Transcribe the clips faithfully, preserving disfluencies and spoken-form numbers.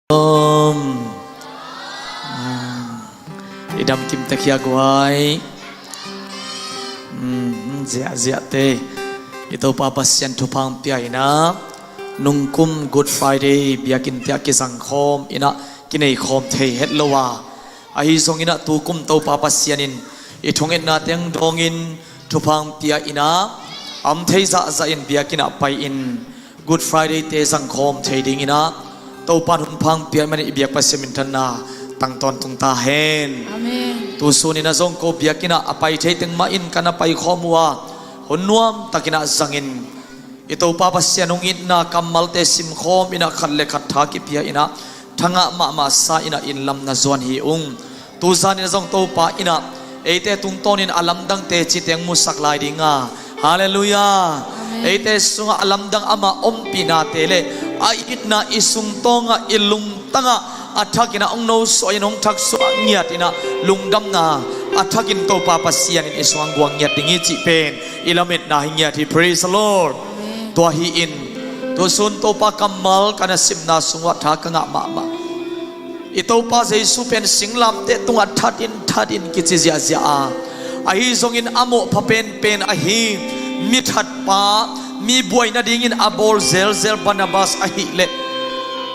Om. I dam kim ta khia guai. Mm, ziahziah te. I Topa Pasian thupha hong pia in ah, nungkum Good Friday biakinn te ah kizang khawm in ah, kinei khawm thei het lo a, ahi zongin ah tu kum Topa Pasian in i thungetna teng dawngin thupha hong pia in ah, a om thei zahzah in biakinn ah pai-in Good Friday te zang khawm thei dingin ah Topa in hun pha hong pia ahih manin i biak Pasian minthanna tang tawntung ta hen. Amen. Tu sun in ah zong ko biakinn ah a pai thei teng mah in ka na pai khawm uh a, hun nuam takin ah zangin i Topa Pasian hong itna kammalte sim khawm in ah khat le khat tha kipia in ah, tha ngah mahmah sa in ah inn lam na zuan hi ung. Tu zan in ah zong Topa in ah eite tungtawnin a lamdang teci teng musak lai ding a. Halleluiah. Amen. Eite sungah a lamdang ama ompihnate le a itna i sungtawngah, i lungtangah a thakin ah hong nosuah in, hong thaksuah ngiat in ah lungdamna a thakin Topa Pasian in i sungah guang ngiat ding hi cih pen i lametna hi ngiat hi. Praise the Lord. Amen. Tua hi in, tu sun Topa kammal ka na simna sungah tha ka ngah mahmah. I Topa Jesu pen singlamteh tungah thatin thatin kici ziahziah a, ahi zongin a mawhpha penpen ahi mi thatpa, mi buai nadingin a bawl zelzel Barnabas ahileh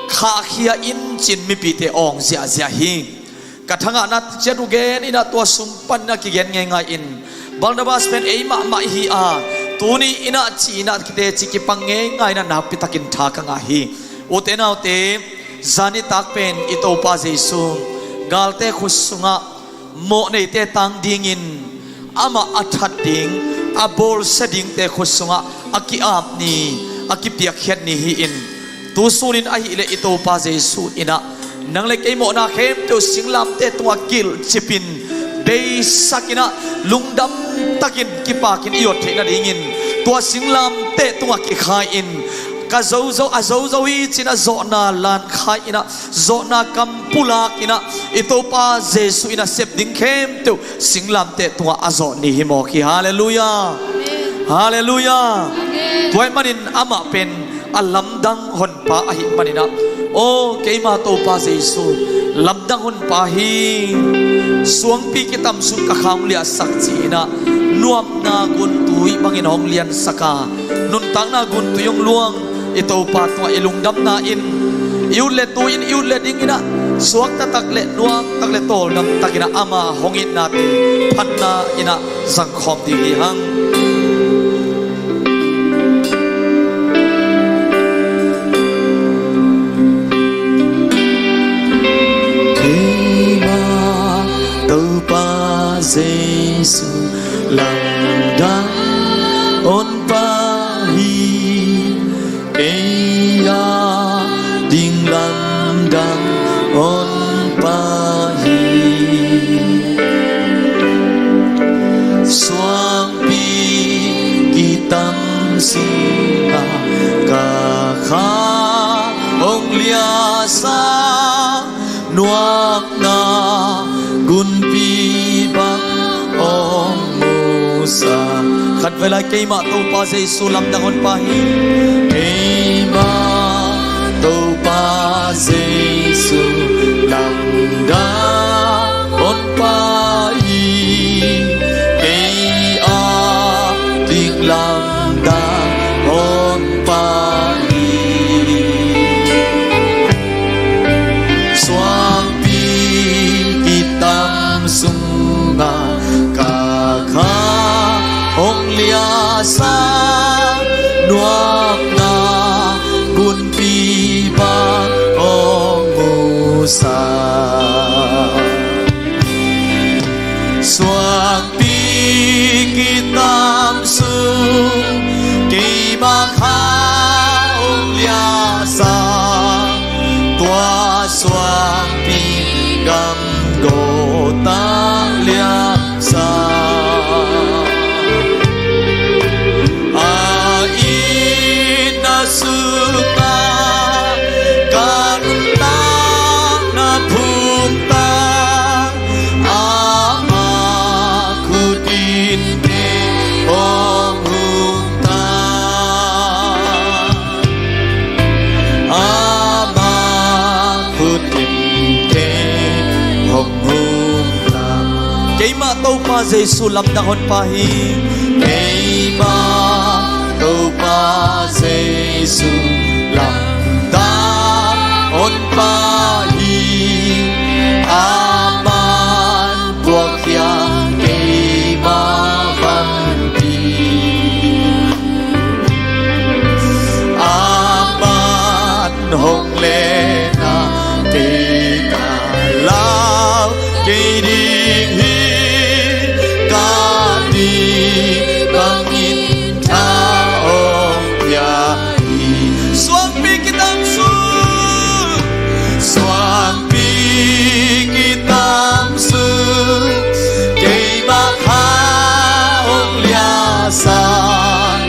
khahkhia in cin mipite awng ziahziah hi. Ka thangahna ciat uh gen in ah tua sung panin ah kigen ngeingai in, Barnabas pen ei mahmah hi a, tuni in ah ci in ah kiteci kipang ngeingai in ah nakpitakin tha ka ngah hi. Ute naute, zan nitak pen i Topa Jesu galte khut sungah mawhneite tang dingin amah a that ding, a bawlsia dingte khut sungah a ki-ap ni, a kipiakkhiat ni hi in, tu sunin ahileh i Topa Jesu in ah nang le kei mawhna khempeuh singlamteh tungah kilhcipin, beisakin ah lungdam takin kipakin i awt theih nadingin tua singlamteh tungah kikhai-in, ka zozo, a zozo hi cin ah zawhna lankhai in ah, zawhna kam pulak in ah, i Topa Jesu in a sep ding khempeuh singlamteh tungah a zawh ni hi mawk hi. Halleluiah. Amen. Halleluiah. Amen. Tua ahih manin amah pen a lamdang honpa ahih manin ah, aw keima Topa Jesu lamdang honpa hi. Suangpi kitam sung ka kha hong liahsak ci in ah nuamna guntui bangin hong liansak a, nuntakna guntui hong luang i Topa tungah i lungdamna in i ut le tu in, i ut le ding in ah suakta tak le nuamtak le tawldam takin ah ama hong itnate phatna in ah zangkhawm ding hi hang. Keima Topa Jesu lamdang honpa hi. Kei a ding lamdang honpa hi. Suangpi kitam sungah ka kha hong liahsak, nuamna gunpi bang hong musak. Khatvei lai, keima Topa Jesu lamdang honpa hi. Keima Topa Jesu lamdang honpa hi. Kei a ding lamdang honpa hi. sungah ka nuntakna phungtak, ama khut in kei hong humtak. Ama khut in kei hong humtak. Keimah Topa Jesu lamdang honpa hi. Keimah Topa Jesu lamdang honpa hi. Aman puakkhia keimah vanpi. Aman hong lehna kei ka lau kei ding hi. Ka nih bangin tha hong pia hi. Suangpi kitam sung, suangpi kitam sung, keimah kha hong liahsak,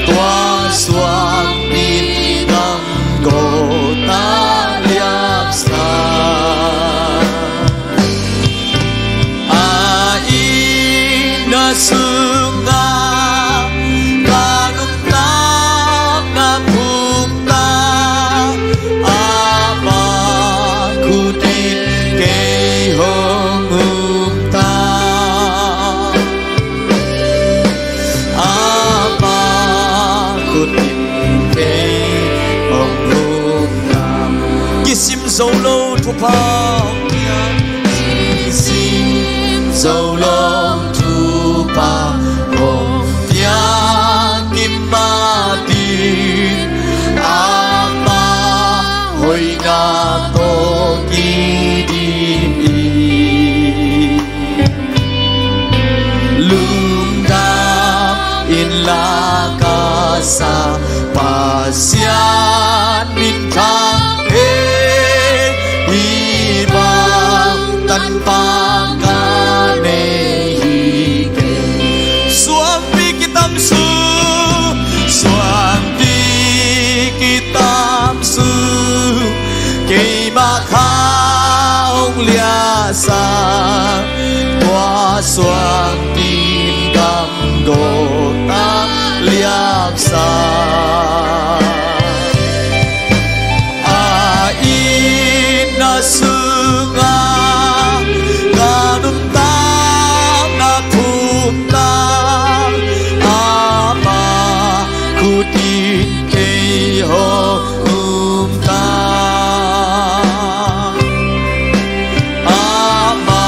tua suangpi in gam gawtah liapsak. A itna sungah ka nuntakna phungtak, ama khut in kei hong humtak. Ama khut in kei hong humtak. Kisim zo lo thupha hong pia, kisim zo lo thupha hong pia, kim mah ding ama hoihna tawh kidim hi. Lungdam inla ka sa, Pasian minthang hi. Hih bang tanpa ka nei hi kei. Suangpi kitam sung, suangpi kitam sung, keimah kha hong liahsak, tua suangpi in gam gawtah liapsak. A itna sungah ka nuntakna phungtak, ama khut in kei hong humtak. Ama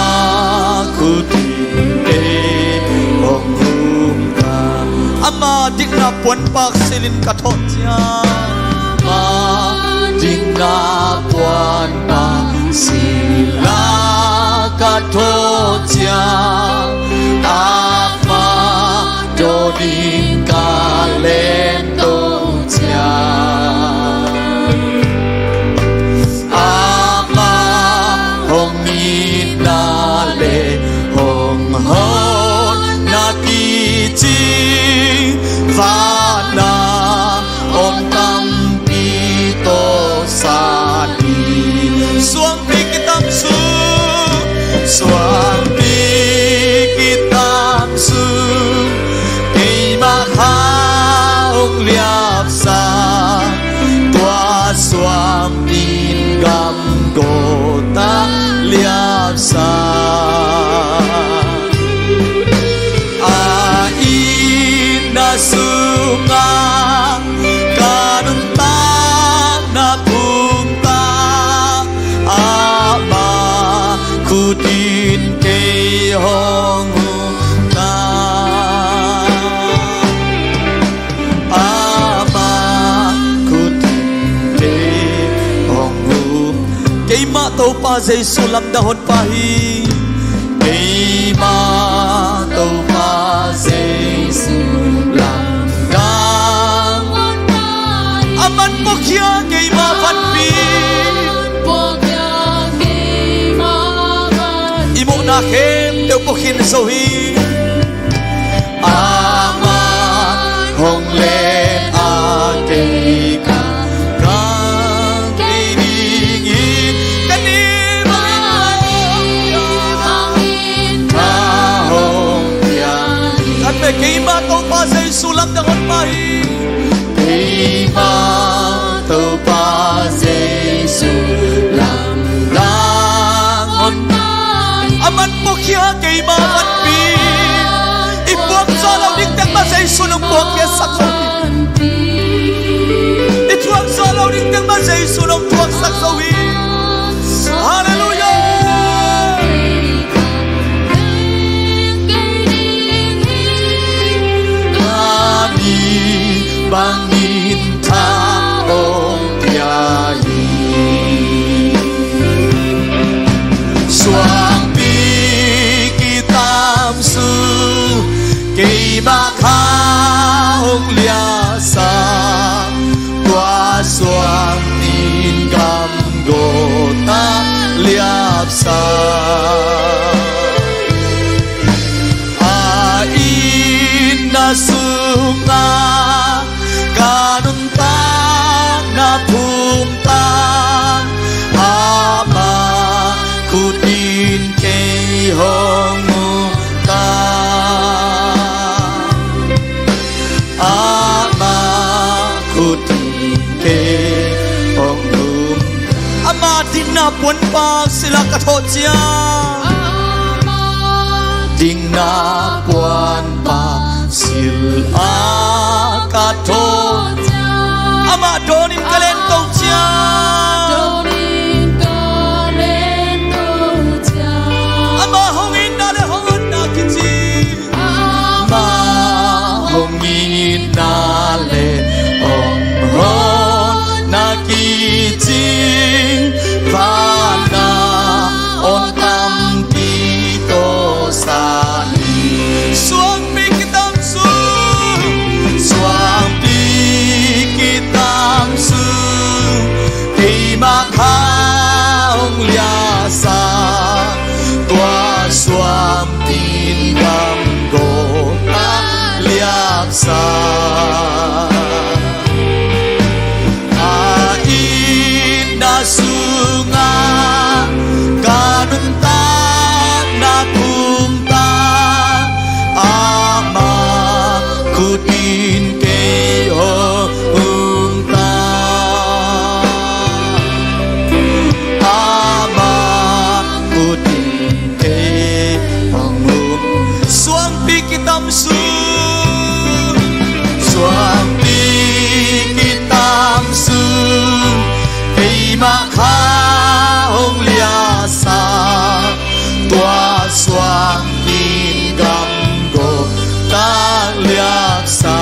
khut in kei hong humtak. Ama dikna puanpak silin ka thawh ciang, ama dikna puanpak sila ka thawh ciang, ama dawnin ka lento ciang, ama hong itna le hong honna kicing, vanah om tampi tawh sat hi. Suangpi kitam sung, suangpi kitam sung, keimah kha hong liapsak, tua suangpi in gam gawtah liapsak. A itna sungah ka nuntakna phungtak, ama khut in kei hong humtak. Ama khut in kei hong hum. Keimah Topa Jesu lamdang honpa hi. Keimah Topa Jesu lamdang honpa hi. Aman puakkhia keimah vanpi. I muhna khempeuh puakkhin zo hi. Ama hong lehna kei ka Topa Jesu lamdang hon. Aman puakhia keima panpi. I puak zo lo ding teng mah Jesu nong puakhia sak zo hi. I thuak zo lo ding teng mah Jesu nong thuak sak zo hi. Halleluiah. Bangin tha ong pia hi. Suangpi kitam sung keima kha ong liahsak, tua suangpi in gam gawta liapsak. A itna sungah ka nuntakna pumtak, ama khut in kei hong umtak. Ama khut in kei hong umtak. Ama dingna puanpak silh a ka thawh ciang. Dingna puanpak silh a ka thawh ciang. Amah dawnin ka len to ciang. Amah hong itna le hong honna kici. Ama hong itna le hong honna kicing, phatna awn tampi tawh sa hi. Suangpi kitam sung, suangpi kitam sung, keima kha hong liahsak, tua suangpi in gam gawta liapsak. A itna sungah ka nuntakna pumtak, ama khut in kei hong umtak. Ama khut in kei hong um. Suangpi kitam sung, suangpi kitam sung, keima kha hong liahsak, tua suangpi in gam gawta liapsak.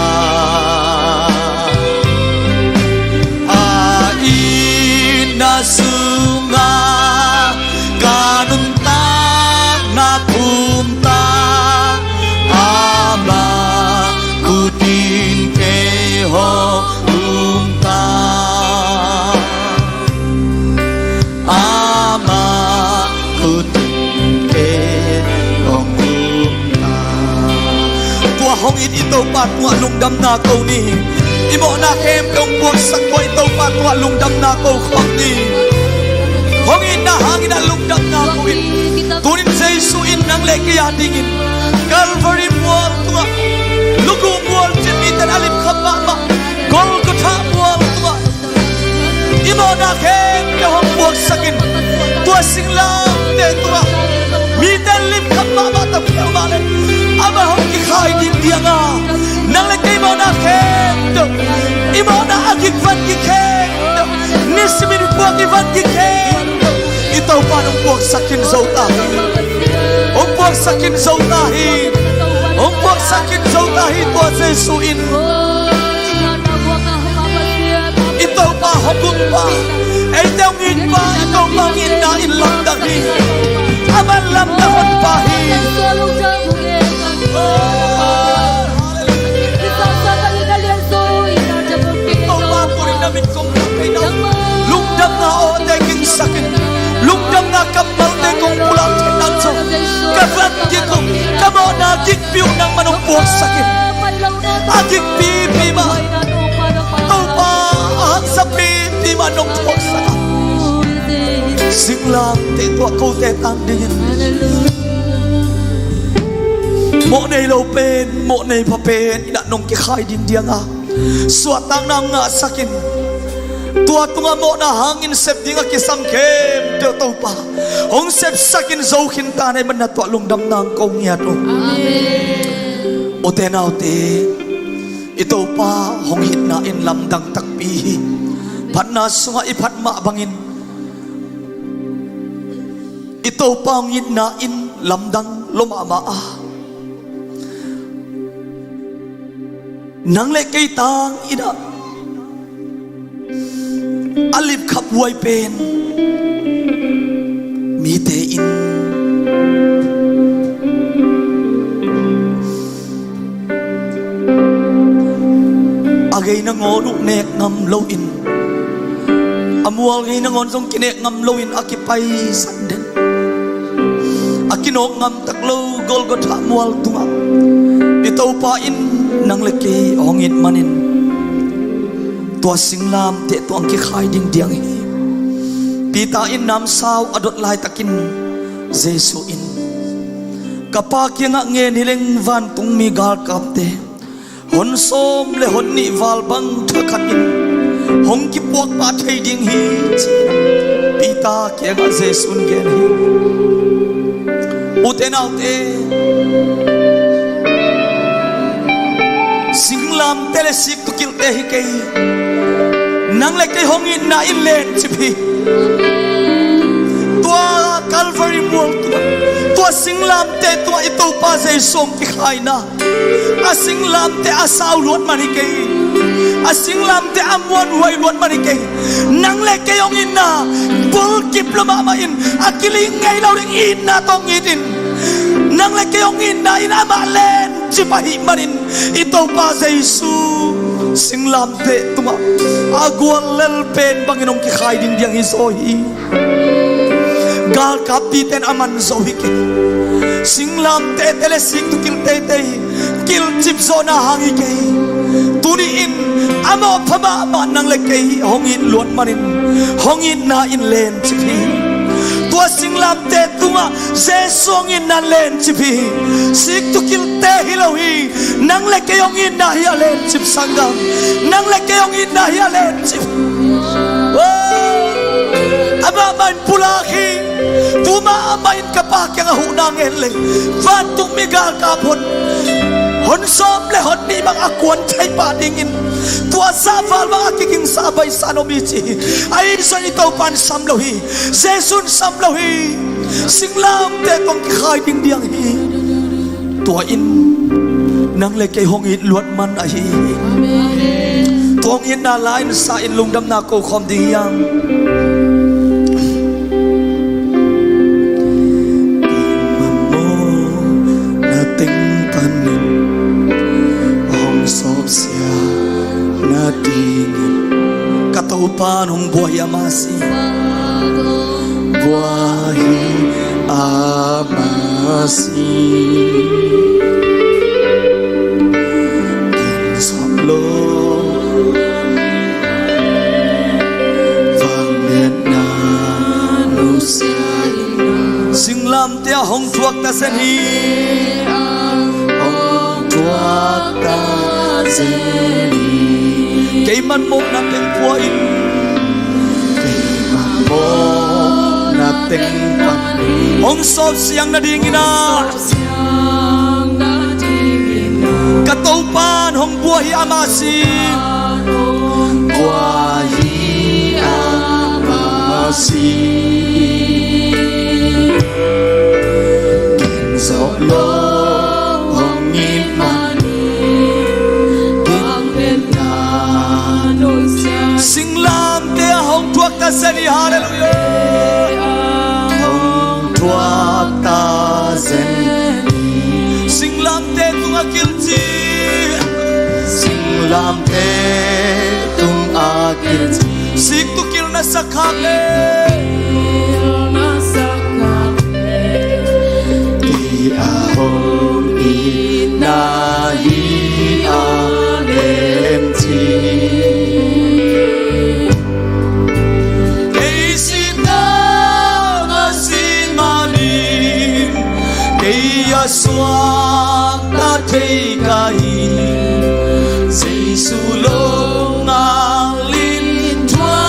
A itna sungah ka nuntakna pumtak, ama khut in kei hong umtak. Ama khut in kei hong umtak. Tua hong it i Topa tungah lungdamna ko ni. I mawhna khempeuh hong puaksak tua i Topa tungah lungdamna ko khawm ni. Hong itna hangin a lungdamna ko in. Tunin Jesu in nang le kei a dingin Calvary mual tungah, lugu mual cin miten a limkhap mahmah Golgotha mual tungah i mawhna khempeuh hong puaksak in, tua singlamteh tungah mite limkhap mahmah ta peuhmah le amah hong kikhai ding dianga nang le kei mawhna khempeuh, i mawhna a gik van gik khempeuh, nisimin i puak i van gik khempeuh i Topa in hong puaksak in zo ta hi. Hong puaksak in zo ta hi. Hong puaksak in zo ta hi tua Jesu in. I Topa hong gumpa, eite hong itpa, i Topa hong itna in lamdang hi. Aman lamdang honpa hi. Topa tunin na min kong thang kei na, lungdamna awte kingsak in, lungdamna kammalte kong pulak kei na zo. Ka van gik uh, ka mawhna gik pi uh nangman hong puaksak in. A gik pipi mah Topa, a haksa pipi mah nong puaksak a, singlamteh tuah kote tang dingin mawh nei lo pen, mawh nei pha pen in ah nong kikhai ding dianga suahtakna hong ngahsak in. Tua tungah mawhna hangin sep ding a kisam khempeuh Topa hong sepsak in zo khin ta na hih manin tua lungdamna hong ko ngiat uh. Amen. Ute naute, i Topa hong itna in lamdang takpi hi. Phatna sungah i phat mah bangin i Topa hong itna in lamdang lua mahmah a, nang le kei tang in ah a lipkhaphuai pen mite in a gei nangawn uh nek ngam loin, a mual gei nangawn zong kinek ngam loin a kipaisan den, a kinawk ngam tak lo Golgotha mual tungah i Topa in nang le kei hong it manin tua singlamteh tungah hong kikhai ding diang hi. Peter in namsau a dot laitakin Jesu in, ka Pa kiangah ngen hi leng vantungmi galkapte hon sawm le hon nih val bang thakhatin hong kipuak pah thei ding hi, ci-in Peter kiangah Jesu in gen hi. Ute naute, singlamteh le siktukilte hi kei, nang le kei hong itna in lencip hi. Tua Calvary mual tungah, tua singlamteh tungah i Topa Jesu hong kikhaina, a singlamteh a sau luat man hi kei, a singlamteh a muanhuai luat man hi kei. Nang le kei hong itna bulkip lua mahmah in, a kiling ngei lo ding itna tawh hong it in, nang le kei hong itna in amah lencip ahih manin i Topa Jesu singlamteh tungah a guallel pen bangin hong kikhai ding diang hi zaw hi. Galkap pite in a man zo hi kei. Singlamtehte le siktukilte hi, kilcip zawhna hang hi kei. Tuni in a mawhpha mahmah nang le kei hong it luat manin hong itna in lencip hi. Tua singlamteh tungah Jesu hong itna in lencip hi. Siktukilte hi lo hi. Nang le kei hong itna hi a lencip, sanggam. Nang le kei hong itna hi a lencip. Amah mah in pulak hi. Tu mah amah in ka Pa kiangah huhna ngen leng vantungmi galkap hon, hon sawm le hon nih bang a kuan thei pah dingin tua zah val bang a kigingsa a baihsa in om hi, ci hi. Ahi zongin i Topa in sam lo hi. Jesu in sam lo hi. Singlamteh tungah kikhai ding diang hi. Tua in nang le kei hong it luat man ahi hi. Tua hong itna la in sa in lungdamna ko khawm ding hi hang. Mawhna teng panin hong sawpsia nadingin ka Topa in hong bua hi, amah si. Bua hi, amah si. Gingzawh lo vangliatna nusia in, singlamteh ah hong thuak ta zen hi. Hong thuak ta zen hi. Keimah in mawhna teng pua in, keimah in mawhna teng pan in hong sawpsiang nadingin ah, ka Topa in hong bua hi, amah si. Bua hi, amah si. Gingzawh lo hong it manin, singlamteh ah hong thuak ta zen hi. Halleluiah. Hong thuak ta zen hi. Singlamteh tungah kilci. Singlamteh tungah kilci. Siktukil na sak khak leh, kei a hong itna hi a lencip. Kei sihna ka sih manin, kei a suakta thei ka hi. Jesu lo ngal in, tua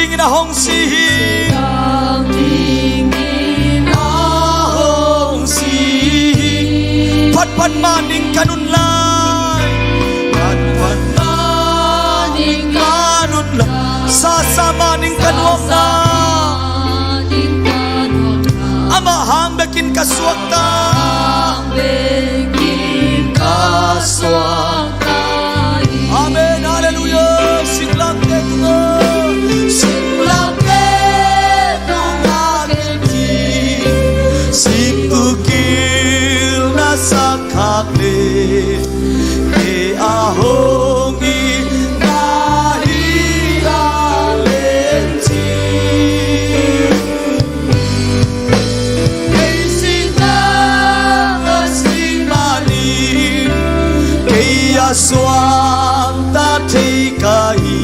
dingin a hong si hi. Singlamteh dingin a hong si hi. Phatphat mah ning ka nun lai. Phatphat mah ning ka nun lai. Sasa mah ning ka nuamna. Sasa mah ning ka nuamna. Amah hang bekin ka suakta. Hang bekin ka suakta hi. Amen. Halleluiah. Singlamteh tungah, singlamteh tungah kilci, sik tu kilna sak khak leh, kei a hong itna hi a len ci. Kei sihna a sih manin, kei a suakta thei ka hi.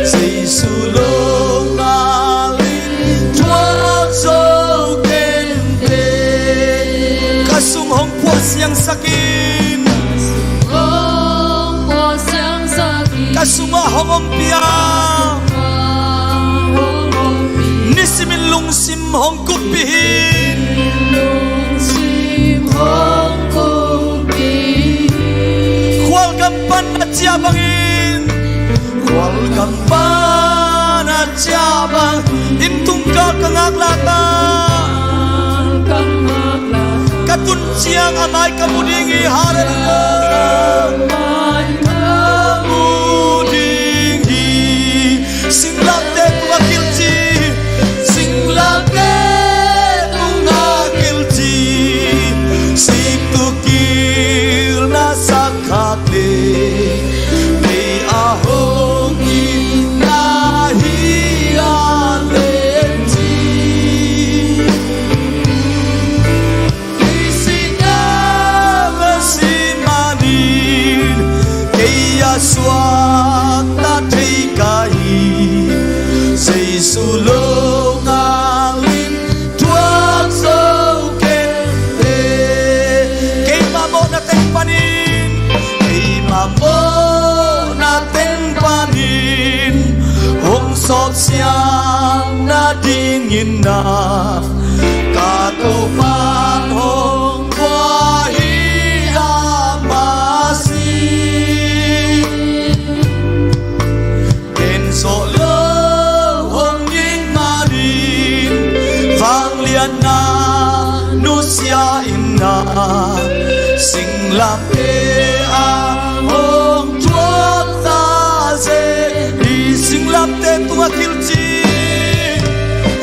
Jesu lungngak in thuak zo kei inteh. Ka sung hong phuah siangsak in. Ka sungah hong ompih a, nisimin lungsim hong kuppih in. Khualgam pan a ciah bangin, khualgam pan a ciah bangin, inn tungkal ka ngaklah ta. Ka tun ciang a mai ka mu ding hi. Halleluiah. Ka mu ding hi. Singlamteh tungah kilci, singlamteh tungah kilci, sik tu kilna sak khak leh, kei a hong itna hi a len ci. Kei sihna a sih manin, kei a suakta thei ka hi. Jesu lungngak in thuak zo kei inteh. Keimah mawhna teng panin, keimah mawhna teng panin hong sawpsiang nadingin na, ka Topa'n hong guan hi a masi. Ken zawh lo hong it manin, vangliatna nusia in na, singlamteh a hong thuak ta zen hi. Singlamteh tungah kilci,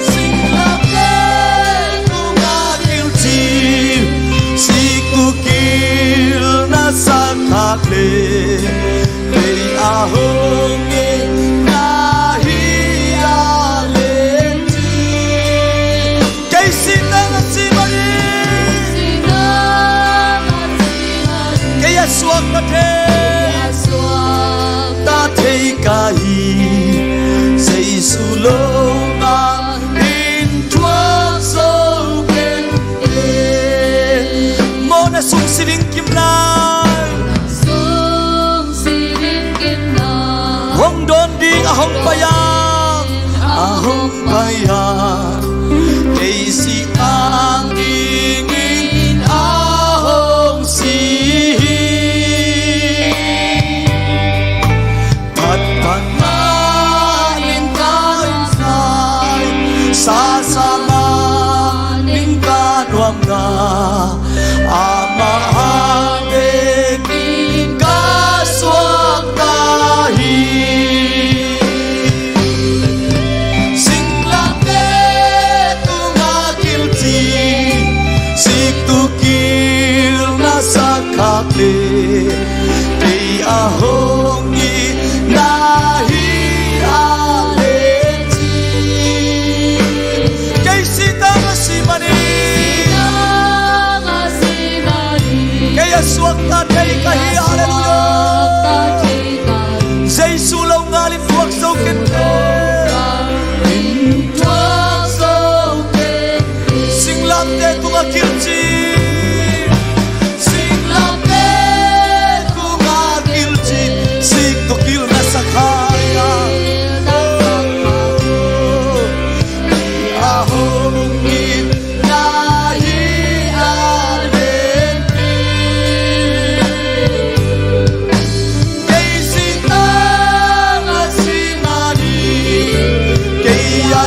singlamteh tungah kilci, sik tu kilna sak khak leh, kei a hong itna hi a len ci. Kei sihna a sih manin, kei a suakta thei, ta thei ka hi. Jesu lungngak in thuak zo kei inteh. Mawhna sung si ding kim lai, hong dawn ding a hong pai a, a hong pai a, kei sih tang dingin a hong si hi. Phatphat manin ka nuamna, sasa manin ka nuamna, amah hang bekin ka suakta hi. Singlamteh tungah kilci,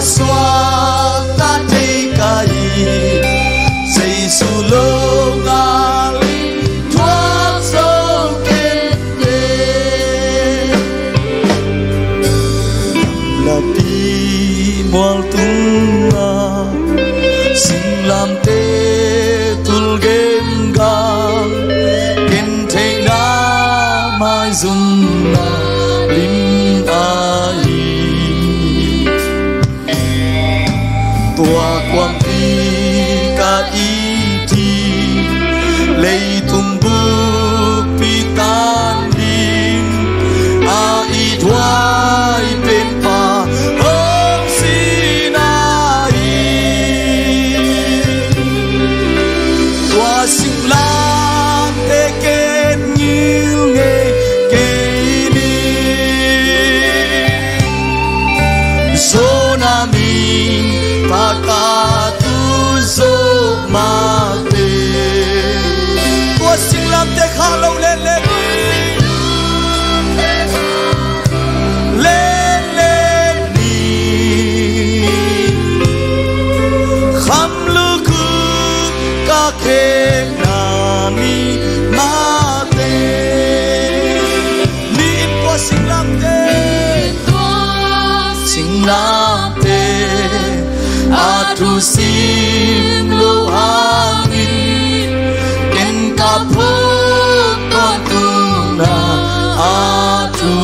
suak ka thei ka hi, Jesu lo ngal in thuak zo kei teh. Lapi mual tungah singlamteh tul gengal, ken theihna maizumna lim ahi. Tua kuampi ka it hi, leitung bukpi tan ding a it huai penpa hong si na hi. Tua singlamteh ken ngil ngei kei ni. Zona min paka tu zo mate. Tua singlamteh kha lo lele ni. Lele ni. Kham lukhu ka khekna ni mate. Ni in tua singlamteh, tua singlamteh a thusim lo hangin, ken ka phawk tawntungna a thu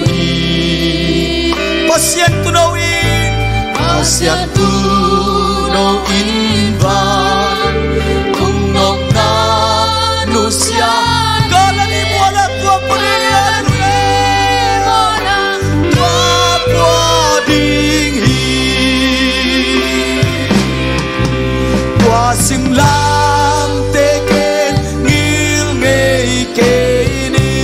hi. Pasian tuuno in, Pasian tuuno in vantung nopna nusia, Galili mual ah tua pua ding hi. Tua pua ding hi. Tua singlamteh ken ngil ngei kei ni.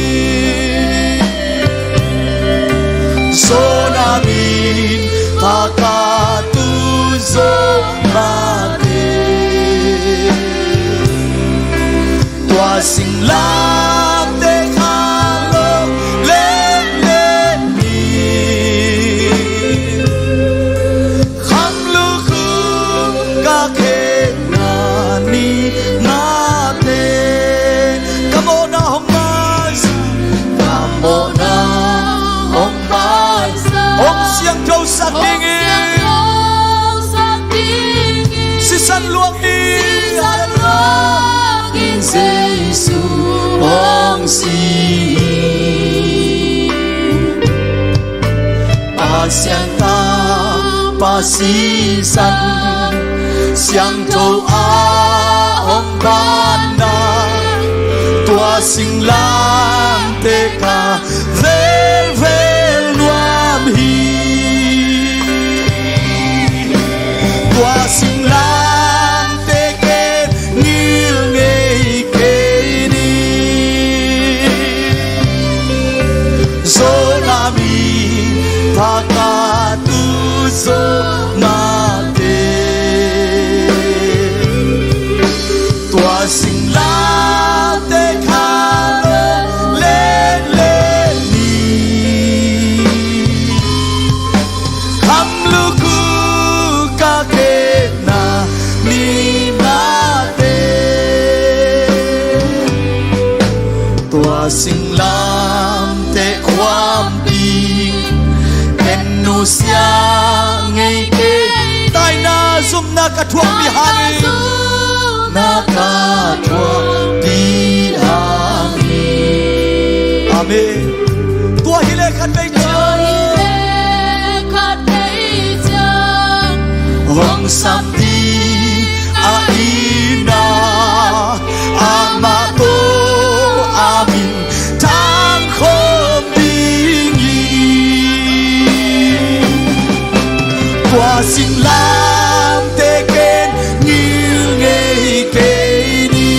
Zona min paka tu zo mate. Tua singlamteh kha lo lele ni. Kham lukhu ka khekna ni mate. Ka mawhna hong maizum, ka mawhna hong maizum, hong siangthosak ding hi. Sisan luang hi. Sisan luang hi. Jesu hong si hi. Pasian tapa sisan siangtho a hong panna, tua singlamteh ka velvel nuam hi. Tua singlamteh ken ngil ngei kei ni. Zona min paka tu zo mate. Tua singlamteh kha lo lele ni. Kham lukhu ka khekna ni mate. Tua singlamteh kuampi ken nusia ngei kei. Taina zumna ka thuakpih hang hi. Na ka thuakpih hang hi. Amen. Tua hi leh khat vei ciang, tua hi leh khat vei ciang, hong sam ding a itna, amah tawh a min thang khawm ding hi. Tua singlamteh ken ngil ngei kei ni.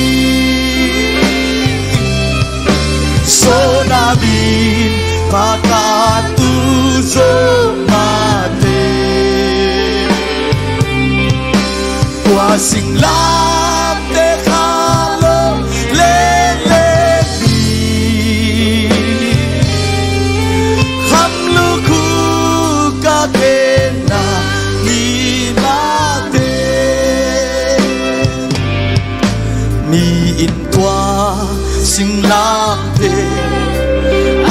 Zona min paka tu zo mate. Tua singlamteh kha lo lele ni. Kham lukhu ka khekna ni lamte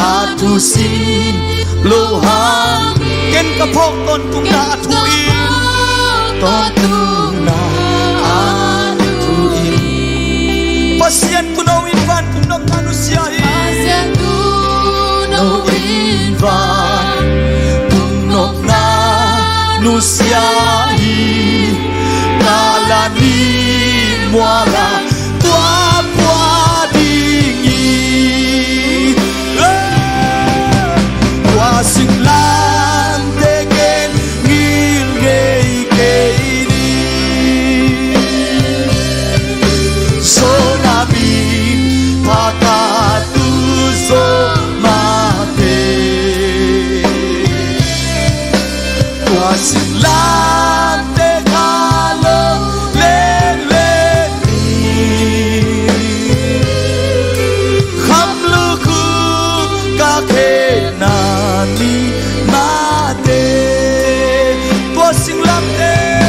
a thu sim lo hang. Ken ka phawk tawntungna a thu in, tawntungna a thu in. Pasian tuuno in vantung nopna nusia hi. Pasian tuuno in vantung nopna nusia hi. Kala ni muala tua pua ding hi. Tua singlamteh ken ngil ngei kei ni. Sona bin paka tu zo mate. Tua singlamteh ka lo lengleng ni. Kham lukhu ka khenna ni mate. Tua singlamteh,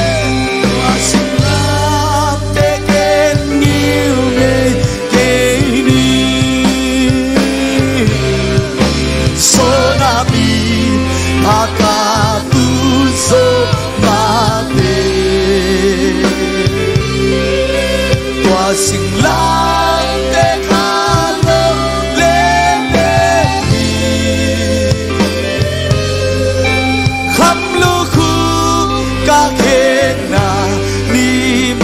tua singlamteh ken ngil ngei kei ni. Sona bin paka tu zo mate. Tua singlamteh ka lo lengleng hi. Kham lukhu ka khenna ni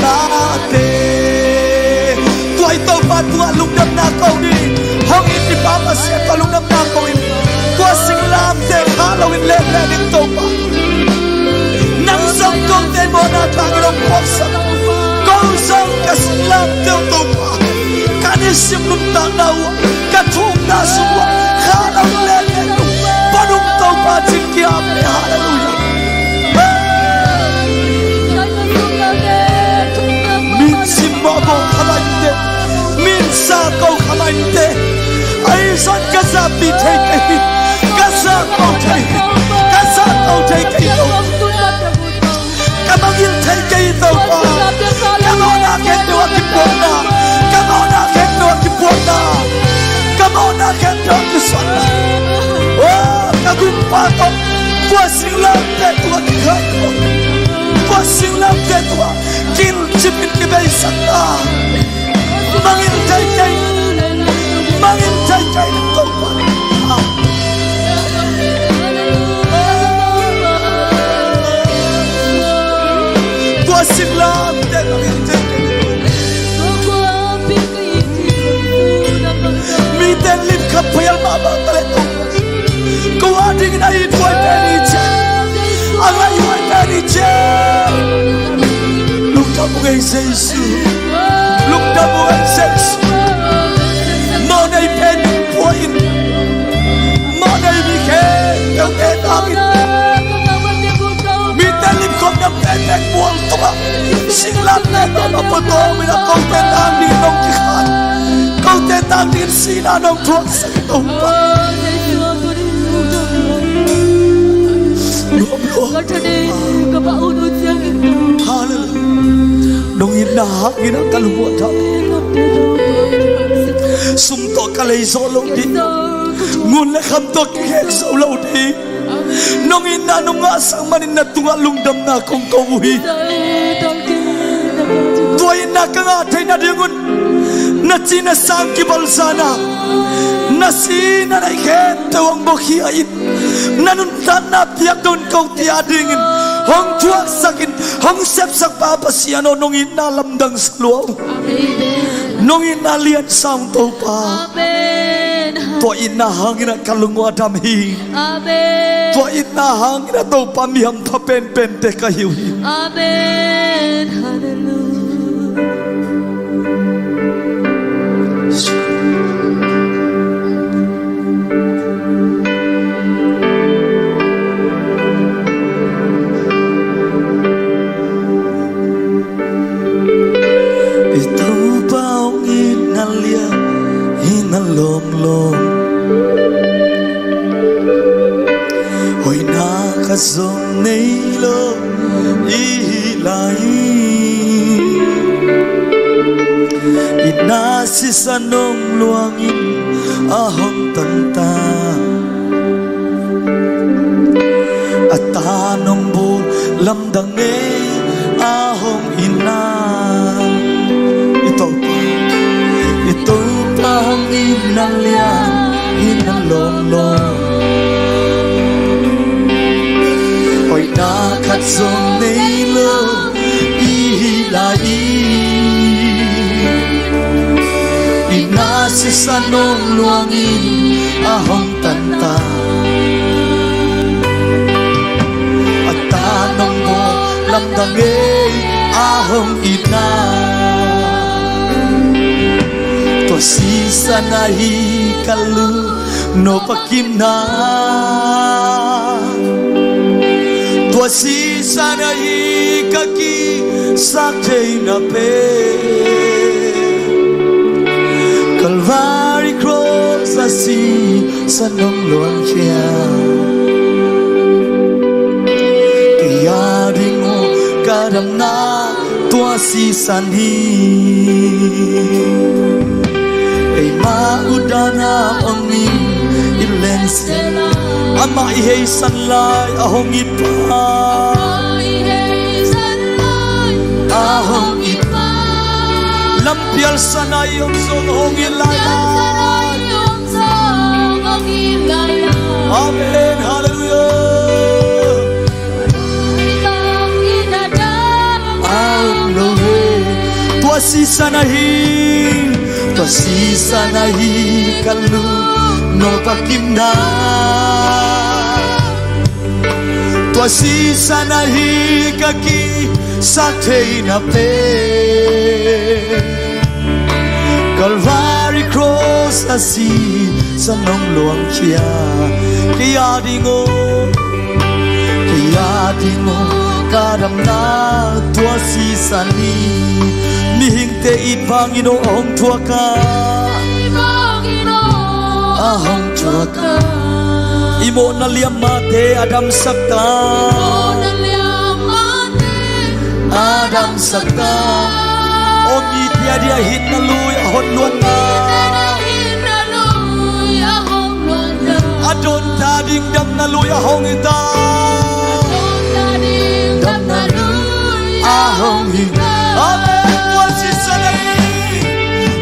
mate. Tua i Topa tungah lungdamna ko ni. Hong it i Pa Pasian tungah lungdamna ko in. Tua singlamteh kha loin lehleh ding Topa. Nang zong kote mawhna tangin hong puaksak. Ko zong ka singlamteh uh Topa. Ka nisim nuntakna uh, ka thumna sung uh kha loin lehleh ding. Panung Topa cin kiam le. Halleluiah. Min simmawh bawl kha mah inteh. Min sa ko kha mah inteh. Ahi zong ka zahpih thei kei hi. Ka zahko thei hi. Ka zahko thei kei hi. Ka mangngilh thei kei hi Topa. Ka mawhna khempeuh ah kipuakna. Ka mawhna khempeuh ah kipuakna. Ka mawhna khempeuh ah kisuanna. Oh, ka gumpa tawh tua singlamteh tungah kikhai ko. Tua singlamteh tungah kilcip in kibeisakna. Mangngilh thei kei. Mangngilh thei kei Topa. Tua singlamteh mangngilh thei kei. Mite limkhap phial mahmah ta leh Topa. Ko adingin a it huaite ni ci. A ngai huaite ni ci. Lungdam ung ei Jesu. Lungdam ung ei Jesu. Mawhnei pen pua in. Mawhnei mi khempeuh te tangin. Mite limkhop na pen pen mual tungah. Singlamteh tawh a pua tawh min a kote tang dingin nong kikhan. Kote tang dingin sihna nong thuaksak Topa. Nuam lua. Halleluiah. Nong itna hangin ah ka lungua dam. Sum tawh ka lei zawh lo ding. Ngun le kham tawh kikhek zo lo ding. Nong itna nong ngahsak manin na tungah lungdamna kong ko uh hi. Tua itna ka ngah theih nadingun na cih na sang kibalzan a, na si na neih khempeuh hong buakhia in, na nuntakna piakdawn kote adingin hong thuaksak in, hong sepsak Pa Pasian aw, nong itna lamdang sa lua uh. Amen. Nong itna liansa ung Topa. Amen. Tua itna hangin ah ka lungua dam hi. Amen. Tua itna hangin ah Topa mi hampha penpente ka hi uh hi. Amen. Halleluiah. I Topa hong itna lian hi na lawmlawm. Hoihna khat zong nei lo i hi lai. I na sisan hong luangin a hong tanta, a tan hong bawl lamdang ei a hong itna. I Topa, i Topa hong itna lian hi na lawmlawm. Hoihna khat zong nei lo i hi lai i, i na sisan hong luangin a hong tanta, a tan hong bawl lamdang ei a hong itna. Tua sisan ahi ka lu nop a kimna, tua sisan ahi ka kisak theihna pen, Calvary cross a sisan hong luangkhia. Kei a ding aw ka damna tua sisan hi. Eima utdan a om in i leng sela, amah i heisan lai a hong it pa, a hong it pa, lampial sanai om zong a hong it lai lai. Amen. Halleluiah. Tua sisan ahi, tua sisan ahi ka lu nop a kimna, tua sisan ahi ka kisak theihna pen, Calvary cross a sisan hong luangkhia. Kei a ding aw, kei a ding aw ka damna tua sisan hi. Mihingte it vangin aw a hong thuak a, a hong thuak a, i mawhna liammate a damsak ta, a damsak ta. Om it dia dia hih na lui a hong luanna, a dawnta ding damna lui a hong hita, damna lui a hong hita. Amen. Tua sisan ahi,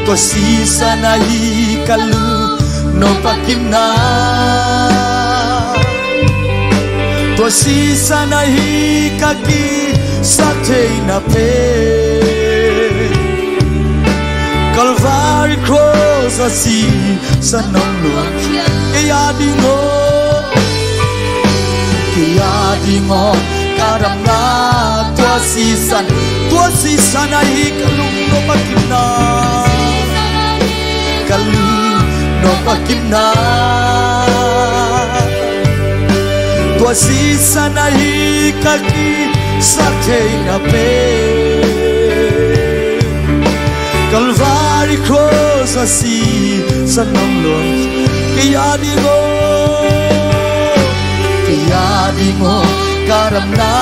tua sisan ahi ka lu nop a kimna, tua sisan ahi ka kisak theihna pen, Calvary cross a sisan hong luang. Kei a ding aw, kei a ding aw ka damna tua sisan, tua sisan ahi ka lu nop a kimna, ka lu nop a kimna. Tua sisan ahi ka kisak theihna pen, Calvary cross a sisan hong luang. Kei a ding aw, kei a ding aw ka damna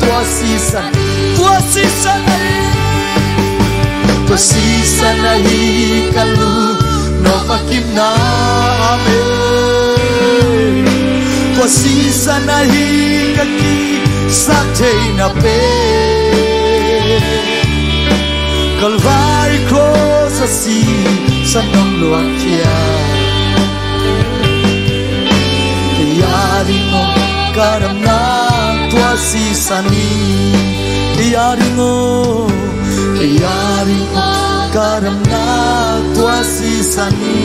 tua sisan, tua sisan ahi, tua sisan ahi ka lu nop a kimna. Amen. Tua sisan ahi ka kisak theihna pen, Calvary cross a sisan hong luang khia. Kei a ding aw ka damna tua sisan hi. Kei a ding aw, kei a ding aw ka damna tua sisan hi.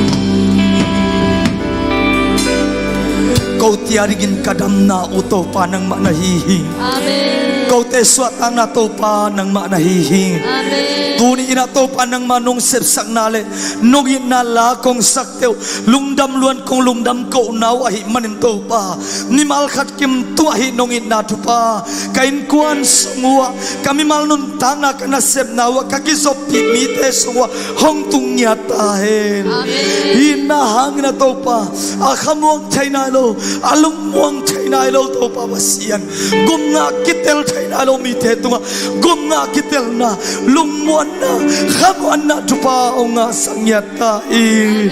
Kote a dingin ka damna uh Topa nangmah na hi hi. Amen. Kote suahtakna Topa nangmah na hi hi. Amen. Tuni in ah Topa nangmah nong sepsakna le nong itna la kong sak teuh, lungdam luan kong lungdam kohna uh ahih manin Topa, mimal khat kim tua hi nong itna thupha ka innkuan sung uh ah, ka mimal nuntakna ka nasepna uh ah, ka kizoppih mite sung uh ah hong tung ngiat ta hen. Amen. Hih na hangin ah Topa, a khamuang thei nai lo, a lungmuang thei nai lo Topa Pasian, gupna kitel thei nai lo mite tungah gupna kitelna, lungmuanna, khamuanna thupha hong ngahsak ngiat ta hi.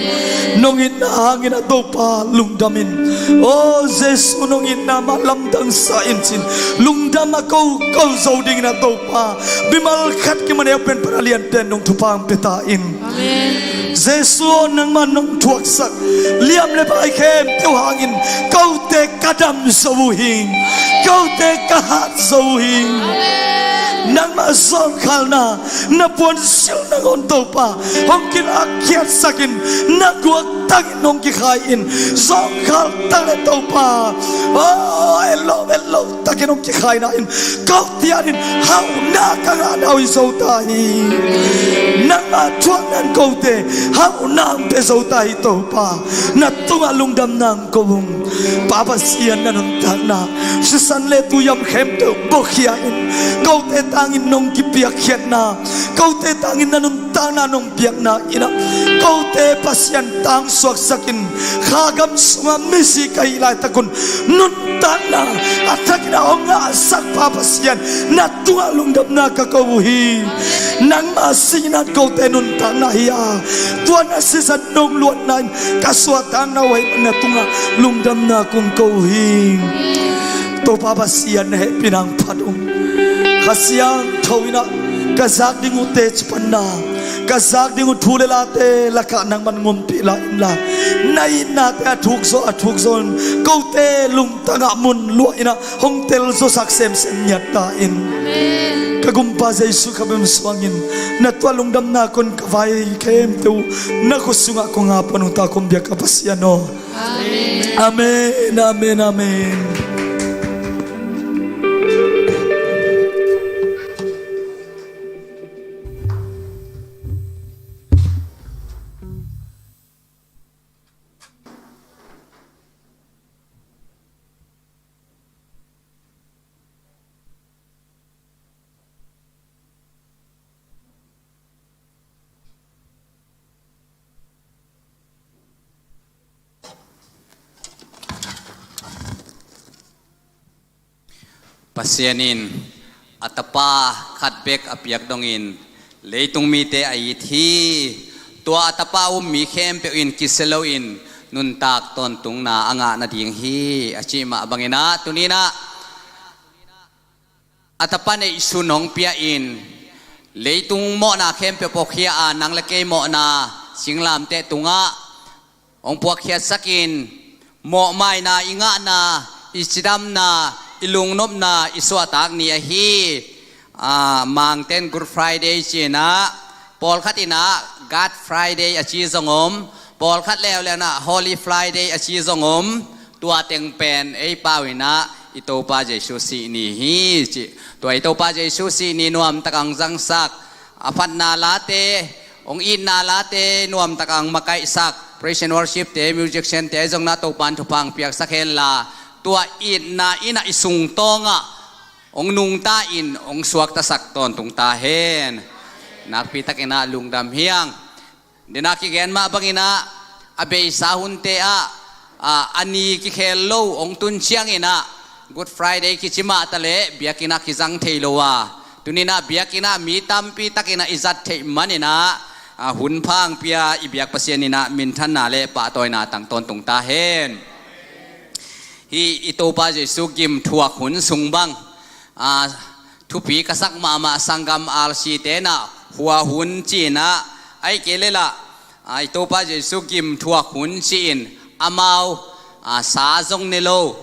Nong itna hangin a Topa lungdam in. O Jesu, nong itna mah lamdang sa in cin, lungdam a ko ko zo dingin a Topa, mimal khat kimaneu pen pan a lianpen nong thupha hong pia ta in. Amen. Jesu aw, nangmah nong thuaksak liam le pai khempeuh hangin kote ka dam zo uh hi. Kote ka hat zo uh hi. Amen. Nangmah zawngkhalna, na puansilh nangawn Topa hong kilakkhiatsak in, na guaktangin hong kikhai in, zawngkhal tak le Topa, o, en lo, en lo takin hong kikhaina in, ko tianin hauhna ka ngahna uh hi zo ta hi. Nangmah thuakna in kote hauhna hong pia zo ta hi Topa. Na tungah lungdamna hong ko ung. Pa Pasian, na nuntakna sisan le tuiam khempeuh buakhia in, kote tangin nong kipiakkhiatna, kote tangin na nuntakna nong piakna in ah, kote Pasian tang suaksak in, kha gam sungah misi ka hih laitak un nuntakna a thakin a hong ngahsak Pa Pasian, na tungah lungdamna ka ko uh hi. Nangmah sihna in kote nuntakna hi a, tua na sisan nong luatna in ka suahtakna uh ahih manin na tungah lungdamna kong ko uh hi. Topa Pasian, na hehpihna hong phat ung. Kha Siangtho in ah ka zak ding uh teci panna, ka zak ding uh thu le late lakah nangman ngompih la inla, na itnate a thukzaw a thukzaw in kote lungtang ah mun luah in ah hong telzawsak semsem ngiat ta in. Amen. Ka Gumpa Jesu, ka bemsuangin na tuah lungdamna kon ka vai khempeuh na khut sungah kong ap uh ta, kong biak a Pasian aw. Amen. Amen, amen, amen. Pasian in a Tapa khat bek a piak dongin leitung mite a it hi. Tua a Tapa um mi khempeuh in kisia loin nuntak tawntungna a ngah nading hi, a cih mah bangin ah, tuni-in ah a Tapa neihsun hong pia in, leitung mawhna khempeuh puakhia a, nang le kei mawhna singlamteh tungah hong puakkhiatsak in, mawhmaina i ngahna, i cidamna, i lungnopna i suahtak ni ahi. Ah, Mangte in Good Friday ci-in ah, pawlkhat in ah God Friday a ci zong om, pawlkhat leuleu in ah Holy Friday a ci zong om. Tua teng pen ei pau in ah i Topa Jesu sih ni hi ci. Tua i Topa Jesu sih ni nuamtak a hong zangsak, a phatna late, hong itna late nuamtak a hong makaihsak praise and worship te, musician te zong in ah Topa in thupha hong piaksak henla, tua itna in ah i sungtawng ah hong nungta in hong suaktasak tawntung ta hen. Nakpi takin ah lungdam hi hang. Nidang a kigen mah bangin ah, a beisa hunte ah, a, a ni kikhel lo hong tun ciangin ah, Good Friday kici mah ta leh biakinn ah kizang thei lo a, tuni-in ah biakinn ah mi tampi takin ah i zat theih manin ah, a, hun pha hong pia i biak Pasian in ah minthanna le pahtawina tang tawntung ta hen. Hih i Topa Jesu gim thuak hun sung bang, a, thupi ka sak mahmah, sanggam R C te in ah hua hun ci-in ah, ahih kei leh lah, a, i Topa Jesu gim thuak hun ci-in amau, a, sa zong ne lo.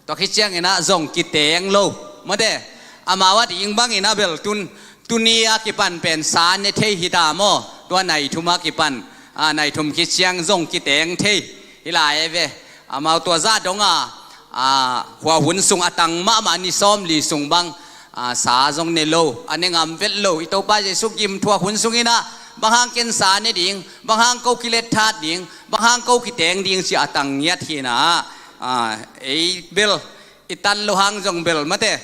Tua khit ciangin ah zong kiteng lo. Mate, amau a ding bangin ah bel tun, tuni a kipan pen sa ne thei hi ta maw. Tua nai thum a kipan, a, nai thum khit ciang zong kiteng thei hi lai e ve. Amau tua zah dong a, a, hua hun sung a tang mahmah ni sawmli sung bang, a, sa zong ne lo, a ne ngam vet lo. I Topa Jesu gim thuak hun sungin ah, bang hang ken sa ne ding, bang hang ko kilet that ding, bang hang ko kiteng ding ci a tang ngiat hi in ah, a, ei bel i tan lo hang zong bel mate,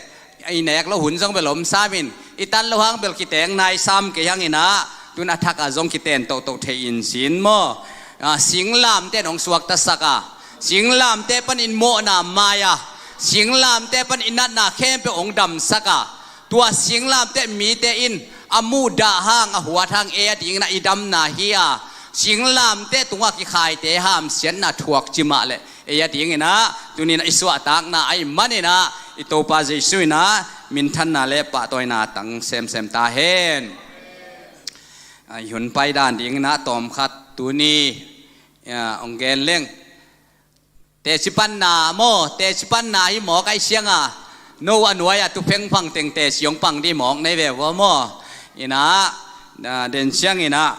i nek loh hun zong bel om sam in, i tan lo hang bel kiteng nai sam kei hang in ah, tun a thak ah zong kiten tohtoh thei in cin maw. A, singlamteh in hong suaktasak a, singlamteh panin mawhna mai a, Singlamteh pan i natna khempeuh hong damsak a, tua singlamteh mite in a muhdah hang, a huat hang ei a dingin ah i damna hi a, singlamteh tungah kikhaite hamsiatna thuak cimah leh ei a dingin ah tuni-in ah i suahtakna ahih manin ah i Topa Jesu in ah minthanna le pahtawina tang semsem ta hen. A, i hun paidan dingin ah tawmkhat tuni, a, hong gen leng. Teci panna maw, teci panna hi mawk ahih ciangin, no a nuai-ah tu phengphang teng teci hong pang ding mawk nei ve ua maw. In ah, a, den ciangin ah,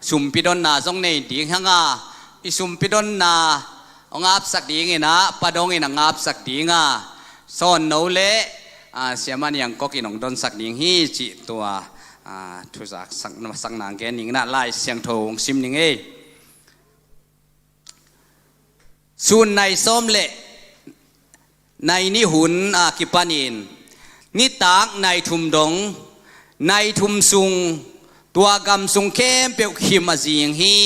sumpi donna zong nei ding hi hang a, i sumpi donna hong apsak dingin ah, pa dongin hong apsak ding a, sawn no le, a, Sia Mani Ang Kok in hong donsak ding hi cih tua, a, thuzak sak, sakna gen dingin ah Lai Siangtho hong sim ning ei. Sun nai sawm le nai nih hun a kipanin nitak nai thum dong, nai thum sung tua gam sung khempeuh khim a zing hi.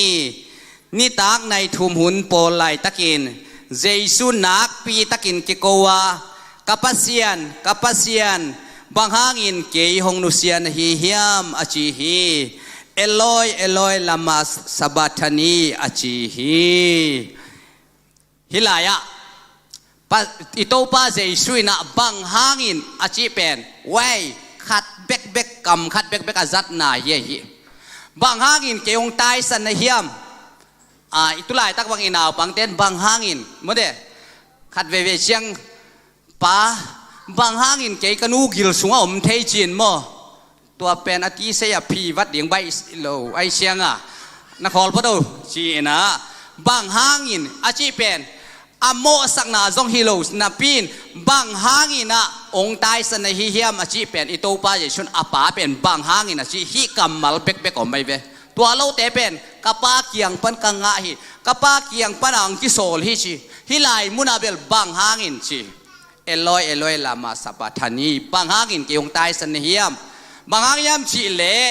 Nitak nai thum hun pawl laitakin Jesu nakpi takin kiko a, "Ka Pasian, ka Pasian, bang hangin kei hong nusia na hi hiam?" a ci hi. "Eloi, Eloi, lama sabachthani?" a ci hi. Hih lai-ah, pa, i Topa Jesu in ah bang hangin a cih pen, wei, khat bekbek, kam khat bekbek a zatna hi, hi. Bang hangin kei hong taisan na hiam? A, i tu laitak bang i naupangte'n bang hangin, mawte, khat veivei ciang, "Pa, bang hangin kei ka nu gil sungah om thei?" ci-in maw. Tua pen a ti sei a phi vat ding baih lo ahih ciangin, "Na khawl phot o," ci-in ah, "Bang hangin?" a cih pen a mawhsakna zong hi lo napi-in, "Bang hangin ah hong taisan na hi hiam?" a cih pen i Topa Jesu in a Pa pen "Bang hangin?" a cih hih kammal bekbek om ahi ve. Tua lote pen, "Ka Pa kiang pan ka ngah hi, ka Pa kiang pan ah hong kisawl hi," ci. Hih lai munah bel "Bang hangin?" ci. "Eloi, Eloi, lama sabachthani?" Bang hangin kei hong taisan na hiam? Bang hang hiam cih leh,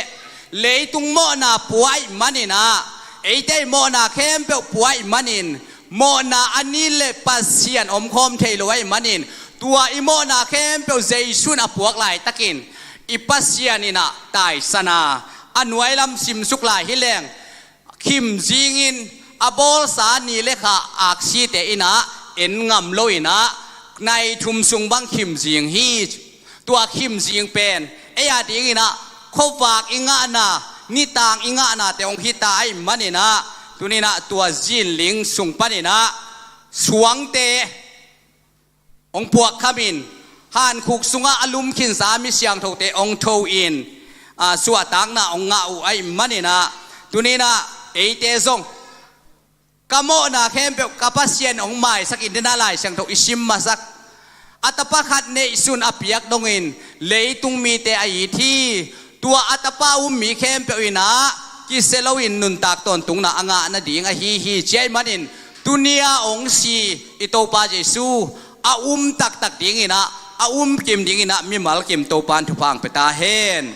leitung mawhna pua ahih manin ah, eite i mawhna khempeuh pua ahih manin, mawhna a nih leh Pasian omkhawm thei lo ahih manin, tua i mawhna khempeuh Jesu in a puak laitakin, i Pasian in ah taisan a, a nuai lam simsuk lai hi leng, khim zingin a bawlsa ni le kha aksite in ah en ngam lo in ah, nai thum sung bang khim zing hi. Tua khim zing pen ei a dingin ah khuavak i ngahna, nitang i ngahnate hong hi ta ahih manin ah, tuni-in ah tua zinling sung panin ah suangte hong puakkhamin, hankhuk sungah a lum khinsa mi siangthote hong tho-in, a, suahtakna hong ngah uh ahih manin ah, tuni-in ah eite zong ka mawhna khempeuh ka Pasian hong maisak in, dena Lai Siangtho i sim masak. A tapa khat neihsun a piak dongin leitung mite a it hi. Tua a tapa um mi khempeuh in ah kisia loin nuntak tawntungna a ngah nading ahi hi, ci ahih manin, tuni-a hong si i Topa Jesu a um taktak dingin ah, a um kim dingin ah mimal kim Topa'n thupha hong pia ta hen.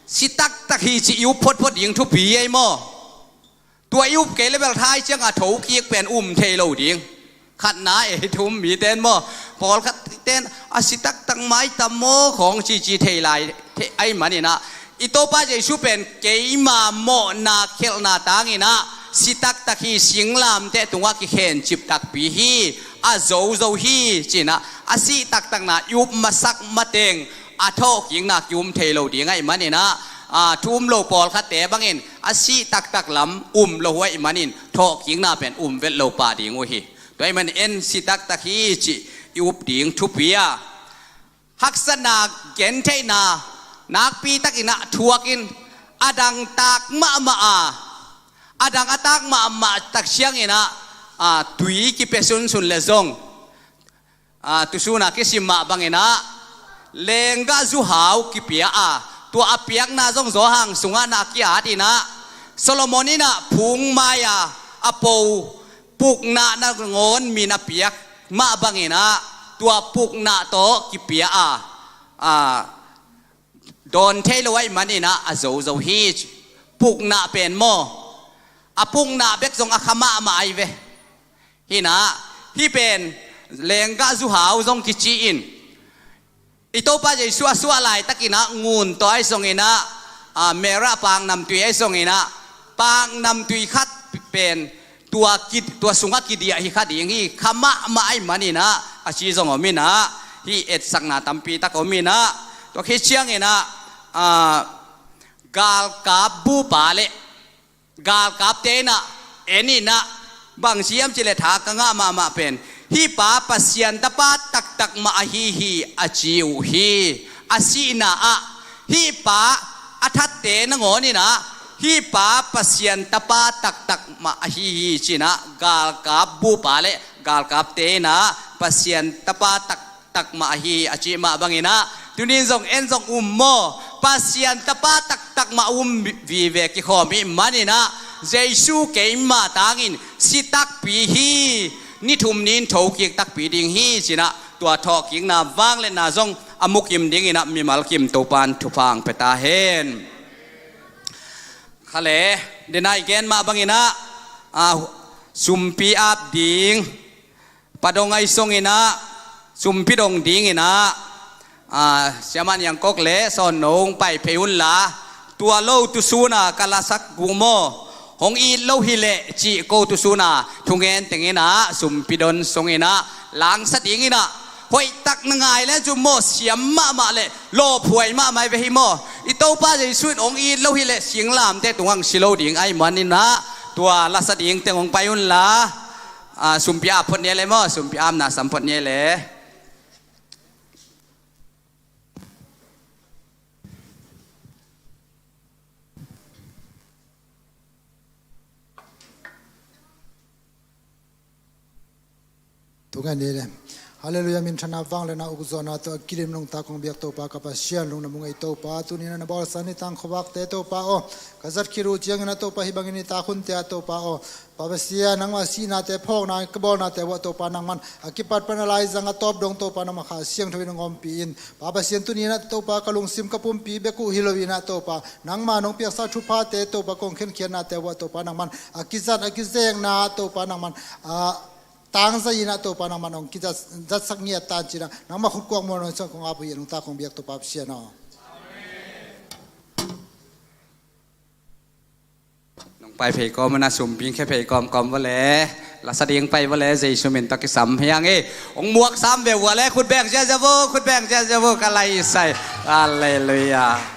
Si taktak hi cih i up photphot ding thupi ei maw? Tua i up kei le bel thai ciang a thokik pen um thei lo ding. Khatna ei thu um mite'n maw, pawlkhatte'n a si taktak maitam maw khawng cici thei lai, thei, ahih manin ah, i Topa Jesu pen keima mawhna khelhna tangin ah si taktak hi, singlamteh tungah kikhencip takpi hi, a zozo hi, ci-in ah, a si taktakna i up masak mateng a thawhkikna ki-um thei lo ding ahih manin ah, a, thu um lo pawlkhatte bangin a si taktak lam um lo uh ahih manin thawhkikna pen um vet lo pah ding uh hi. Tua ahih manin en si taktak hi cih i up ding thupi a, haksatna, gentheihna nakpi takin ah thuakin, a dang tak mahmah a, a dang a tak mahmah tak ciangin ah, a, tui kipia sunsun le zong, a, tusun a kisim mah bangin ah, lenggah zuhau kipia a, tua a piakna zong Johan sungah na ki-at in ah, Solomon in ah phung mai-a a po puknah nangawn min a piak mah bangin ah, tua puknah tawh kipia a, a, dawn thei lo ahih manin ah a zozo hi. Puknah pen maw, a puknah bek zong a kha mahmah ahi ve. Hi-in ah, hih pen lenggah zuhau zong kici in, i Topa Jesu a suah laitakin ah ngun tawh ahi zongin ah, a, Mary a paknamtui ahi zongin ah, paknamtui khat pen tua, ki, tua sungah kidiah hi kha ding hi, kha mahmah ahih manin ah, a ci zong om in ah, hih etsakna tampi tak om in ah, tua khit ciangin ah, a, galkap bupa le galkapte in ah, en in ah, bang ci hiam cih leh tha ka ngah mahmah pen, hih pa Pasian tapa taktak mah ahi hi, a ci uh hi. A sihna ah hih pa a thatte nangawn in ah, hih pa Pasian tapa taktak mah ahi hi ci in ah, galkap bupa le galkapte in ah Pasian tapa taktak mah ahi a cih mah bangin ah, tuni in zong en zong um maw, Pasian tapa taktak mah um vive kikhawm ih manin ah, Jesu keimah tangin si takpi hi, ni thum ni in thokik takpi ding hi ci in ah, tua thawhkikna vangliatna zong a mukim dingin ah mimal kim Topa'n thupha hong pia ta hen. Kha le, denai gen mah bangin ah, a, sumpi ap ding, pa dong ahi zongin ah, sumpi dong dingin ah, a, Siamah Niang Kok le Sawn No hong pai phei un la, tua lo tu sun a ka lasak uh maw, hong it lo hi leh cih ko tu sun a thungen teng in ah, sumpi don sungin ah, langsa dingin ah, hoihtak na ngai le cu maw, siam mahmah le lawphuai mahmah hi ve hi maw. I Topa Jesu in hong it lo hi leh singlamteh tungah hong si lo ding ahih manin ah, tua lasa ding teng hong pai un la. A, sumpi ap phot ni le maw, sumpi ap na sam phot ni le. Tua ngai ni le. Halleluiah, minthanna vangliatna ukzawhna tawh a kidim nungta kong biak Topa ka Pasian, lungdam ung ei Topa, tuni in ah na bawlsa nitak khuavakte Topa aw, ka zat khit uh ciangin ah Topa hih bangin nitak hunte ah Topa aw, Pa Pasian, nangmah sihnate phawkna, ka bawlnate uah Topa nangman a kipat pan a laizang a tawp dong Topa nangmah Kha Siangtho in hong ompih in, Pa Pasian, tuni in ah Topa ka lungsim ka pumpi bek uh hi lo in ah Topa, nangmah nong piaksa thuphate Topa kong khenkhiatnate uah Topa nangman a kizat a kizekna Topa nangman a tangzai in ah Topa nangman hong kizat, zatsak ngiat tan ci in ah nangmah khut kuak mual nong ciang kong ap uh hi, nungta kong biak Topa Pasian aw. Nong pai phei kawm un ah, sumpi khia phei kawmkawm vua le, lasa ding pai vua le, Jesu min tawh kisam hi hang e. Hong muak sam ve vua le, khut beng ziazia vo, khut beng ziazia vo, ka lai sai. Halleluiah.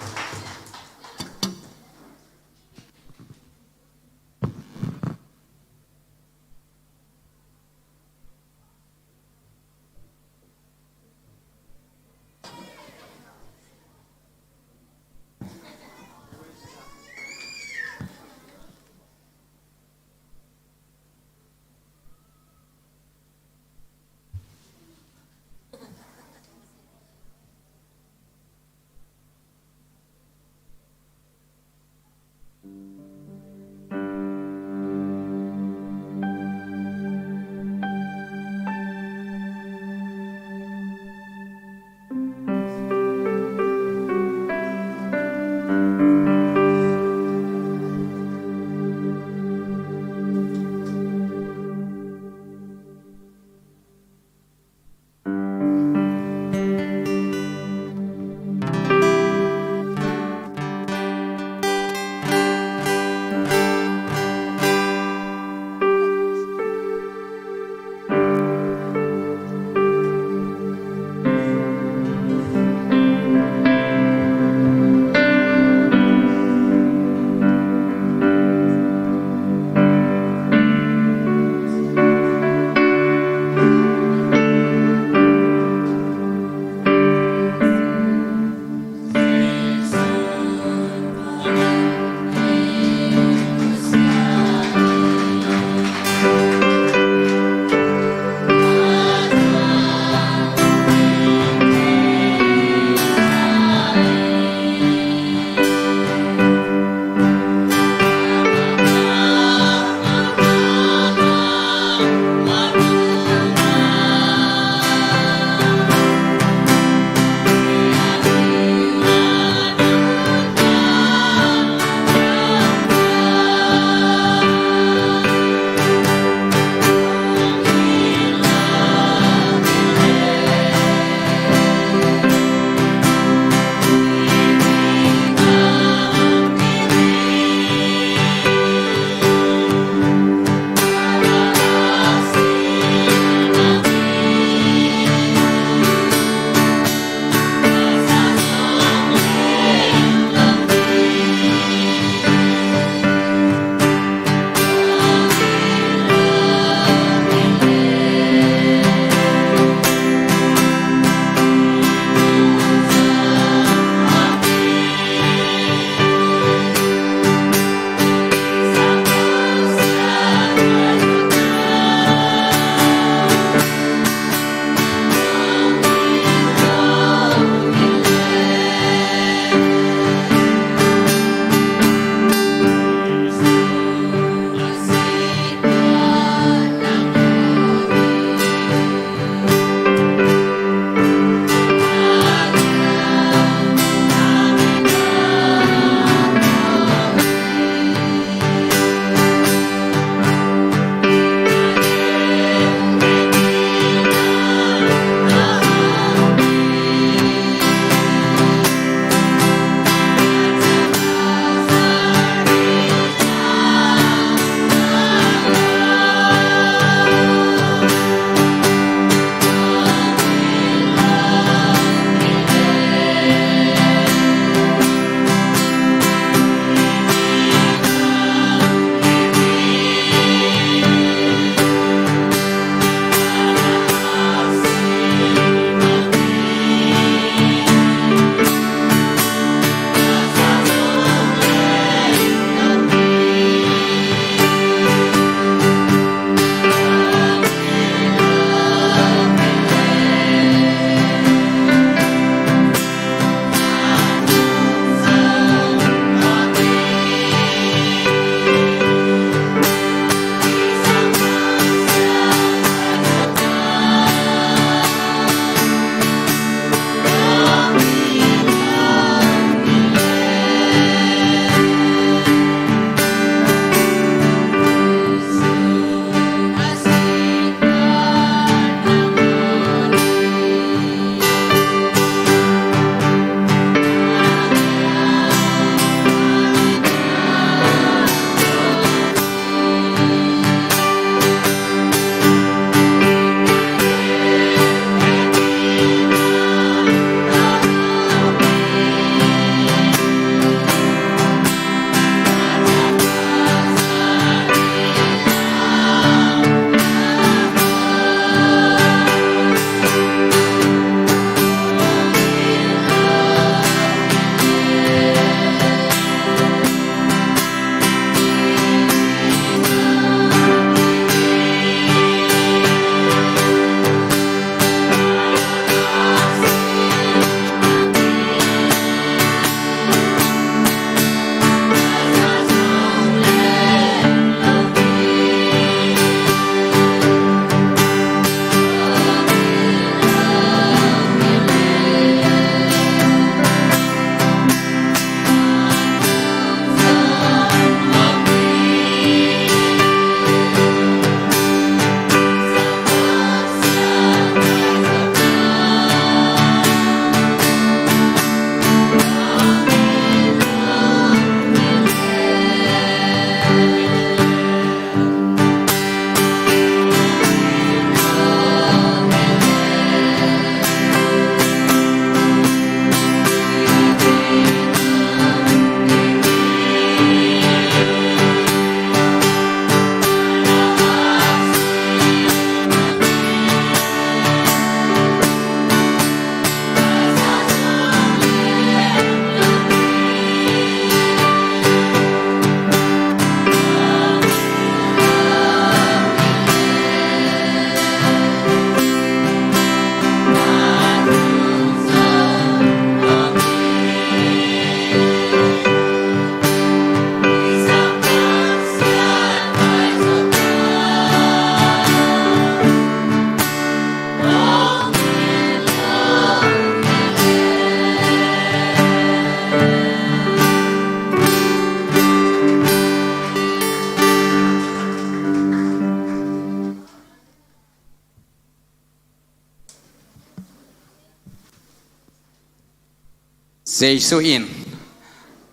Jesu in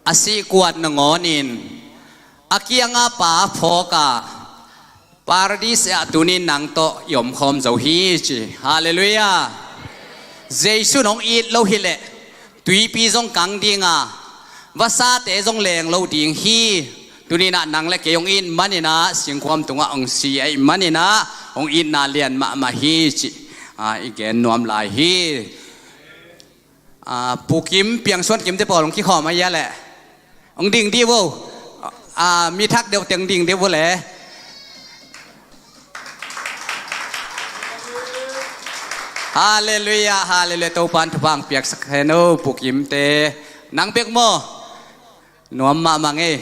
a sih kuat nangawnin a kianga Pa phawk a, Paradis ah tunin nang tawh i omkhawm zo hi ci. Halleluiah. Jesu in hong it lo hileh tuipi zong kang ding a, vasate zong leng lo ding hi. Tuninah nang le kei hong it maninah singkhuam tungah hong si ahih maninah hong itna lian mahmah hi ci. Ah, i gen nuam lai hi. Ah, Pu Kim, Piangsuan Kim te pawl hong kikhawm a hia leh hong ding dih vo. Ah, mi thak deuh teng ding dih vo le. Halleluiah, halleluiah. Topan thupha hong piaksak hen o, Pu Kim te. Nang bek maw? Nuam mahmah ngei.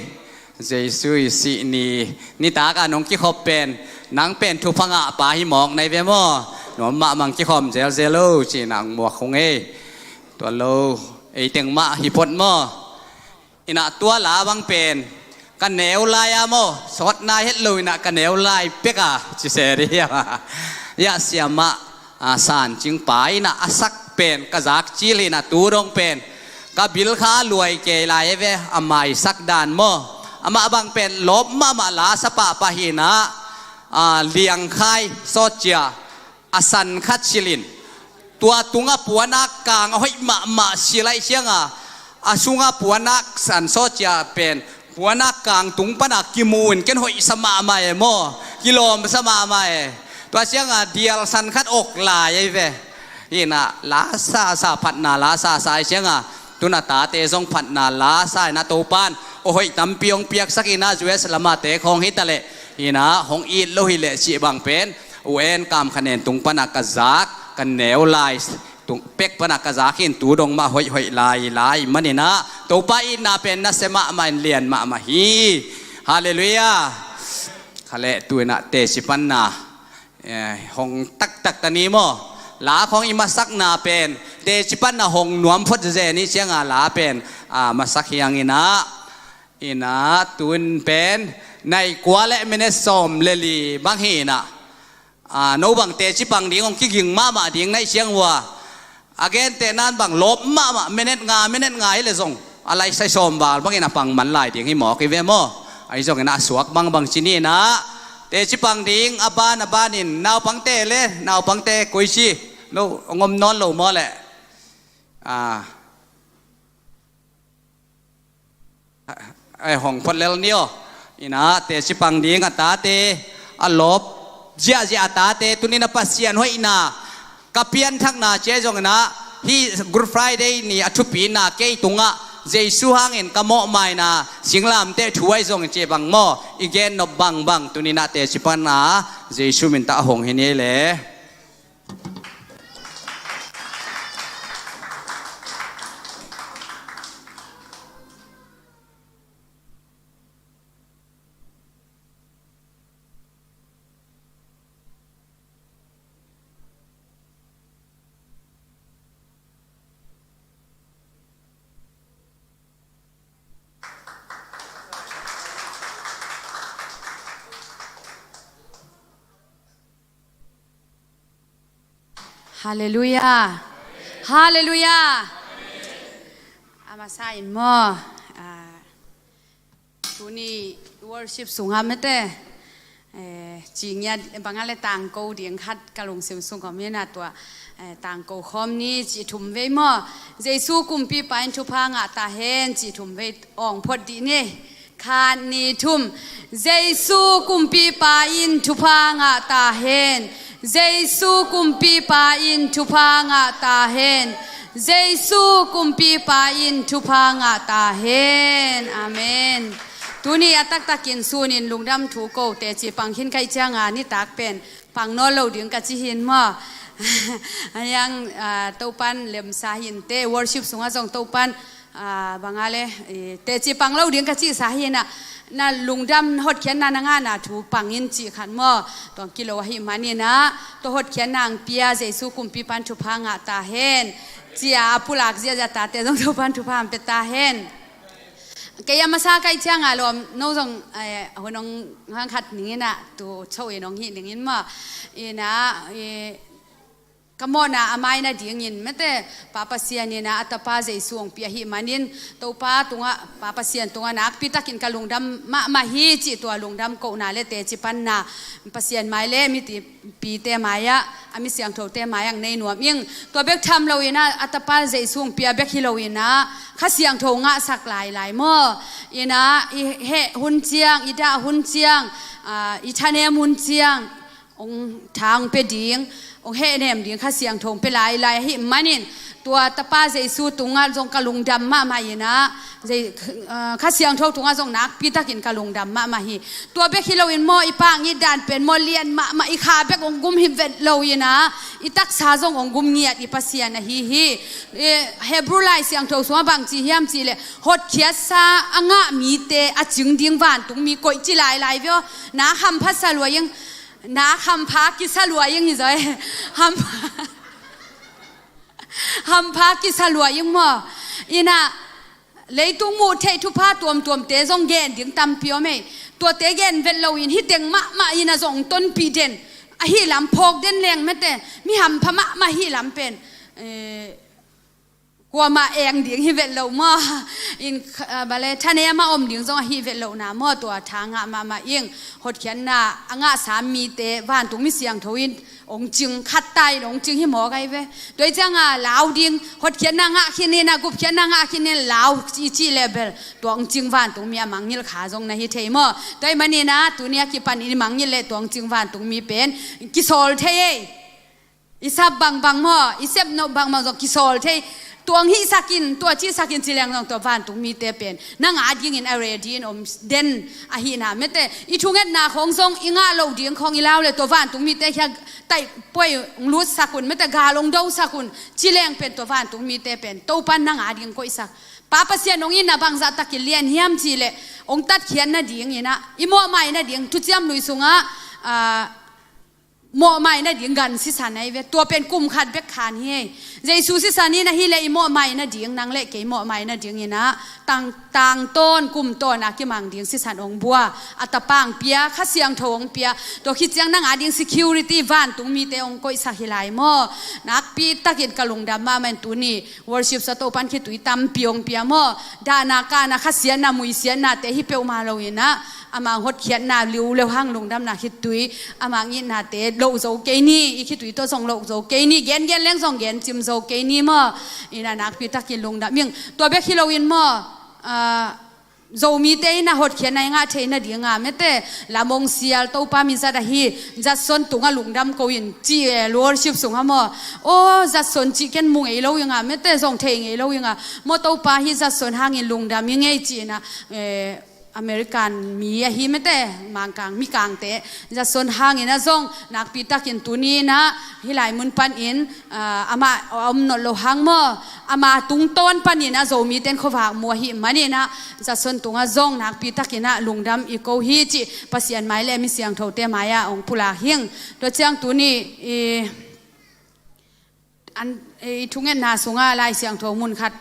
Jesu i sih ni, nitak a nong kikhop pen nang pen thupha ngah pa hi mawk nai ve maw? Nuam mahmah, kikhawm zelzel o, ci-in ang muak hong ei. Tua lo, ei teng mah hi phot maw? Inah tua la bang pen ka neu lai a maw, sawtna het lo inah ka neu lai pek a ci se dih hiam? Iah siamah, a, San Cing pa inah a sak pen ka zak cil inah tu dong pen ka bil kha a luai kei lai e ve, a maisak dan maw? Amah bang pen lawp mahmah la sa pahpah hinah, a, liangkhai sawtcia a san khat silin tua tungah puanak kang a hoih mahmah silaih sianga, a sunga puanak san sawtcia pen puanak kang tung pana kimu in ken hoihsa mahmah e maw? Kilawmsa mahmah e. Tua sianga dial san khat ok lai ahi ve. Hinah la sasa, phatna la sasa ahi sianga tuna tate zong phatna la sa inah Topan aw hoih tampi hong piaksak inah U S lama te khawng hitaleh hinah hong it lo hileh cih bang pen U N kam khanen tung pana ka zak, ka neu lai tung pek pana ka zak hin tu dong mah hoih hoih lai lai maninah Topa itna pen nasia mahmah in lian mahmah hi. Halleluiah. Khaleh tu inah teci panna, eh, hong taktak ta ni maw? La khawng i masakna pen teci panna hong nuam phot zeze ni cianga la pen, ah, masak hiang inah, inah tun pen nai kua le minute sawm le li bang hi inah, a, no bang teci pang ding hong kiging mahmah ding naih siang ua. A gente nan bang lawp mahmah, minute nga, minute nga hi le zong a lai sai sawm val bangin a pang man lai ding hi mawk hi ve maw? Ahi zongin a suak bangbang ci ni inah teci pang ding, a ban a banin naupangte le naupangte koici lo hong om nawn lo maw leh? A, eh, hong phot lel ni aw. Inah teci pang ding a tate, a lawp ziahziah a tate, tuninah Pasian hoihna ka pianthakna ci ahi zong inah hih Good Friday ni a thupina kei tungah Jesu hangin ka mawhmaina singlamteh thu ahi zongin ci bang maw? I gen nop bangbang tuninah teci panna Jesu mintah a hong hi ni le. Halleluiah. Halleluiah. A masa in maw, ah, tuni worship sungah mete, eh, cingia bangah le tangko ding khat ka lungsim sung om inah tua, eh, tangko khawm ni ci thum vei maw? Jesu kumpipa in thupha ngah ta hen ci thum vei awng phot dih ni. Khat, nih, thum. Jesu kumpipa in thupha ngah ta hen. Jesu kumpipa in thupha ngah ta hen. Jesu kumpipa in thupha ngah ta hen. Amen. Tuni a taktakin sunin lungdam thu ko teci pang khin ka hih cianga nitak pen pang nawn lo ding ka ci hin maw? Ahiang, ah, Topan lemsa hinte, worship sungah zong Topan, ah, bangah le, eh, teci pang lo ding ka cihsa hinah, na lungdam hotkhiatna na ngahna thu pangin cih khat maw? Tuang kilo ahih maninah tua hotkhiatna ang pia Jesu kumpipan thupha ngah ta hen. Cia a pulak ziahziah tate zong Topan thupha ang pia ta hen. Kei a masa ka hih cianga lawm no zong, eh, hun hong hang khat ning inah tu cho in hong hih ning in maw? Inah, eh, Ka mawhna a mai nadingin mete, Pa Pasian in a tapa Jesu hong pia ahih manin, Topa tungah, Pa Pasian tungah nakpi takin ka lungdam mahmah hi cih tua lungdam kohna le teci panna Pasian mai le mipite mai-ah, a mi siangthote mai-ah nei nuam ing. Tua bek tham loin a, a tapa Jesu hong pia bek hi loin a, Kha Siangtho ngahsak lailai maw? In a, i heh hun ciang, i dah hun ciang, aa, i thanem hun ciang, hong tha hong pia ding, hong hehnem ding Kha Siangtho hong pia lailai ahih manin, tua tapa Jesu tungah zong ka lungdam mahmah in a, Kha Siangtho tungah zong nakpi takin ka lungdam mahmah hi. Tua bek hi loin maw, i pah ngiat dan pen maw, lian mahmah, i kha bek hong gum hi vet loin a, i taksa zong hong gum ngiat i Pasian ahi hi. Hebrew Lai Siangtho sungah bang ci hiam cih leh, hotkhiatsa a ngah mite a cing ding vantungmi koih ci lailai veh aw. Na hampha sa lua ing, na hampha kisa lua ing hi zaw e. Hampha, hampha kisa lua ing maw? In a, leitung muh theih thupha tuamtuamte zong gen ding tampi om ei. Tuate gen vet loin hih teng mahmah in a zong tonpih den, ahih lam phawk den leng mete, mi hampha mahmah ahih lam pen, eh, kuamah eng ding hi vet lo maw? In, ah, bale, thanem a om ding zong ahi vet lohna maw? Tua tha ngah mahmah ing. Hotkhiatna a ngahsa mite vantungmi siangtho in hong cing, khat ta in hong cing hi mawk ahi ve. Tua hi ciang a lau ding, hotkhiatna ngah khin in a, gupkhiatna ngah khin in lau i cih leh bel, tua hong cing vantungmi a mangngilh kha zong na hi thei maw? Tua ahih manin a, tuni a kipan i mangngilh leh tua hong cing vantungmi pen kisawl thei ei. I sap bangbang maw, i sep nop bangbang zong kisawl thei. Tua hong hihsak in, tua cihsak in ci leng zong tua vantungmite pen nang a dingin a ready in om den ahihna mete. I thungetna khawng zong i ngah loh ding khawng i lau leh tua vantungmite khia taih puai hong lutsak un mete, gal hong dosak un ci leng pen tua vantungmite pen Topan nang a ding koihsak. Pa Pasian hong itna bangzah takin lian hiam cih leh, hong tatkhiat nadingin a, i mawhmaih nading, Thuciam Lui sungah, ah, mawhmaih nading gan sisan ahi ve. Tua pen kum khat bek khan hi ei. Jesu sisan in ahih leh i mawhmaih nading, nang le kei mawhmaih nadingin a, tang, tangtawn, kumtawn a kimang ding sisan hong bua. A tapa hong pia, Kha Siangtho hong pia. Tua khit ciang nang a ding security vantungmite hong koihsak hi lai maw? Nakpi takin ka lungdam mahmah in tuni worship sa Topan khitui tampi hong pia maw? Dahna, kahna, khasiatna, muisiatnate hi peuhmah loin a, amah hotkhiatna liuleu hang lungdamna khitui, amah itnate loh zo kei ni, i khitui tawh zong loh zo kei ni, gengen leng zong gencim zo kei ni maw? In a nakpi takin lungdam ing. Tua bek hi loin maw, ah, Zomite in a hotkhiatna i ngah theih nading a mete, lam hong sial Topa mi zat ahi Judson tungah lungdam ko in ci e, worship sungah maw? Aw, Judson cih ken mu ngei lo ing a mete, zong thei ngei lo ing a maw, Topa hi Judson hangin lungdam ing ei ci in a, eh, American mi ahi mete, Mangkang, Mikangte, Judson hangin a zong nakpi takin tuni in a hih lai mun panin, ah, amah a om nawn loh hang maw, ama tungtawn panin a Zomite in khuavak mu ahih manin a, Judson tungah zong nakpi takin a lungdam i ko hi cih Pasian mai le mi siangthote mai-ah hong pulak hing. Tua ciang tuni i, an, i thungetna sungah Lai Siangtho mun khat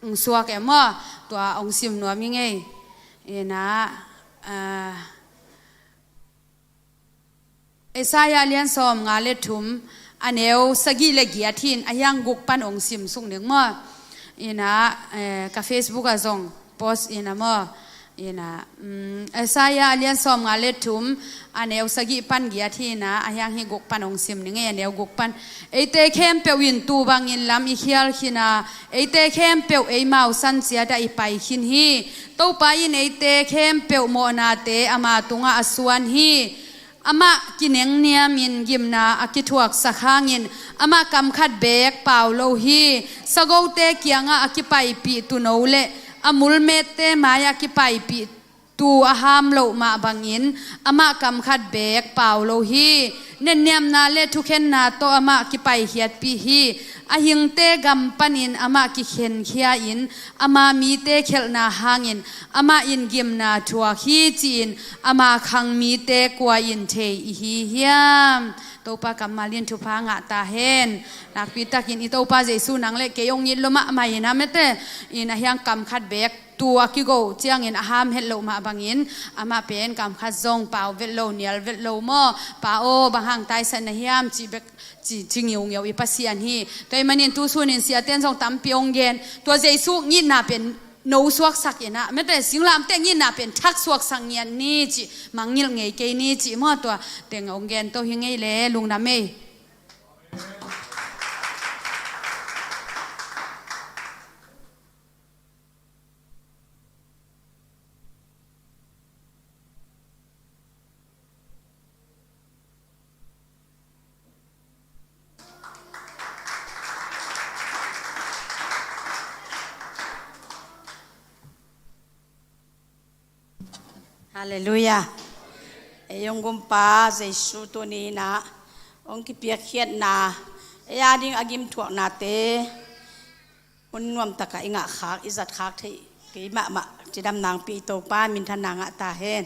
hong suak e maw? Tua hong sim nuam ing ei. In a, ah, Isaiah lian sawmnga le thum, a neu sagih le giat hi in, a hiang guk pan hong sim suk ning maw? In a, eh, ka Facebook ah zong post in a maw? In a, mm, Isaiah lian sawmnga le thum, a neu sagih pan giat hi in a, a hiang hih guk pan hong sim ning ei, a neu guk pan. Eite khempeuh in tuu bangin lam i khial khin a, eite khempeuh eimau san ciat ah i pai khin hi. Topa in eite khempeuh mawhnate ama tungah a suan hi. Amah kinengniamin gimna a kithuaksak hangin amah kam khat beek pau lo hi. Sagote kiangah a kipaipih tuuno le a mulmette mai-ah kipaipih tuu a ham loh mah bangin amah kam khat beek pau lo hi. Netniamna le thukhenna tawh amah kipaikhiatpih hi. A hingte gam panin amah kikhenkhia-in ama mite khelhna hangin amah in gimna thuak hi, ci-in ama khang mite kua in thei i hi hiam? Topa kammal in thupha ngah ta hen. Nakpi takin i Topa Jesu nang le kei hong it lua mahmah in a mete, in a hiang kam khat beek tua kigo ciangin a ham het loh mah bangin, amah pen kam khat zong pau vet lo, nial vet lo maw, pa aw, bang hang taisan na hiam, cih bek, ci, ci ngiungeu i Pasian hi. Tua ahih manin tu sunin siaten zong tampi hong gen. Tua Jesu ngitna pen no suaksak in ah, mete singlamteh ngitna pen thak suaksak ngiat ni cih, mangngilh ngei kei ni cih maw, tua teng hong gen to hi ngei le, lungdam ei. Halleluiah. Ei hong gumpa Jesu tuni in ah hong kipiakkhiatna, ei a ding a gimthuaknate hun nuamtakah i ngahkhak, i zatkhak theih kei mahmah cidam nangpi Topa minthanna ngah ta hen.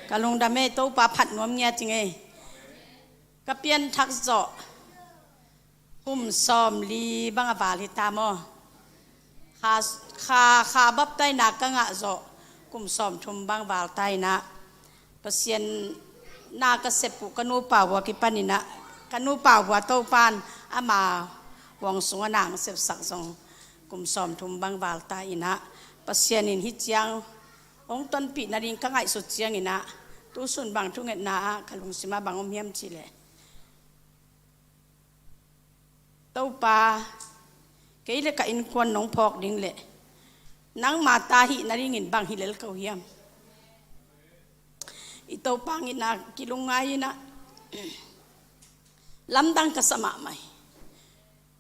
Ka lungdam ei, Topa phat nuam ngiat ing ei. Ka pianthak zawh kum sawmli bang a val hi ta maw? Kha, kha, kha baptaina ka ngah zawh kum sawmthum bang val ta in ah, Pasian na ka sep uh ka nupa vua kipan in ah, ka nupa vua Topan ama huang sungah na hong sepsak zong kum sawmthum bang val ta in ah, Pasian in hih ciang hong tonpih nading ka ngaihsut ciangin ah, tu sun bang thungetna ah ka lungsimah bang om hiam cih leh, Topa, kei le ka innkuan nong phawk ding leh nangma ta hih nadingin bang hi lel ko hiam? I Topa ngitna kilungngai in ah, lamdang ka sa mahmah hi.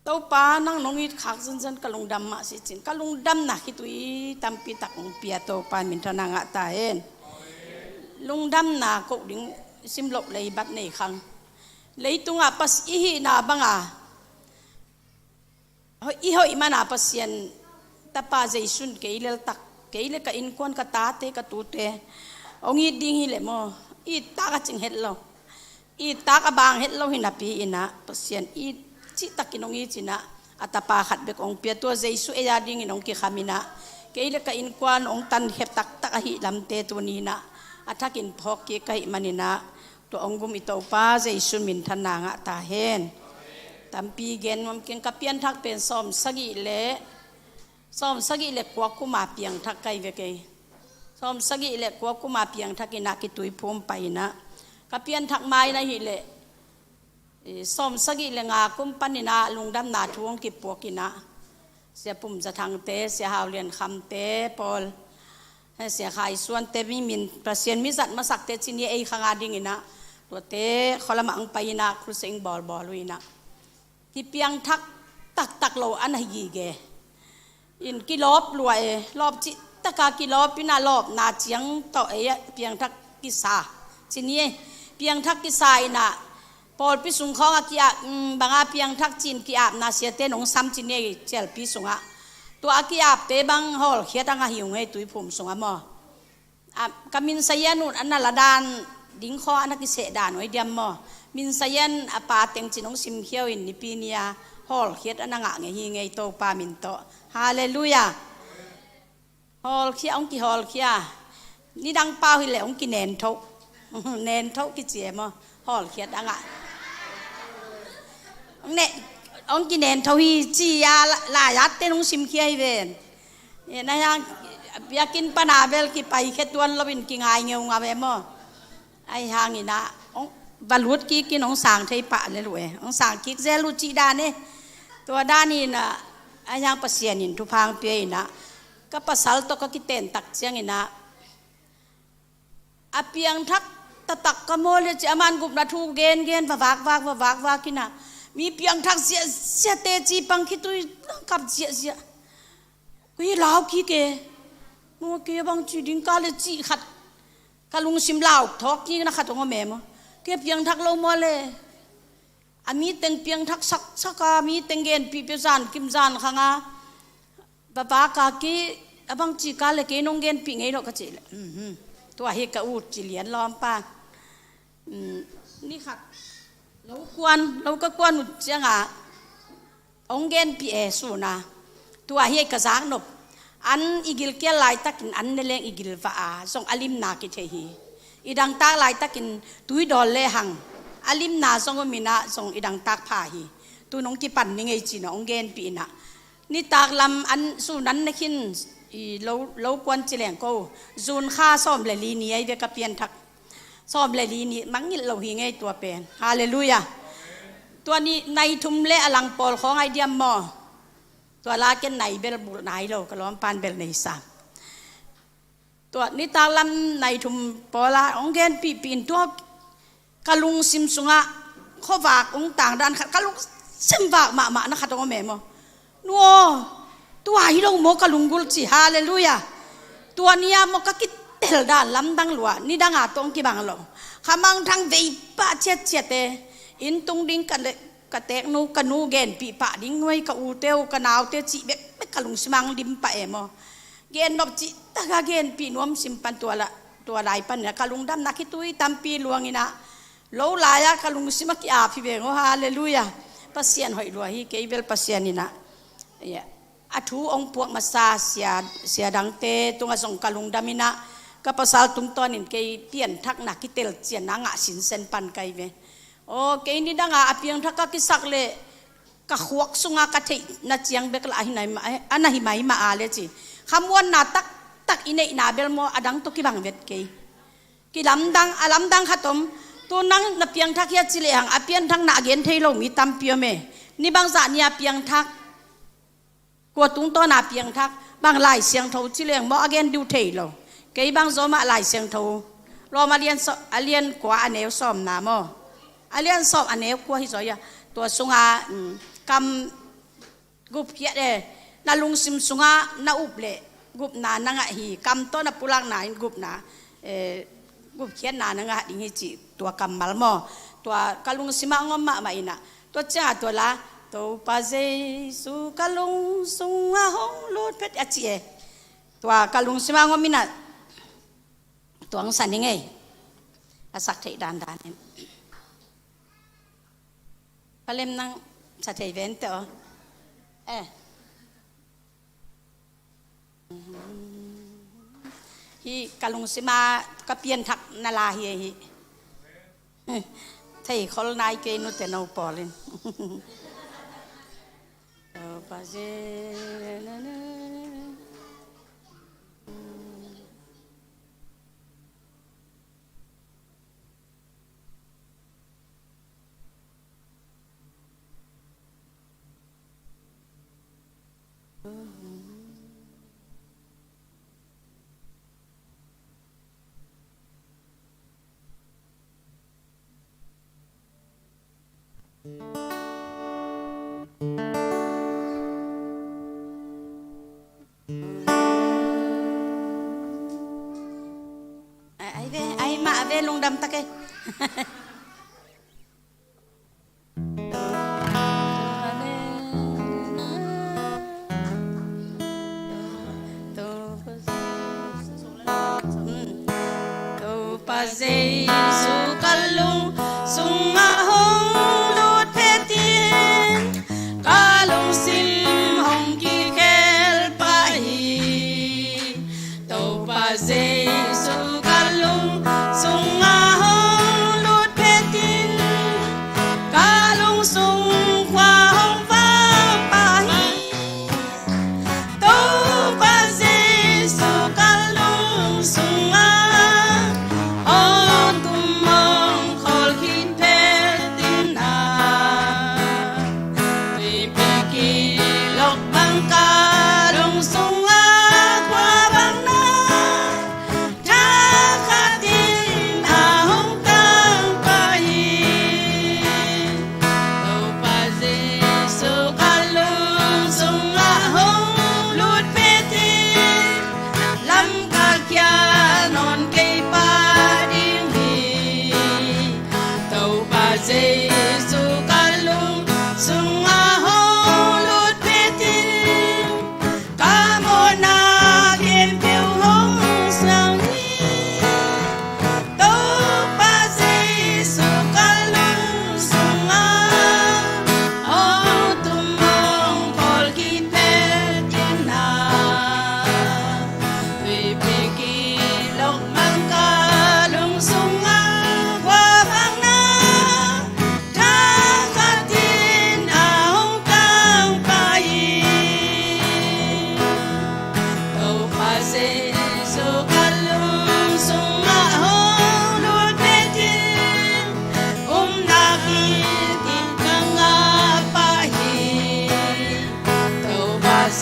Topa, nang nong it khak zenzen ka lungdam mah si cin, ka lungdamna khitui tampi tak hong pia Topa minthanna ngah ta hen. Lungdamna koh ding simloh lei bat nei khang. Leitungah Pasian i hihna banga, i hoih mana Pasian tapa Jesu in kei leltak, kei le ka innkuan, ka tate, ka tute hong it ding hi leh maw, it tak a cing het lo, it tak a bang het lo hi napi in ah, Pasian it cihtakin hong it in ah, a tapa khat bek hong pia, tua Jesu ei a dingin hong kikham in ah, kei le ka innkuan hong tankhia taktak ahih lamte tuni in ah a thakin phawk kik ka hih manin ah, tua hong gum i Topa Jesu minthanna ngah ta hen. Tampi gen nuam keng, ka pianthak pen sawmsagih le, sawmsagih le kua kuma piangthak ka hi ve kei. Sawmsagih le kua kuma piangthak in ah kituiphum pai in ah, ka pianthak mai na hih leh, eh, sawmsagih le nga kum panin ah lungdamna thu hong kipuak in ah, Sia Pum Za Thangte, Sia Hau Lian Khamte pawl, eh, Sia Khai Suante, mi min Pasian mi zat masakte ci ni ei khang a dingin ah, tuate khualamah hong pai in ah, crusade hong bawlbawl uh in ah, hih piangthak taktak lo a na hi gige. In kilawp lua e, lawp cih taka kilawp in ah, lawpna ciang tawh ei ah piangthak kisa ci ni e. Piangthak kisa in ah, pawlpi sung khawng a ki-ap, um, banga piangthak ci-in ki-apna siate nong sam ci ni e, cialpi sungah. Tua a ki-apte bang hawlkhiat a ngah hi ung ei, tuiphum sungah maw. A, ka minsayan un a na la dan ding khaw a na kiseh dan uh ei diam maw? Minsayan a pa teng ci-in hong simkhia uh in, nipi ni a hawlkhiat a na ngah ngei hi ngei, Topa min tawh. Halleluiah. Hawlkhia, hong kihawlkhia. Nidang pau hi leh hong kinenthoh. Nenthoh kici e maw? Hawlkhiat a ngah. Hong ne, hong kinenthoh hi ci a la, laiatte nong simkhia hi ven. E, na hiang, biakinn pana bel kipai khe tuan lo in kingai ngeungau e maw. Ahi hangin ah, hong va lut kik in hong sang thei pah lel uh e. Hong sang kik zel uh cih dan e. Tua dan in ah, ahi hang Pasian in thupha hong pia in ah, ka pasal tawh ka kiten tak ciangin ah, a piangthak taktak ka mawl e ci, aman gupna thu gengen, va vakvak, va vakvak in ah, mi piangthak ziahziahte ci pang khitui kap ziahziah. Kei lau kik e. Maw, kei bangci ding ka le cih khat ka lungsim lau thawk kikna khat hong om e maw. Kei piangthak lo maw le. A mi teng piangthak saksak a, mi teng genpih pia zan kim zan khang a, va vak a, kei a bangci ka le kei nong genpih ngei lo ka cih leh, mhm, tua hi ka ut ci lian lawm pa. Mm, ni khat lo kuan, lo ka kuan ut ciangah hong genpih e sun a. Tua hi ei ka zaknop. An i gilkial laitakin an ne leng i gilvah a, zong a limna kithei hi. I dangtak laitakin tui dawl lehang a limna zong om in ah zong i dangtak pha hi. Tu nong kipan ni ngei ci-in ah hong genpih in ah, nitak lam an sun an ne khin, i lo, lo kuan ci leng ko, June kha sawm le li ni ahi ve ka pianthak. Sawm le li ni mangngilh lo hi ngei tua pen. Halleluiah. Tua ni nai thum le a lang pawl khawng ahi diam maw? Tua la ken nai bel bulh nai lo, ka lawmpa'n bel nei sam. Tua nitak lam nai thum pawl a hong genpihpih in tua ka lungsim sungah khuavak hong tangdan khat, ka lungsim vak mahmah na khat hong om e maw? Nu aw, tua hi lo maw ka lunggulh ci, halleluiah. Tua ni-a maw ka kitel dan lamdang lua, nidang a tawh hong kibang lo. Kha mangthang vei pah ciatciat e, inn tung ding ka le, ka teeknu, ka nu genpih pah ding, nuai ka ute uh, ka naute cih bekbek ka lungsim ah hong dim pah e maw? Gen nop cih tak a genpih nuam sim pan tua la, tua lai panin ah ka lungdamna khitui tampi luang in ah, lo lai-a ka lungsim a ki-ap hi veng aw, halleluiah. Pasian hoih lua hi, kei bel Pasian in ah, a thu hong puak masa sia, sia dangte tungah zong ka lungdam in ah, ka pasal tungtawnin kei pianthakna kitelcianna ngah sinsen pan ka hi ve. Aw, kei nidang a a piangthak ka kisak leh ka khuak sunga ka theihna ciang bek lah a hi nai mah, a na hi mai mah a le ci. Khamuanna taktak i neihna bel maw a dang tawh kibang vet kei. Kilamdang, a lamdang khat om. Tu nang na piangthak hia ci lehang a pianthakna a gen thei lo mi tampi om e. Ni bangzah ni a piangthak, kua tungtawn a piangthak, bang Lai Siangtho ci leng maw a gen diu thei lo. Kei bang zaw mah Lai Siangtho, Rom a lian saw-, a lian kua a neu sawmna maw? A lian sawm a neu kua hi zaw ia. Tua sunga, um, kam gupkhiat e, na lungsim sunga na up leh gupna na ngah hi, kam tawh na pulakna in gupna, eh, gupkhiatna na ngah ding hi cih tua kammal maw? Tua ka lungsim ah hong om mahmah in ah, tua ciang a tua la, Topa Jesu ka lungsung ah hong lut phet a ci e. Tua ka lungsim ah hong om in ah, tua hong sa ning ei. A sak theih dandan in. Palem nang sa thei ven te aw. Eh. Hi ka lungsima ka pianthakna la hi, hi. Thei khol nai kei nute no pawlin. Ai, ai ve, ai mah ve lungdam tak e. Topa Jesu ka lungsung ah hong lut phet in, ka lungsim hong kikhel pah hi. Topa Jesu ka lungsung ah hong lut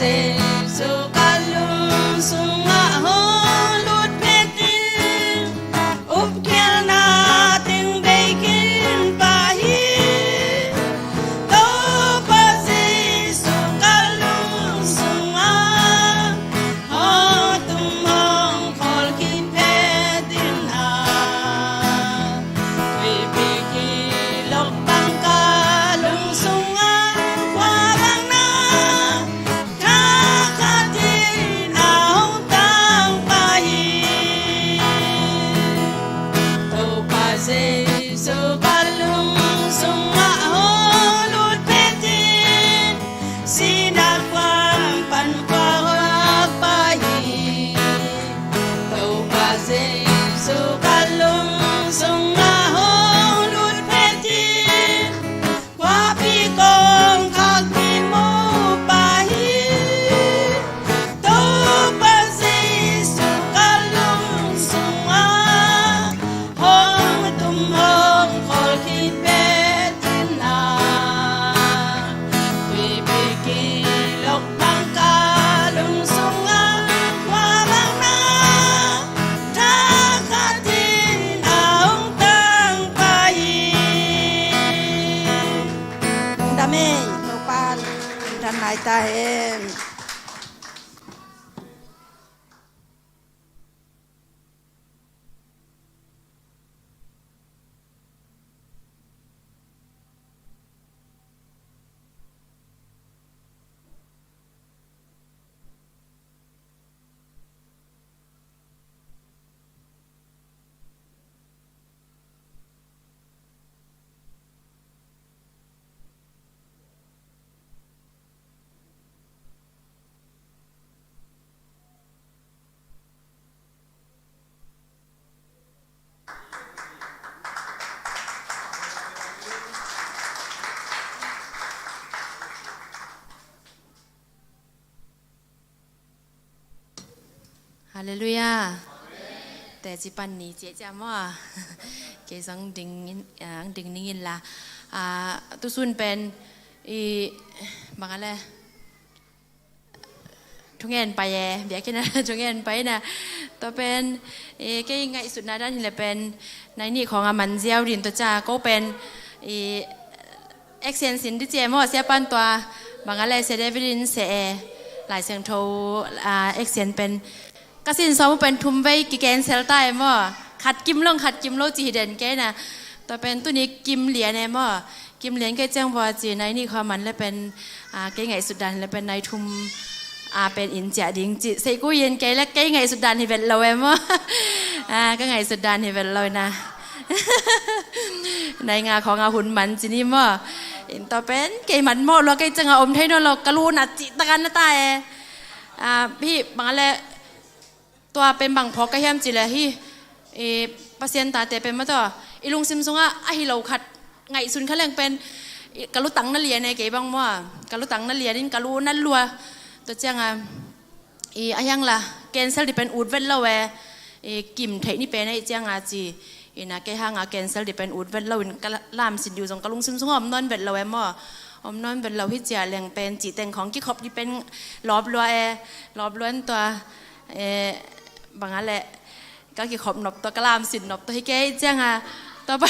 Jesu ka lungsungah hong lut phet in, upkhialna teng bei khin pah hi. Topa Jesu ka lungsungah hong tum hong khol khin phet in ah, tuipi kilok bang ka lungsungah kua bang na thakhatin a hong tang pah hi. Topa Jesu ka lungsungah hong lut phet in, sihna kuang pan kua hong pah hi. Topa Jesu ka lungsungah hong lut phet in, kuapi kong khak kimu pah hi. Topa Jesu ka lungsungah hong tum hong khol khin phet in ah, tuipi kilok bang ka lungsungah kua bang na thakhatin a hong tang pah hi. Lungdam ei, Topa lungdam nai ta hen. Halleluiah. Teci pan ni ciahciah maw? Kei zong ding in, ah, ding ning in la. Ah, tusun pen i bang a le thungen pai e, biakinn ah thungen pai na. Tua pen i kei ngaihsutna dan hi le pen nai nih khawng a man ziau din tua cia ko pen i action sin di ci e maw, siapan tua bang a le sia David in sia e, Lai Siangtho, ah, action pen ka sin sawm uh pen thum vei ki-cancel ta e maw, khat kim lo khat kim lo ci hi den kei na. Tua pen tuni kim lian e maw, kim lian kei ciang vua ci nai nih khawng a man le pen, ah, kei ngaihsut dan le pen nai thum a pen in ciah ding ci sei ku in kei le kei ngaihsut dan hi vet lo e maw. Ah, ka ngaihsut dan hi vet lo na. Nai nga khawng a hun man ci ni maw. In tua pen kei man mawh lua kei ciang a om thei nawn lo ka lu na cih takan na ta e. Ah, hi bang a le tua pen bang phawk ka hiam ci le hi, i Pasian tate pen maw tua i lungsim sungah a hi lo khat ngaihsun kha leng pen i ka lutang na lian e kei bang maw. Ka lutang na lian in ka lu na lua. Tua ciang a i a hiang la cancel di pen ut vet lo e, i kim theih ni pen e i ciang a ci. Ina kei hang a cancel di pen ut vet lo in ka la-, lam sin diu zong ka lungsim sungah om nawn vet lo e maw. Om nawn vet lo hi ciah leng pen cih teng khawng kikhop di pen lawp lua e, lawp lua in tua, e, bang a le ka kikhop nop tawh ka lam sin nop tawh hi kei ciang a tua pa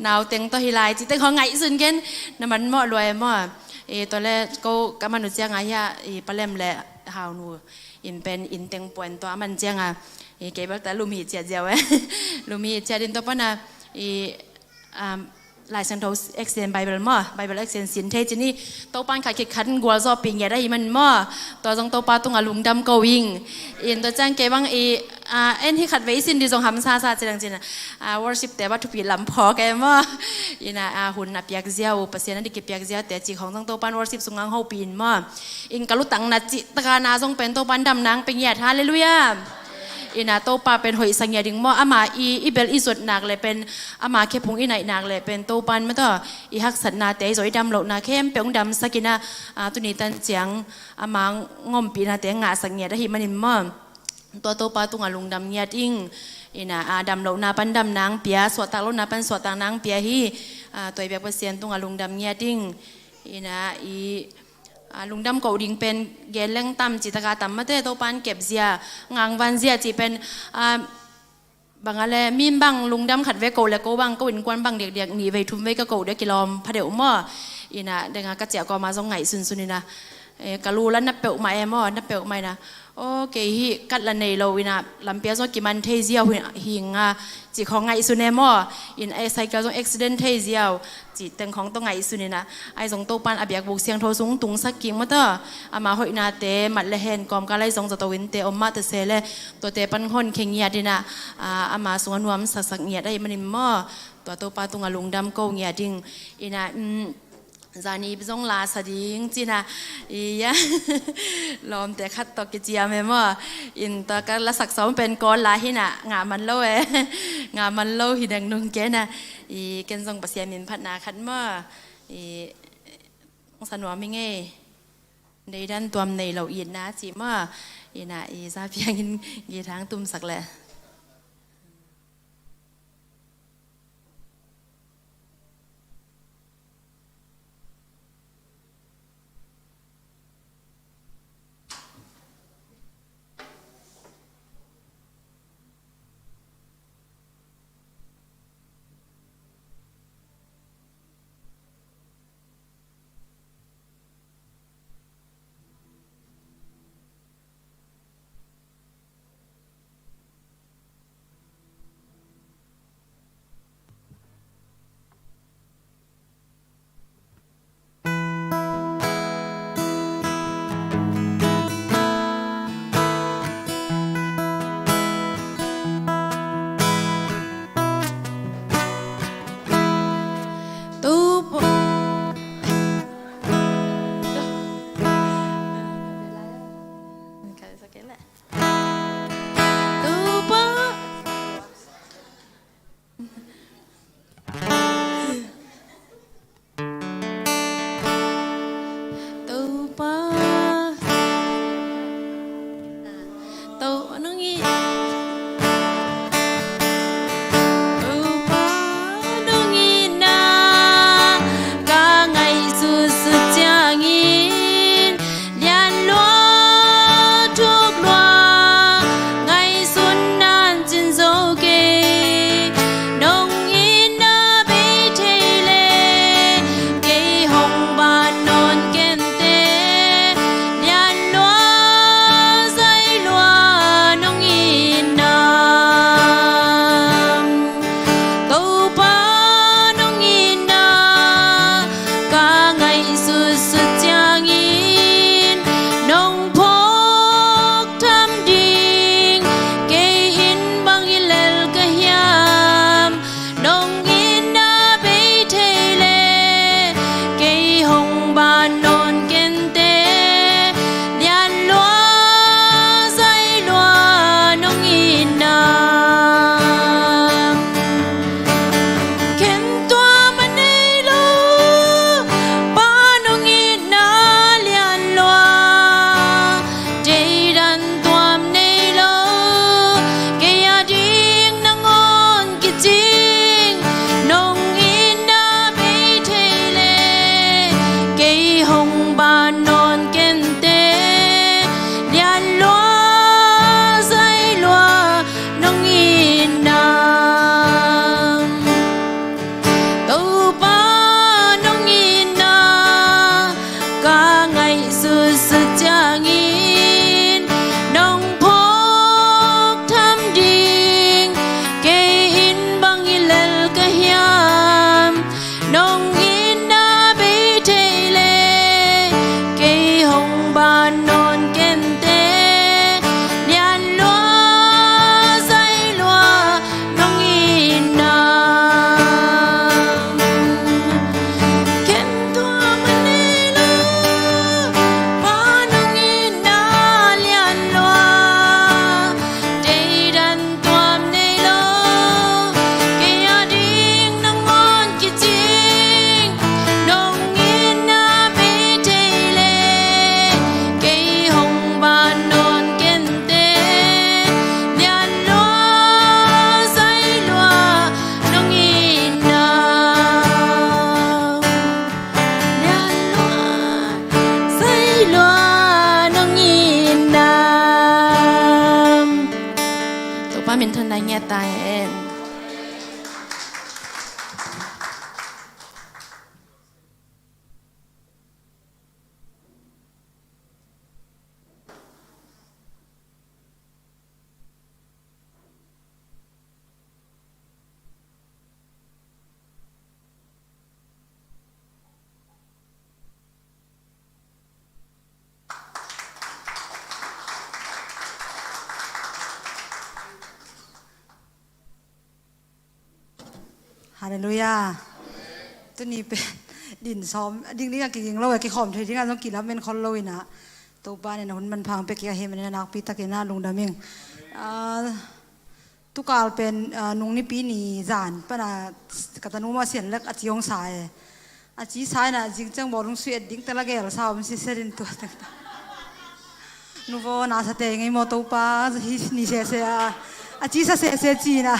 nau teng tawh hi lai cih teng khawng ngaihsun ken na man mawh lua e maw. E, tua le ko ka man uh ciang a hi a i palem le haunu in pen in teng puan tua a man ciang a i kei bel ta lum hi ciat ziau e. Lum hi ciat in tua pan a i, um, Lai Siangtho action Bible maw, Bible action sin thei ci ni. Topan khat khit khat gualzawhpih ngiat ahi man maw. Tua zong Topa tungah lungdam ko ing. In tua ciang kei bang i, ah, en hi khat vei sin di zong hamsa sa ci dang cin a, ah, worship te ba thupi lam phawk e maw. Ina, ah, hun a piak ziau, Pasian a di kipiak ziau te ci khawng zong Topan worship sungah hopih in maw. In ka lutang na cih taka na zong pen Topan dam nang pe ngiat. Halleluiah. Ina Topa pen hoih sa ngiat ding maw, ama i, i bel i zuat nak le pen, ama khephung i naih nak le pen Topan maw tua i haksatnate i zaw i damlohna khempeuh hong damsak ina, a, tuni tan ciang ama ngompihnate ngahsak ngiat ahi manin maw. Tua Topa tungah lungdam ngiat ing. Ina, a, damlohna pan dam nang pia, suahtak lohna pan suahtak nang pia hi. A, tua i biak Pasian tungah lungdam ngiat ing. Ina i, a, lungdam koh ding pen gen leng tam cih taka tam mate, Topa'n kep zia, ngangvan zia cih pen, a, bang a le, mi bang lungdam khat ve koh le, ko bang, ko innkuan bang diakdiak nih vei thum vei ka koh dek kilawm pha deuh maw. Ina, denga ka ciah kawma zong ngaihsunsun ina, e, ka lu la na peuhmah e maw, na peuhmah ina. Aw, kei hih kat la nei lo ina, lampia zong kiman thei ziau hi, hi nga, cih khawng ngaihsun e maw. In, e, cycle zong accident thei ziau, cih teng khawng tawh ngaihsun ina. Ahi zong Topa'n a biakbuk siangtho sung tungsak kik maw taw. Ama hoihnate mat le hen kawmkal ahi zong zato innte om mah ta se le, tuate pan hon khe ngiat ina, a, ama sungah nuam saksak ngiat ahih manin maw, tua Topa tungah lungdam ko ngiat ding ina, mm, zani zong la sa ding cina, iya. Lawmte khat tawh kiciam e maw. In tua ka lasak sawm pen Kawl la hina, ngah man lo e. Ngah man lo hi dang nung kena. I ken zong Pasian min phatna khat maw. I sa nuam hi ngei. Deidan tuam nei lo itna cih maw. Ina i za piangin githang tumsak le. Topa, Topa nong it, Topa nong itna ka ngaihsutsut ciangin, lian lua thuk lua Amen. Halleluiah. Tuni pen din sawm ding ding a kiging lo, a kikhawm thei ding a zong kilamen khol lo in ah, Topa in a hun manpha hong pia kik a hi manin a nakpi takin a lungdam ing. Ah, tukal pen, ah, nung nipi ni zan pan a ka tanu mah Sian Lek a ci hong sa e. A ci sa in ah zing ciang bawlung sui et ding tela gel sa om sitset in tua teng ta. Nu vaw na sa teng ei maw, Topa hi ni sese a, a ci sa sese ci in ah.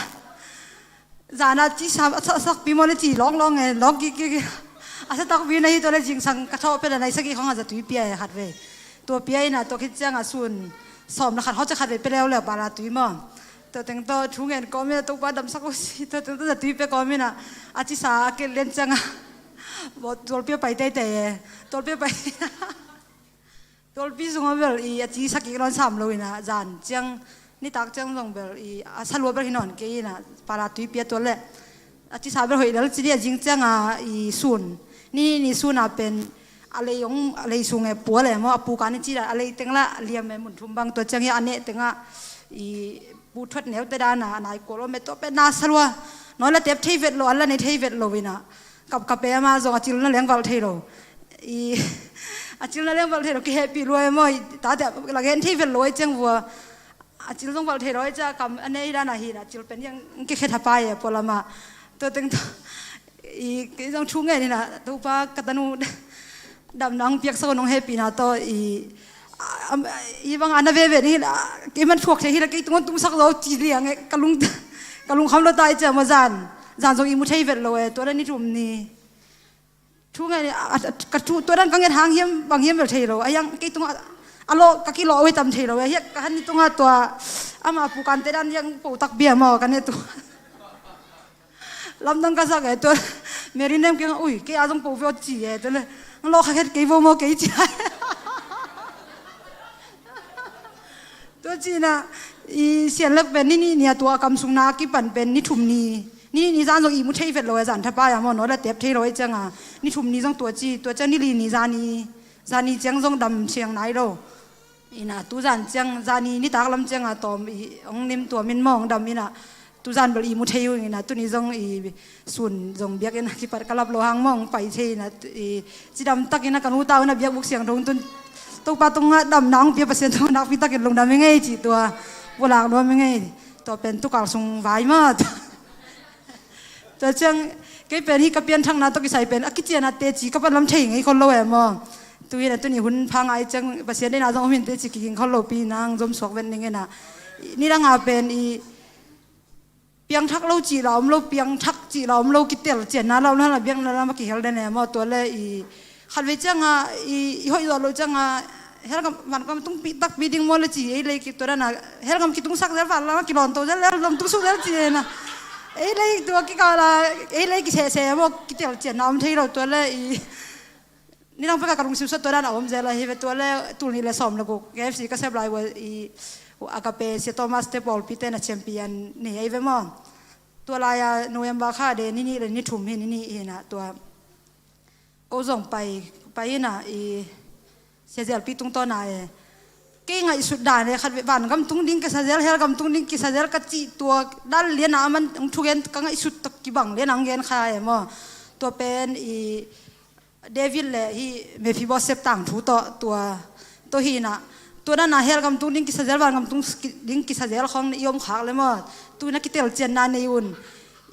Zan a ci sa, a sa, sakpi maw le ci lawng lawng e, lawng kik kik. A sa takpi na hi tua le zingsang ka thawh pen a nai sagih khawng a zatui pia e khat vei. Tua pia in ah tua khit ciang a sun sawm na khat hawh ciang khat vei pia leuleu pala tui maw. Tua teng tawh thu ngen kawm in ah Topa damsak uh si, tua teng tawh zatui pia kawm in ah, a ci sa a kei lian ciang a tualpi a pai teitei e. Tualpi a pai. Tualpi sungah bel i a ci sa kik nawn sam lo in ah, zan ciang nitak ciang zong bel i a sa lua bel hi nawn kei in ah, pala tui pia tua le a ci sa bel hoih lel ci dih a zing ciang a i sun. Ni ni sun a pen a lei hong, a lei sung e pual e maw, a pukan i ci dan a lei teng la liam e mun thum bang, tua ciang hi a neh teng ah i pu thuat neu te dan a nai kual om e, tua pen na sa lua. Nawi la tep thei vet lo, an la nei thei vet lo in ah kapkap e, ama zong a cil na leng valh thei lo. I a cil na leng valh thei lo, kihehpih lua e maw, i tate la gen thei vet lo e ciang vua. A cil zong valh thei lo e ciang kam a nei dan a hi in ah cil pen yang kikhet hapai e pualam ah. Tua teng tawh i kei zong thu ngen in ah Topa ka tanu damna hong piaksak uh nong hehpihna tawh i, a, am, i bang a na veve ding hi la, kei man thuak thei hi la, kei tung hong tungsak zo ci liang e, ka lung, ka lungkham lo ta i ciang maw zan. Zan zong i mu thei vet lo e, tua le ni thum ni. Thu ngen, a, a, ka thu, tua dan ka nget hang hiam, bang hiam bel thei lo. A hiang kei tungah, a lawh, ka kilawh uh hi tam thei lo. A hiak ka han ni tungah tua, ama pukante dan hiang po tak bia maw, ka ne tu. Lamdang ka sak e, tua. Mary nem kei, ui, kei a zong po veo ci e, tua le. Lawh kha khet kei vo maw, kei ci. Tua ci in ah, i Sian Lek pen ni nih ni a tua a kam sung na kipan pen ni thum ni. Ni nih ni zan zong i mu thei vet lo e, zan thapai a maw, nawi la tep thei lo e ciang a. Ni thum ni zong tua ci, tua ciang ni li ni zan ni, zan ni ciang zong dam siang nai lo. In ah tu zan ciang, zan ni nitak lam ciang a tawm i hong nim tua min maw hong dam in ah. Tu zan bel i mu thei uh in ah, tuni zong i sun zong biakinn ah kipat ka lap lo hang mawng pai thei in ah, i cidam takin ah ka nu tau in ah biakbuk siangtho tun Topa tungah damna hong pia Pasian tungah nakpi takin lungdam i ngei cih tua pulak nuam i ngei. Tua pen tukal sung vai mah. Tua ciang kei pen hih ka pianthakna tawh kisai pen a kician ah teci ka pan lam thei ngei khol lo e maw. Tu in ah tuni hun pha ngai ciang Pasian deihna zong om in teci kiging khol lopi nang zom suak ven ning in ah. Nidang a pen i piangthak lo cih la om lo, piangthak cih la om lo, kitelcianna la om lo, hala biakna lam a kihel den e maw, tua le i khatvei cianga i, i hoih zawh loh cianga helgam, vangam tungpi takpi ding maw le ci, ei lei ki tua dana helgam kitungsak zel, vanlam a kilawnto zel, helgam tungsuk zel ci e na. Ei lei tua kikala ei lei kisehseh maw, kitelcianna om thei lo, tua le i Nidang peka ka lungsim sua tua dan a om zel ahi ve, tua le tul nih le sawm le guk K F C ka sep lai ua i Agape Sia Thomas te pawlpi te na champion nei ahi ve maw. Tua lai a November kha de ni nih le ni thum hi, ni nih hi na tua. Ko zong pai, pai hi na i Sia Zelpi tungtawn a e. Kei ngaihsut dan e khat ve, vangam tung ding kisa zel, helgam tung ding kisa zel ka cih tua dan lian a man thugen ka ngaihsut tak kibang lian a hong gen kha e maw. Tua pen i David le hi Mephibosheth tangthu tawh tua, tua hi na. Tua dana helgam tung ding kisa zel, vangam tung ding kisa zel khawng na i om khak le maw. Tu na kitelcianna nei un.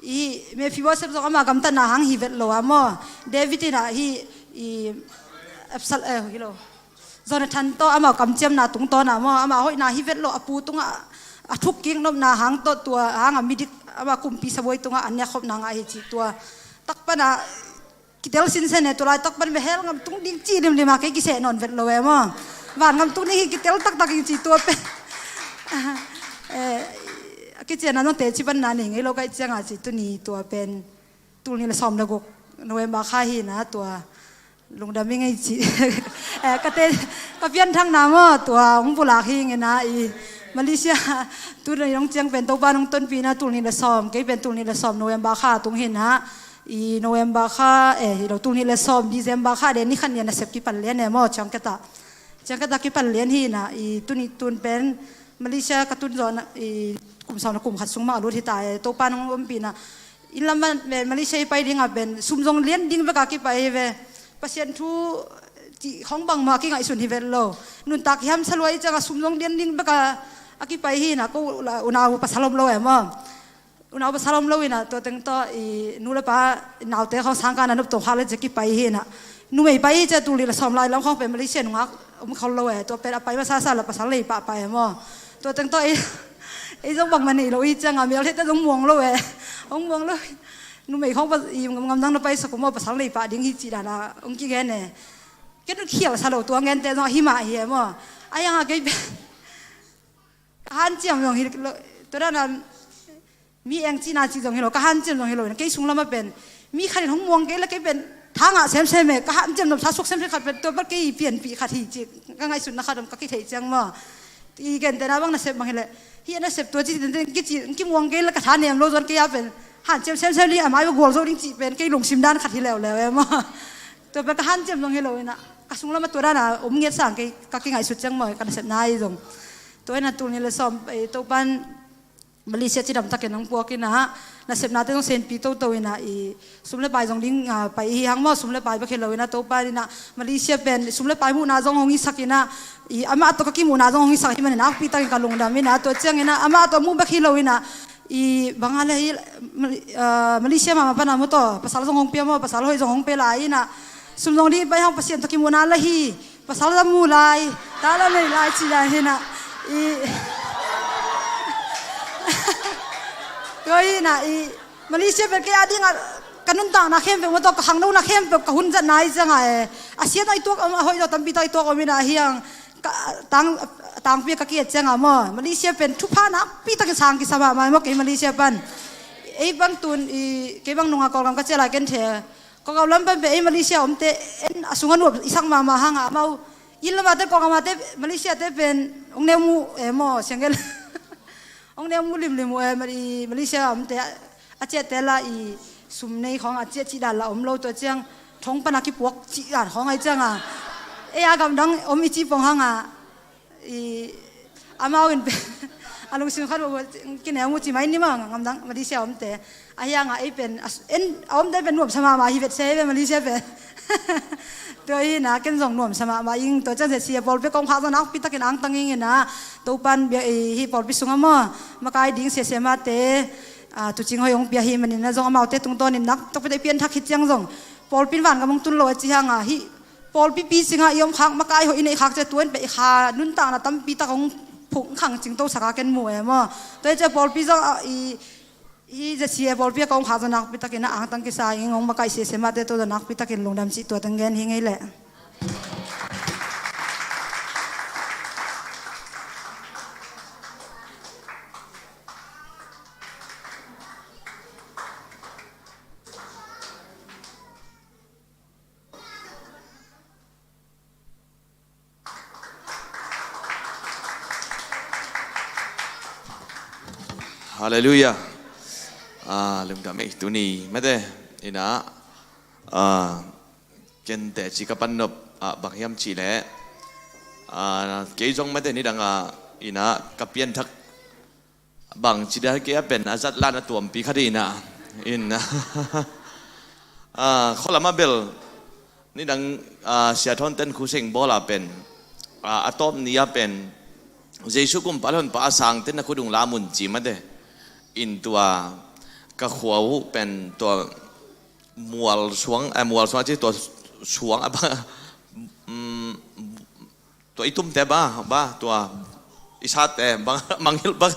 I Mephibosheth zong ama gamtatna hang hi vet lo a maw. David ina hi i Absal, eh, hi lo. Jonathan tawh ama kamciamna tungtawn a maw. Ama hoihna hi vet lo, a pu tungah a thuk kik nopna hang tawh tua hang a midik ama kumpi sabuai tungah a niakkhopna ngah hi ci tua. Takpana kitel sinsen e, tua laitak pan bia helgam tung ding ci limlim a kei kiseh nawn vet lo e maw. Vangam tung ding hi kitel taktak hi ci tua pen. Eh, a Kician a nong teci panna nei ngei lo ka hih ciangah ci tuni tua pen tul nih le sawm le guk November kha hi na tua lungdam i ngei ci. Eh, ka te, ka pianthakna maw tua hong pulak hi ngei na i Malaysia tu nong ciang pen Topa nong tonpih na tul nih le sawm, kei pen tul nih le sawm November kha tung hi na i November kha, eh, hi lo tul nih le sawm December kha de ni khat nia nasep kipan lian e maw ciang keta. Ciang keta kipan lian hi na i tuni tun pen Malaysia ka tun zawh na i kum sawm na kum khat sung mah a lut hi ta e Topa nong ompih na. Inn lam Malaysia i pai dingah pen sum zong lian ding bek a kipai hi ve. Pasian thu cih khong bangmah a kingaihsun hi vet lo. Nuntak hiam sa lua i ciangah sum zong lian ding bek a kipai hi na ko unau pasal om lo e maw. Unau pasal om lo inah tua teng tawh i nu le pa naute khawng sangkah na nop tawh khak le cia kipai hi inah numei pai hi cia tul nih le sawm lai lam khawng pen Malaysia nungak om khol lo e. Tua pen a pai masa sa la pasal nei pahpah e maw. Tua teng tawh ei, ei zong bangmah nei lo hi ciangah mial theite zong muang lo e. Hong muang lo. Numei khawng i ngamdang na pai sak uh maw pasal nei pah ding hi cih dana hong kigen e. Ken khial sa lo tua ngente zong ahi mah hi e maw. A hiangah kei pen ka hanciam zong hi lo. Tua dana mi eng cihna cih zong hi lo, ka hanciam zong hi lo, kei sung lamah pen mi khat in hong muang kei le kei pen thangah semsem e, ka hanciam nopsa suak semsem khat pen tua pen kei pianpih khat hi ci ka ngaihsutna khat om ka kitheih ciang maw. I gentehna bang nasep bang hi leh hi a nasep tua ci tenten kici kimuang kei le ka tha nem lo zon kei a pen hanciam semsem li a mai va gual zo ding cih pen kei lungsim dan khat hi leuleu e maw. Tua pen ka hanciam zong hi lo inah ka sung lamah tua dana om ngiat sang kei ka kingaihsut ciang maw ka nasepna ahi zong. Tua inah tul nih le sawm Topan Malaysia cidam takin hong puak inah nasepnate zong senpi toto inah i sum le pai zong ding pai hi hang maw. Sum le pai bek hi lo inah Topa inah Malaysia pen sum le pai muhna zong hong hisak inah i amah tawh ka kimuhna zong hong hisak hi manin nakpi takin ka lungdam inah tua ciang inah amah tawh muh bek hi lo inah i banga le hi Malaysia mahmah pana maw tawh pasal zong hong pia maw pasal hoih zong hong pia lai inah sum zong ding pai hang Pasian tawh kimuhna le hi. Pasal za mu lai ta la nei lai ci lai hinah i tua hinah i Malaysia pen kei a dingah ka nuntakna khempeuh maw tawh ka khangnona khempeuh ka hun zatna hi ciangah e. A siatna i tuak om a hoih tawh tampi tak i tuak om inah hiang tangpi ka kiat ciangah maw Malaysia pen thupha nakpi takin sang kisa mahmah maw kei Malaysia pan. Ei bang tun i kei bang nungah Kawlgam ka ciah lai ken the. Kawlgam lam pan pen ei Malaysia omte en a sungah nuam i sak mahmah hangah amau inn lamahte Kawlgamahte Malaysiate pen hong neu mu e maw siangel hong neu mu limlim uh e. Malaysia omte a ciahte la i sum nei khawng a ciah cih dan la om lo tua ciang thong pana kipuak cih dan khawng ahi cianga ei a gamdang om i cih pong hangah i amau in a lungsim khat uh kineu mu ci mai ni ma ngamdang Malaysia omte a hiangah ei pen a omte pen nuamsa mahmah hi vet se ei pen Malaysia pen. Tua hi na ken zong nuamsa mahmah ing tua ciang sesi a pawlpi kong khak zong nakpi takin angtang ing ina Topan hi pawlpi sungah maw makai ding sesi a mate tucing hoih hong pia hi manin na zong amaute tungtawnin nak takpi tak i pianthak hi ciang zong pawlpi in van ka mong tun lo a ci hangah hi pawlpi picingah i om khak makai hoih i neih khak cia tuan peh i kha nuntakna tampi tak hong phung khang cingto saka ken mu e maw. Tua hi cia pawlpi zong i hi cia si e pawlpi a ka om khak zong nakpi takin a angtang kisa ing hong makai sese mate to zong nakpi takin lungdam cih tua tang gen hi ngei leh. Halleluiah. Lungdam ei tuni mate ina kente ci ka pannop bang hiam cih leh kei zong mate nidanga ina ka pianthak bang ci dia kei a pen a zat lan a tuampi kha dina in khualama bel nidang siathawn ten khuseng bawla pen a tawp ni a pen Jesu kumpa le honpa a sangten a khudung la mun ci mate in tua ka khua uh pen tua mual suang a mual suang ci tua suang a bang tua i tumte ba ba tua i sate bang mangil bang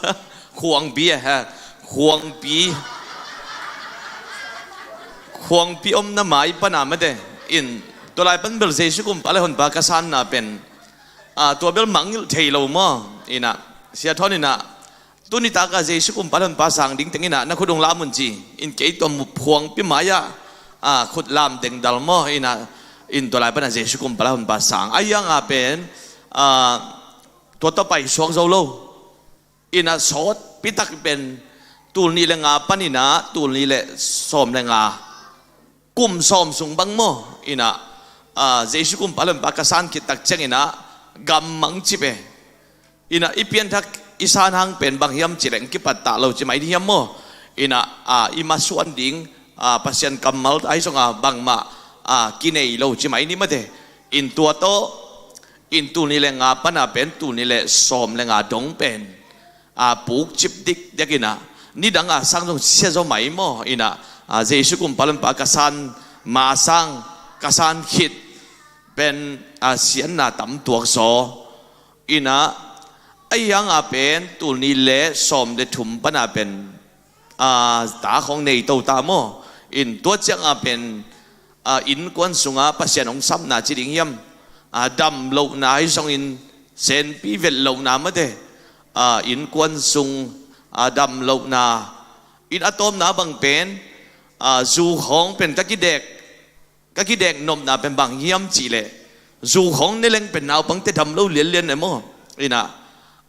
khuangpi e ha khuangpi khuangpi omna mai pana mate in tua lai pan bel Jesu kumpa le honpa ka sanna pen tua bel mangil thei lo maw ina siathawn ina Tuni taka Jesu kumpi le honpa sang ding teng in ah na khut hong lam un ci. In kei tua mu phuangpi mai-ah, ah, khut lam dengdal maw, in ah, in tua lai pana Jesu kumpi le honpa sang. Ahi hanga pen, ah, tua tawh paisuak zo lo. In ah sawtpi tak pen tul nih le nga panin ah tul nih le sawm le nga, kum sawm sung bang maw, in ah, ah, Jesu kumpi le honpa ka san khit tak ciangin ah gammang cip e. In ah i pianthak i san hang pen bang hiam cih leh kipat ta lo ci mai ni hiam maw? In ah, ah, i masuan ding, ah, Pasian kammal ahi zongin bangmah, ah, kinei lo ci mai ni mate. In tua tawh, in tul nih le nga pana pen tul nih le sawm le nga dong pen, ah, puk cip dikdiak in ah, nidanga sang zong sia zaw mai maw? In ah, ah, Jesu kumpi le honpa ka san ma sang, ka san khit pen, ah, siatna tam tuak zaw. In ah, ahi hanga pen tul nih le sawm le thum pana pen, ah, ta khawng nei to ta maw? In tua cianga pen, ah, innkuan sunga Pasian hong sapna ci ding hiam? Ah, damlohna ahi zongin senpi vetlohna mate. Ah, innkuan sung, ah, damlohna. In a tawpna bang pen, ah, zu khawng pen ka kidek, ka kidek nopna pen bang hiam cih leh, zu khawng ne leng pen naupangte dam lo lianlian e maw? In ah,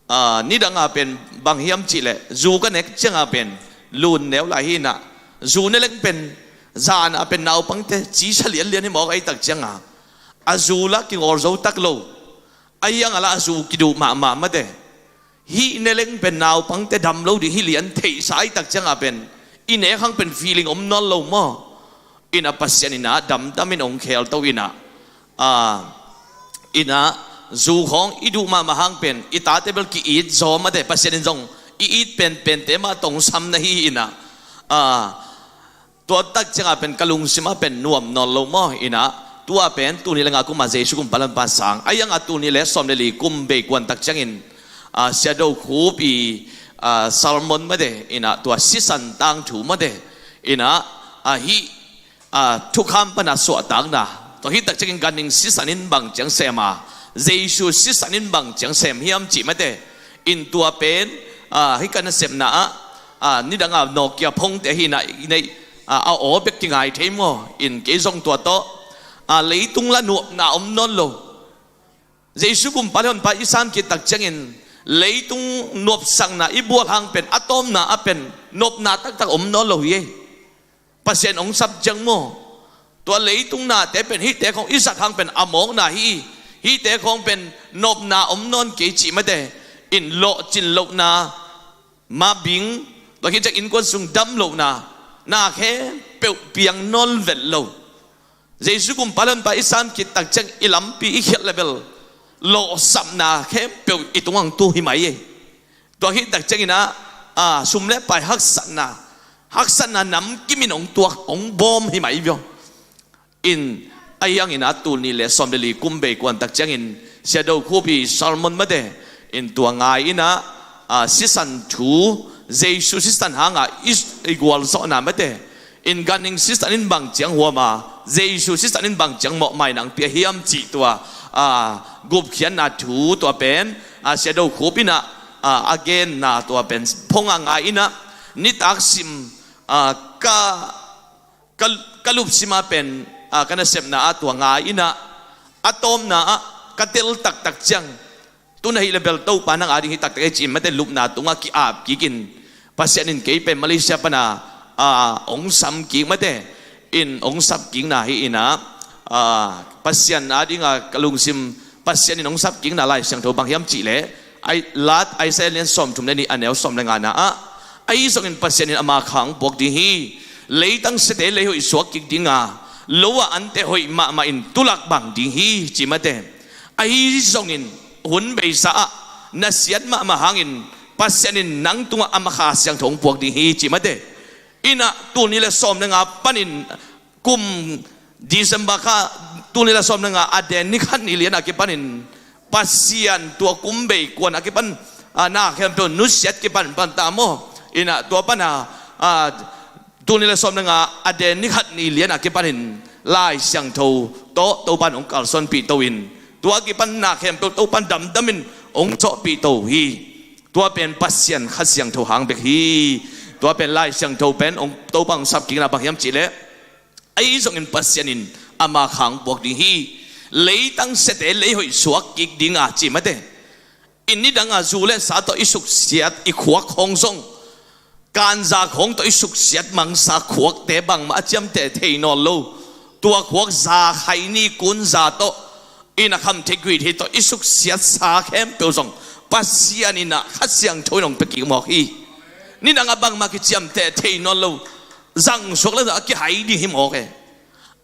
ah, nidanga pen bang hiam cih leh, zu ka nek cianga pen lun neu lai hi in ah, zu ne leng pen zana pen naupangte cisa lianlian hi mawk ahi tak cianga, a zu la kingawl zo tak lo. Ahi hanga la a zu kiduh mahmah mate. Hih ne leng pen naupangte dam lo ding hi lian theihsa ahi tak cianga pen i nek hang pen feeling om nawn lo maw? In ah Pasian in ah damdamin hong khelto in ah, ah, in ah zu khawng i duh mahmah hang pen i tate bel ki-it zaw mate, Pasian in zong i it penpente mah tong sam na hi in ah, ah, tua tak cianga pen ka lungsim ah pen nuam nawn lo maw? In ah tua pen tul nih le nga kuma Jesu kumpi le honpa sang. Ahi hanga tul nih le sawm le li kum bei kuan tak ciangin, ah, Sia Do Khup i, ah, sermon mate, in ah tua sisan tangthu mate. In ah, ah, hih, ah, thukham pana suahtakna. Tua hih tak ciangin ganhing sisan in bang ciang sem a, Jesu sisan in bang ciang sem hiam cih mate. In tua pen, ah, hih ka nasepna ah, ah, nidanga nawkia phongte hi in ah, in ah, ah, a aw bek kingai thei maw? In kei zong tua tawh, ah, leitung la nuamna om nawn lo. Jesu kumpi le honpa i san khit tak ciangin leitung nopsakna i bual hang pen a tawpna ah pen nopna taktak om nawn lo hi e. Pasian hong sap ciang maw? Tua leitung nate pen hihte khawng i zat hang pen a mawkna hi. Hihte khawng pen nopna om nawn kei cih mate. In lawhcin lohna mabing, tua khit ciang innkuan sung dam lohna, na khempeuh piang nawn vet lo. Jesu kumpi le honpa i san khit tak ciang i lampi i khialh leh bel lawhsapna khempeuh i tungah hong tu hi mai e. Tua khit tak ciangin ah, ah, sum le pai haksatna, haksatna namkimin hong tuak, hong bawm hi mai vio. In, ahi hangin ah tul nih le sawm le li kum bei kuan tak ciangin Sia Do Khup i sermon mate, in tua ngai in ah, ah, sisan thu, Jesu sisan hanga i, i gualzawhna mate. In ganhing sisan in bang ciang huam a, Jesu sisan in bang ciang mawhmaina hong pia hiam cih tua, ah, gupkhiatna thu tua pen, ah, Sia Do Khup in ah, ah, a genna tua pen phong a ngai in ah, nitak sim, ah, ka, ka, ka lupsim a pen, ah, ka nasepna ah tua ngai in ah, a tawpna ah ka tel taktak ciang, tun ahih leh bel Topa nang ading hi taktak e ci-in mate, lupna tungah ki-ap kikin, Pasian in kei pen Malaysia pana, ah, hong sam kik mate, in hong sap kikna hi in ah, ah, Pasian adinga ka lungsim, Pasian in hong sap kikna Lai Siangtho bang hiam cih leh, ai, Lat Isaiah lian sawmthum le nih a neu sawm le ngana ah, ahi zongin Pasian in ama kha hong puak ding hi. Leitang siate leihoih suak kik ding a, lo a ante hoih mahmah in tulak bang ding hi ci mate. Ahi zongin hun beisa ah na siat mahmah hangin Pasian in nang tungah ama kha siangtho hong puak ding hi ci mate. In ah tul nih le sawm le nga panin kum December kha tul nih le sawm le nga a den ni khat ni lian a kipanin Pasian tua kum bei kuan a kipan, ah, na khempeuh nusiat kipan pan ta maw? In ah tua pana, ah, tul nih le sawm le nga a den ni khat ni lian a kipanin Lai Siangtho tawh Topan hong kalsuanpih to in, tua kipan na khempeuh Topan damdamin hong cawhpih to hi. Tua pen Pasian Kha Siangtho hang bek hi. Tua pen Lai Siangtho pen hong Topa hong sap kikna bang hiam cihleh, ahi zongin Pasian in ama khang puak ding hi. Leitang siate lei hoih suak kik ding a ci mate. In nidanga zu le sa tawh i suksiat i khuak khawng zong, kanza khawng tawh i suksiat mangsa khuakte bangmah a ciamteh thei nawn lo. Tua khuak za, khaini, kunza tawh, in a khamtheih guihtheih tawh i suksiatsa khempeuh zong Pasian in a Kha Siangtho in hong pia kik mawk hi. Nidanga bangmah kiciamteh thei nawn lo, zangsuak le a kihai ding hi mawk e.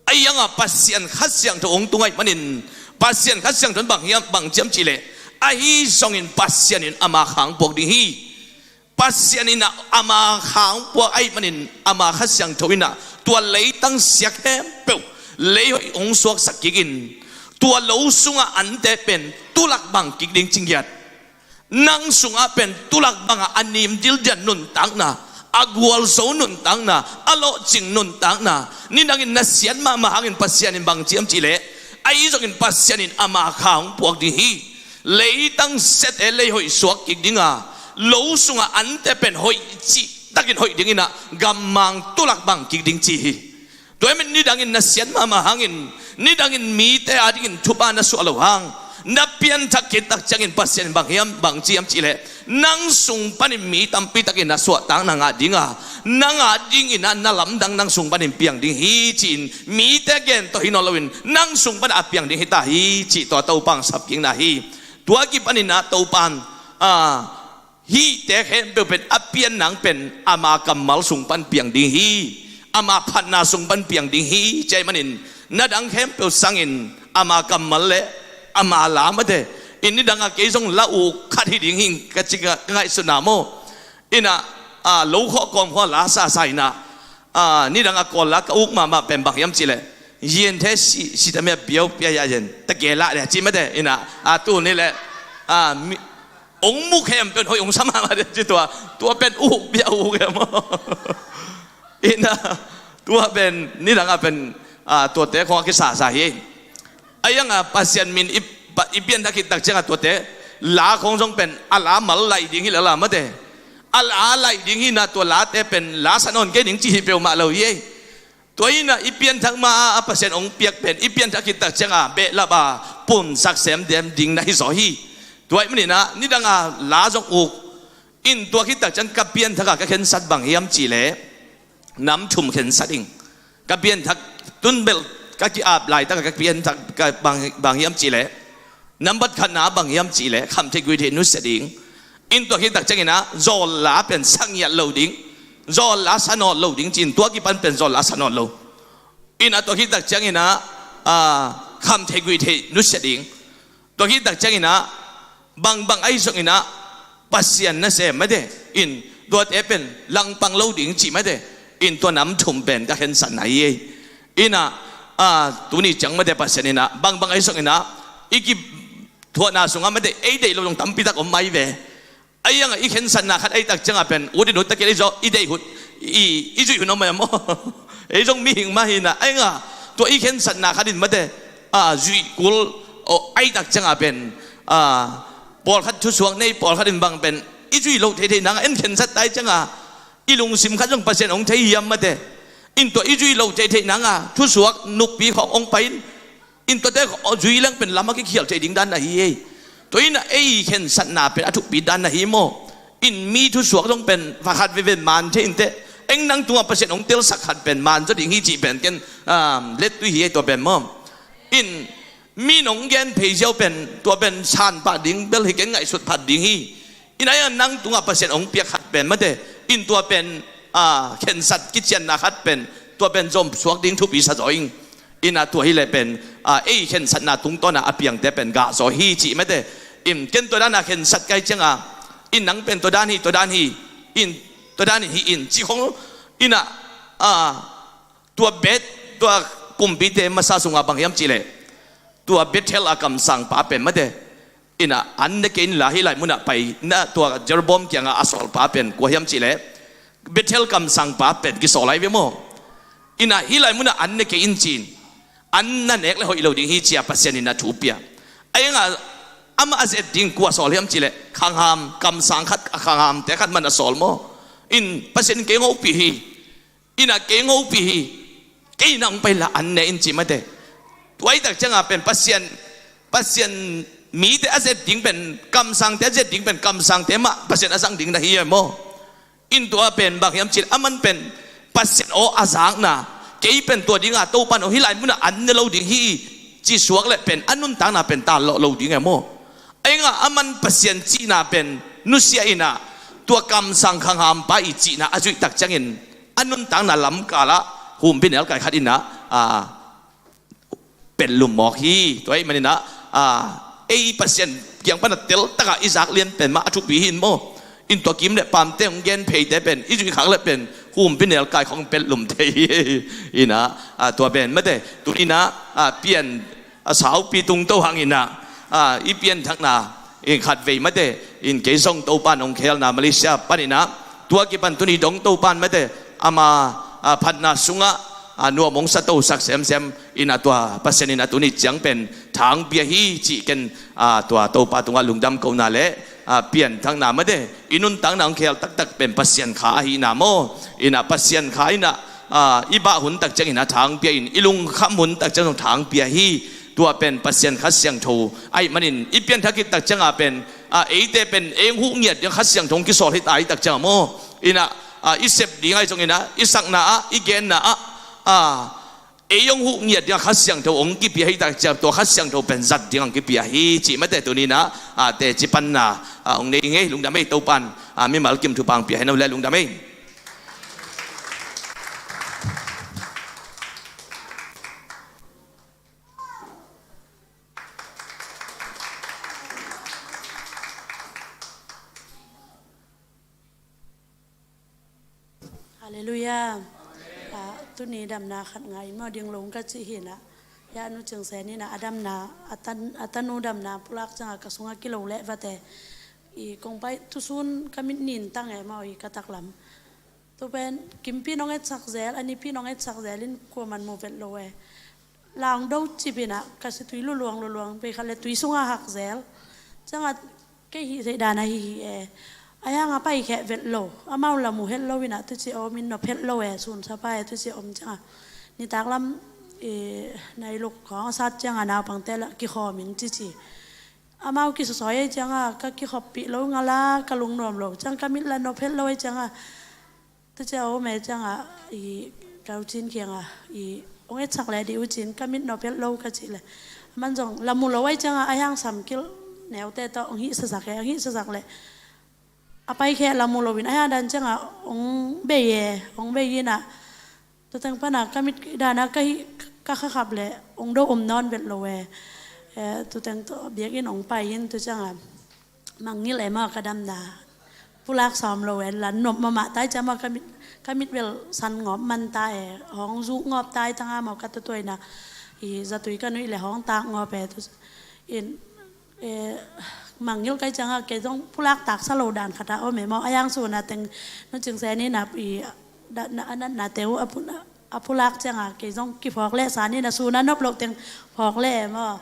Ahi hanga Pasian Kha Siangtho hong tung ahih manin, Pasian Kha Siangtho in bang hiam, bang ciam cihleh, ahi zongin Pasian in ama khang puak ding hi. Pasian in a ama khang puak ahih manin ama Kha Siangtho in a tua leitang sia khempeuh lei hoih hong suaksak kik in, tua lo sunga ante pen tulak bang kik ding ci ngiat. Nang sungah pen tulak bangah a nim dildian nuntakna, a gualzo nuntakna, a lawhcing nuntakna, nidangin na siat mahmah hangin Pasian in bang ciam cihleh, ahi zongin Pasian in ama khang puak ding hi. Leitang siate lei hoih suak kik dinga, lo sunga ante pen hoih cihtakin hoih dingin a gammang tulak bang kik ding ci hi. Tua ahih manin nidangin na siat mahmah hangin, nidangin mite adingin thupha na suah loh hang, na pianthak khit tak ciangin Pasian in bang hiam, bang ci hiam cihleh, nang sung panin mi tampi takin a suahtakna ngah dinga, nang adingin a na lamdang nang sung panin piang ding hi ci-in, mite gen tawh hi nawn loin nang sung pan a piang ding hi ta hi cih tua Topa hong sap kikna hi. Tua kipanin a Topa in, a, hihte khempeuh pen a pian nang pen ama kammal sung pan piang ding hi. Ama phatna sung pan piang ding hi. Tua ahih manin na dang khempeuh sangin ama kammal le ama la mate. In nidanga kei zong la uk khat hi ding hi ka ci ka ngaihsutna maw. In a, a, lo khawh kawm khawh la sasa in a, a, nidanga Kawl la ka uk mahmah pen bang hiam cihleh, yinthe si, si ta mia biau pia ya yen ta ke la le ci mate. In a, a, tu ni le, a, mi, ong muk hem pen hoih ong sa mahmah de ci tua, tua pen uk bia uk hem. In a, tua pen nidanga pen, a, tuate khawng a kisasa hi. Ahi hanga Pasian min i, pa, i pianthak khit tak cianga tuate la khawng zong pen a la mal laih ding hi lala mate. A la laih ding hi na tua late pen la sa nawn kei ding ci hi peuhmah lo hi ei. Tua hi na i pianthak ma a Pasian hong piak pen i pianthak khit tak cianga behlap a punsak semdem ding na hi zaw hi. Tua ahih manin a nidanga la zong uk in tua khit tak ciang ka pianthak a ka khensat bang hiam cihleh, nam thum khensat ing. Ka pianthak tun bel ka ki-ap laitak a ka pianthak ka bang, bang hiam cihleh, nambat khatna bang hiam cihleh khamtheih guihtheih nusia ding. In tua khit tak ciangin a zawl la pen sa ngiat lo ding, zawl la sa nawn lo ding ci-in tua kipan pen zawl la sa nawn lo. In a tua khit tak ciangin a, a, khamtheih guihtheih nusia ding. Tua khit tak ciangin a, bangbang ahi zongin a, Pasian nasem mate, in tuate pen langpang lo ding ci mate, in tua nam thum pen ka khensatna hi ei. In a, a, tuni ciang mate Pasian in a, bangbang ahi zongin a, i kithuahna sungah mate, ei deih lo zong tampi tak om mai ve. Ahi hanga i khensatna khat ahi tak cianga pen, ut in ut ta kei lei zaw, i deih hun, i, i zuih hun om mai maw. Ei zong mihing mah hi na, ahi hanga, tua i khensatna khat in mate, a, zuih kul, o, ahi tak cianga pen, a, pawlkhat thusuak nei, pawlkhat in bang pen, i zuih loh theithei nanga, en khensat tai cianga, i lungsim khat zong Pasian hong thei hiam mate. In tua i zuih loh theithei nanga, thusuak nuppi khawng hong pai in, in tuate zui leng pen lam a kikhial thei ding dan na hi ei. Tua in a ei khensatna pen a thupi dan na hi maw. In mi thusuak zong pen pakhat veve man thei inteh. Eng nang tungah Pasian hong telsak khat pen man zaw ding hi cih pen ken, um, lettui hi ei tua pen maw. In mi nong gen phei ziau pen tua pen san pah ding bel hi ken ngaihsut phat ding hi. In ahi hang nang tungah Pasian hong piak khat pen mate, in tua pen, a, khensat kicianna khat pen, tua pen zom suak ding thupi sa zaw ing. In a tua hileh pen, a, ei khensatna tungtawn a a piangte pen gah zaw hi cih mate. In ken tua dan a khensat ka hih cianga, in nang pen tua dan hi, tua dan hi, in tua dan hi in cih khong, in a, a, tua Bet, tua kumpite masa sunga bang hiam cihleh, tua Bethel a kamsangpa pen mate. In a an ne kei inla hih lai munah pai na tua Jeroboam kiangah a sawlpa pen kua hiam cihleh, Bethel kamsangpa pen kisawl lai ve maw. In a hih lai munah an ne kei in ci-in, an na nek le hoih lo ding hi ci-a Pasian in a thu pia. Ahi hanga Amah a zet ding kua sawl hiam cih leh khangham, kamsang khat, a khanghamte khat man a sawl maw. In Pasian in kei hong hopih hi. Innah kei hong hopih hi. Kei innah hong pai la an ne in ci mate. Tua i tak ciangah pen Pasian, Pasian mite a zet ding pen kamsangte, a zet ding pen kamsangte mah Pasian a zang ding na hi e maw. In tua pen bang hiam cih leh aman pen Pasian aw a zakna, kei pen tua dingah Topa in aw hih lai munah an ne lo ding hi, ci suak leh pen a nuntakna pen tallawh lo ding e maw. Ahi hangah aman Pasian cihna pen nusia innah tua kamsang khanghampa i cihna a zuih tak ciangin a nuntakna lamkalah humpinelkai khat innah, a, petlum mawk hi. Tua ahih maninah, a, ei Pasian kiang pana teltakah i zak lian pen mah a thupi hi in maw. In tua kim le pamte hong gen pheite pen i zuih khak le pen humpinelkai khong petlum thei hi. Innah, a, tua pen mate tuninah, a, pian, a, saupi tungto hanginah, a, i pianthakna in khatvei mate in kei zong Topa in hong khelna Malaysia paninah tua kipan tuni dong Topa in mate ama, a, phatna sungah, a, nuam hong satosak semsem innah tua Pasian innah tuni ciang pen thang pia hi cih ken, a, tua Topa tungah lungdam kohna le, a, pianthakna mate i nuntakna hong khel taktak pen Pasian kha ahihna maw. Innah Pasian kha innah, a, i bah hun tak ciangin a thang pia in i lungkham hun tak ciang thang pia hi. Tua pen Pasian Kha Siangtho ahih manin i pianthak khit tak ciangah pen, a, eite pen ei hong huh ngiat ding Kha Siangtho hong kisawl hi ta i tak ciangah maw. Innah, a, i sep ding ahi zonginah i sakna ah, i genna ah, a, ei hong huh ngiat ding a Kha Siangtho hong kipia hi tak ciang tua Kha Siangtho pen zat ding hong kipia hi cih mate tuninah, a, teci panna, a, hong nei ngei. Lungdam ei Topa in, a, mimal kim thupha hong pia hen aw le lungdam ei. Halleluiah. A, tuni damna khat ngai in maw ding lo ka cih hinah. Ya nu cingsen inah a damna, a tan, a tanu damna pulak ciangah ka sungah kilo leh vate. I kong pai tusun ka mit nin tang e maw i ka taklam. Tu pen kimpi nong etsak zel, a nipi nong etsak zel in kuaman mu vet lo e. Lang do cip inah ka si tui luluang luluang pei khat le tui sungah hak zel. Ciangah kei hih theih dan ahi hi e. A hiangah pai kheh vet lo. Amau la mu het lo inah tuci om in nop het lo e, sun sapa e tuci om ciangah. Nitaklam, e, nailuk khawng a sat ciangah naupangte la kikhawm in cici. Amau kisawsawi ei ciangah ka kikhoppih lo ngala ka lungnuam lo. Ciang ka mit la nop het lo ei ciangah. Tucia a om e ciangah i ka ucin kiangah i hong etsak leh dih ucin ka mit nop het lo ka cih leh. Aman zong la mu lo ei ciangah a hiang samkilh neute tawh hong hihsasak e, hong hihsasak leh. A paikhia la mu loin a hiang dan ciangah hong bei e, hong bei inah. Tua teng pana ka mit dana ka hih ka khakhap leh hong do om nawn vet lo e. E, tua teng tawh biakinn hong pai in tua ciangah. Mangngilh e maw ka damna. Pulak sawm lo e, la nop mahmah tai cia maw ka mit, ka mit bel san ngawp man ta e, hawng zuk ngawp tai tanga maw ka tuatuaina. I zatui ka nuih le hawng tak ngawp e, tu in, e, mangngilh kai cianga kei zong pulak taksa lo dan khata om e maw, a yang suna teng nu cingse ni na i, da, na, a natnate uh a puna. A pulak cianga kei zong kiphawk leh sa ni na suna nop loh teng phawk leh maw.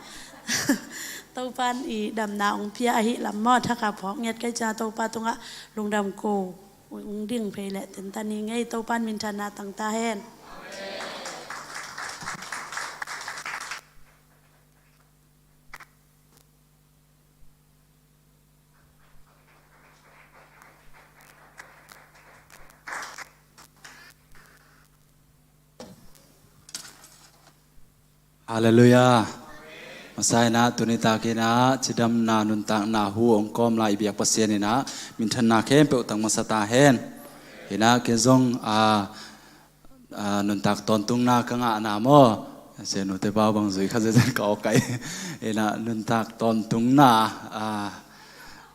Topan i damna ong pia ahi lam maw, thaka phawk ngiat kai cianga Topa tungah lungdam ko ong ding phei leh tenta ni ngei. Topan minthanna tangta hen. Halleluiah. Masa inah tuni takinah cidamna nuntakna hu ong kawm lai i biak Pasian inah minthanna khempeuh tang masa ta hen. Inah kei zong a, a, nuntak tawntungna ka ngahna maw? Sianute pau bang zui kha zezen ka awkai. Inah nuntak tawntungna, a,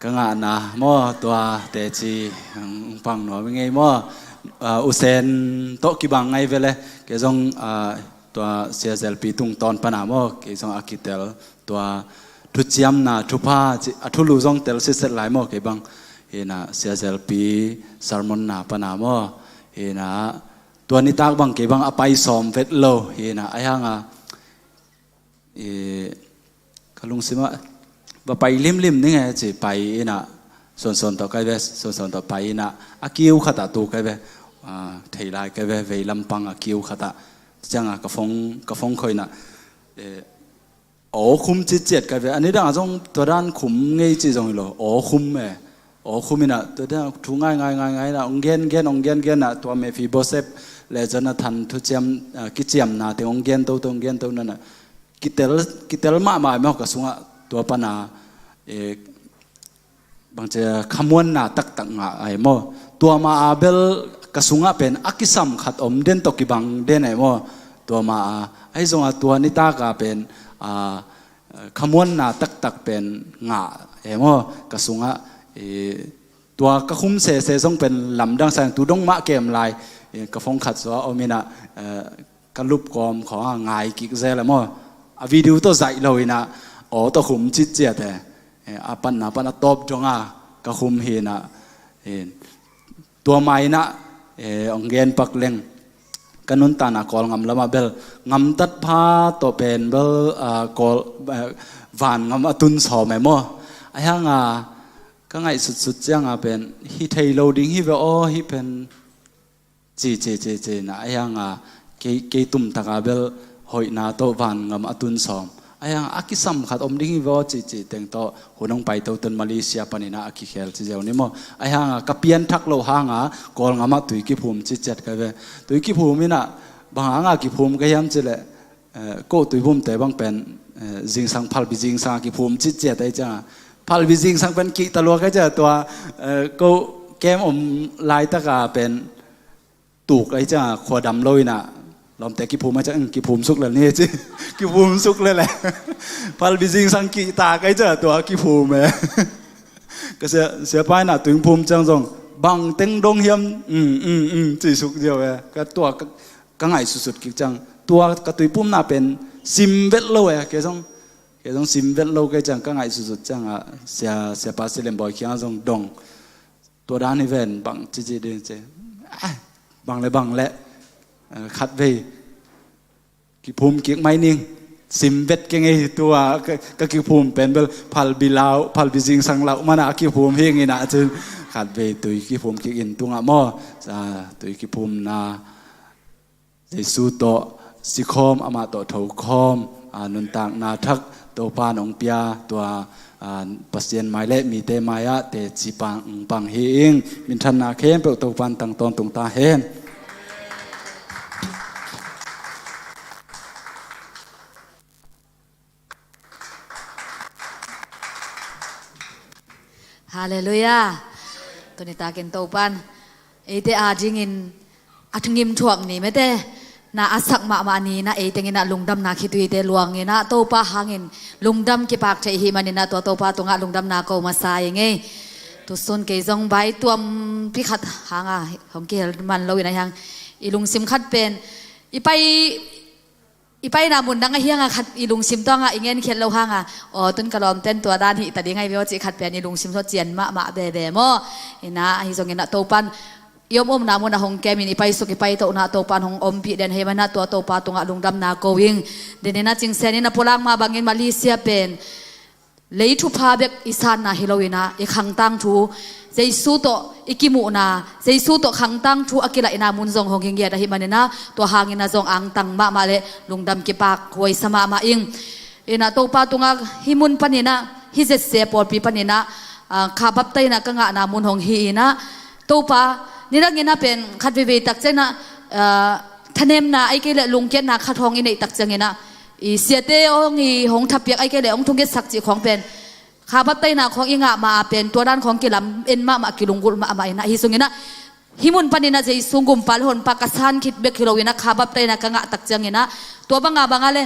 ka ngahna maw, tua teci ang pang nuam i ngei maw? A, usen tawh kibang ngai vele. Kei zong, a, tua siazelpi tungtawn pana maw, kei zong a kitel tua thuciamna thupha a thulu zong tel sitset lai maw, kei bang. Hinah siazelpi sermonna pana maw? Hinah tua nitak bang kei bang a pai sawm vet lo. Hinah a hianga i, ka lungsimah va pai limlim ning e ci pai inah, suansuan tawh kai ve, suansuan tawh pai inah, a kiu khatah tu kai ve, ah, thei lai kai ve, vei lampang a kiu khatah. Ciangah ka phone, ka phone khawh inah, eh, aw khum citciat kai ve. A nidangah zong tua dan khum ngei cih zong hi lo, aw khum e. Aw khum inah tua dan thu ngai ngai ngai ngai inah hong gen gen, hong gen gen inah tua Mephibosheth le Jonathan thuciam, ah, kiciamna teng hong gen toto, hong gen to nanah kitel, kitel mahmah e maw ka sungah. Tua pana, eh, bangcia khamuanna taktak ngah ai maw. Tua ma a bel ka sungah pen a kisam khat om den tawh kibang den ai maw. Tua ma a, ahi zongah tua nitaka pen, ah, khamuanna taktak pen ngah e maw ka sungah. Eh, tua ka khum sese zong pen lamdang sang tu dong mah kem lai. Eh, ka phone khat sua om inah, eh, ka lupkawm khawng a ngai kik zel e maw. A video tawh zaih lo inah, aw tawh khum citciat e. Eh, a panna pan a tawp dong a ka khum hi inah, eh, tua ma inah, eh, hong gen pak leng. Ka nuntakna Kawlngam lamah bel ngamtat pha tawh pen bel, ah, Kawl, eh, van ngam a tun sawm e maw. Ahi hanga ka ngaihsutsut cianga pen hi thei lo ding hi ve aw, hi pen ci, ci, ci, ci na, ahi hanga kei, kei tumtaka bel hoihna tawh van ngam a tun sawm. Ahi hanga a kisam khat om ding hi vaw ci, ci teng tawh hun hong paito tun Malaysia panina a kikhel ci zeu ni maw. Ahi hanga ka pianthak loh hanga Kawlngamah tui kiphum ci ciat ka ve. Tui kiphum inah bang hanga kiphum ka hiam cileh, eh, ko tuiphumte bang pen, eh, zingsang phalbi zingsang a kiphum ci ciat ahi cianga. Phalbi zingsang pen kihta lua ka cia tua, eh, ko kem om laitaka pen tuk ahi cianga khua dam lo inah lawmte kiphum ahi cianga, "Eng, kiphum suk lel ni," ci. Kiphum suk lel e. Phalbi zingsang kihta ka ahi cianga tua kiphum e. Ka sia, siapa inah tuing phum ciang zong bang teng dong hiam, "Mm, mm, mm," ci suk ziau e. Ka tua ka, ka ngaihsutsut kik ciang tua ka tuiphumna pen sim vet lo e. Kei zong, kei zong sim vet lo kei ciang ka ngaihsutsut cianga sia, siapa Silem Bawi kianga zong dong. Tua dan hi ven bang cici ding ci. Ah, bang le bang le, eh, khatvei kiphum kik mai ning. Sim vet kei ngei hi tua ka, ka kiphum pen bel phalbi lau, phalbi zingsang lau mana a kiphum hi nginah cin. Khatvei tui kiphum kik in tungah maw. Ah, tui kiphumna Jesu tawh sikhawm, amah tawh thokhawm, ah, nuntakna thak Topa nong pia tua, ah, Pasian mai le mite mai-ah teci pang, pang hi ing. Minthanna khempeuh Topan tang tawntung ta hen. Halleluiah. Tuni takin Topan eite a dingin a thungim thuak ni mete na a sak mahmah ni na, ei tenginah lungdamna khituite luanginah Topa hangin lungdam kipak thei hi maninah tua Topa tungah lungdamna ko masa i ngei. Tusun kei zong vai tuampi khat hanga hong kihel man loinah hiang i lungsim khat pen i pai i paina mun dang ahi hanga khat i lungsim tuanga i ngenkhiat lo hanga, aw, tun ka lawmten tua dan hih ta ding ahi ve aw cih khat pen i lungsim tawh cian mahmah veve maw. Inah ahi zonginah Topan i om omna munah hong kemin i paisuk i paitohna Topan hong ompih den hei manah tua Topa tungah lungdamna ko ing. Deninah cingseninah pulak mah bangin Malaysia pen lei thupha bek i sanna hi loinah i khangtang thu, Jesu tawh i kimuhna, Jesu tawh khangtang thu a kilaihna mun zong hong hi ngiat ahi maninah tua hanginah zong angtang mahmah le lungdam kipak huaisa mahmah ing. Inah Topa tungah hih mun paninah hih zetse pawlpi paninah, ah, kha baptaina ka ngahna mun hong hi inah Topa nidanginah pen khat veivei tak cianginah, ah, thanemna ahi kei le lungkiatna khat hong i neih tak cianginah i siate hong i hong thapiak ahi kei le hong thungetsak cih khawng pen kha baptaina khawng i ngah ma a pen tua dan khawng kilam en mahmah kilunggulh mahmah inah hi sunginah hih mun paninah Jesu gumpa le honpa ka san khit bek hi loinah kha baptaina ka ngah tak cianginah tua banga banga le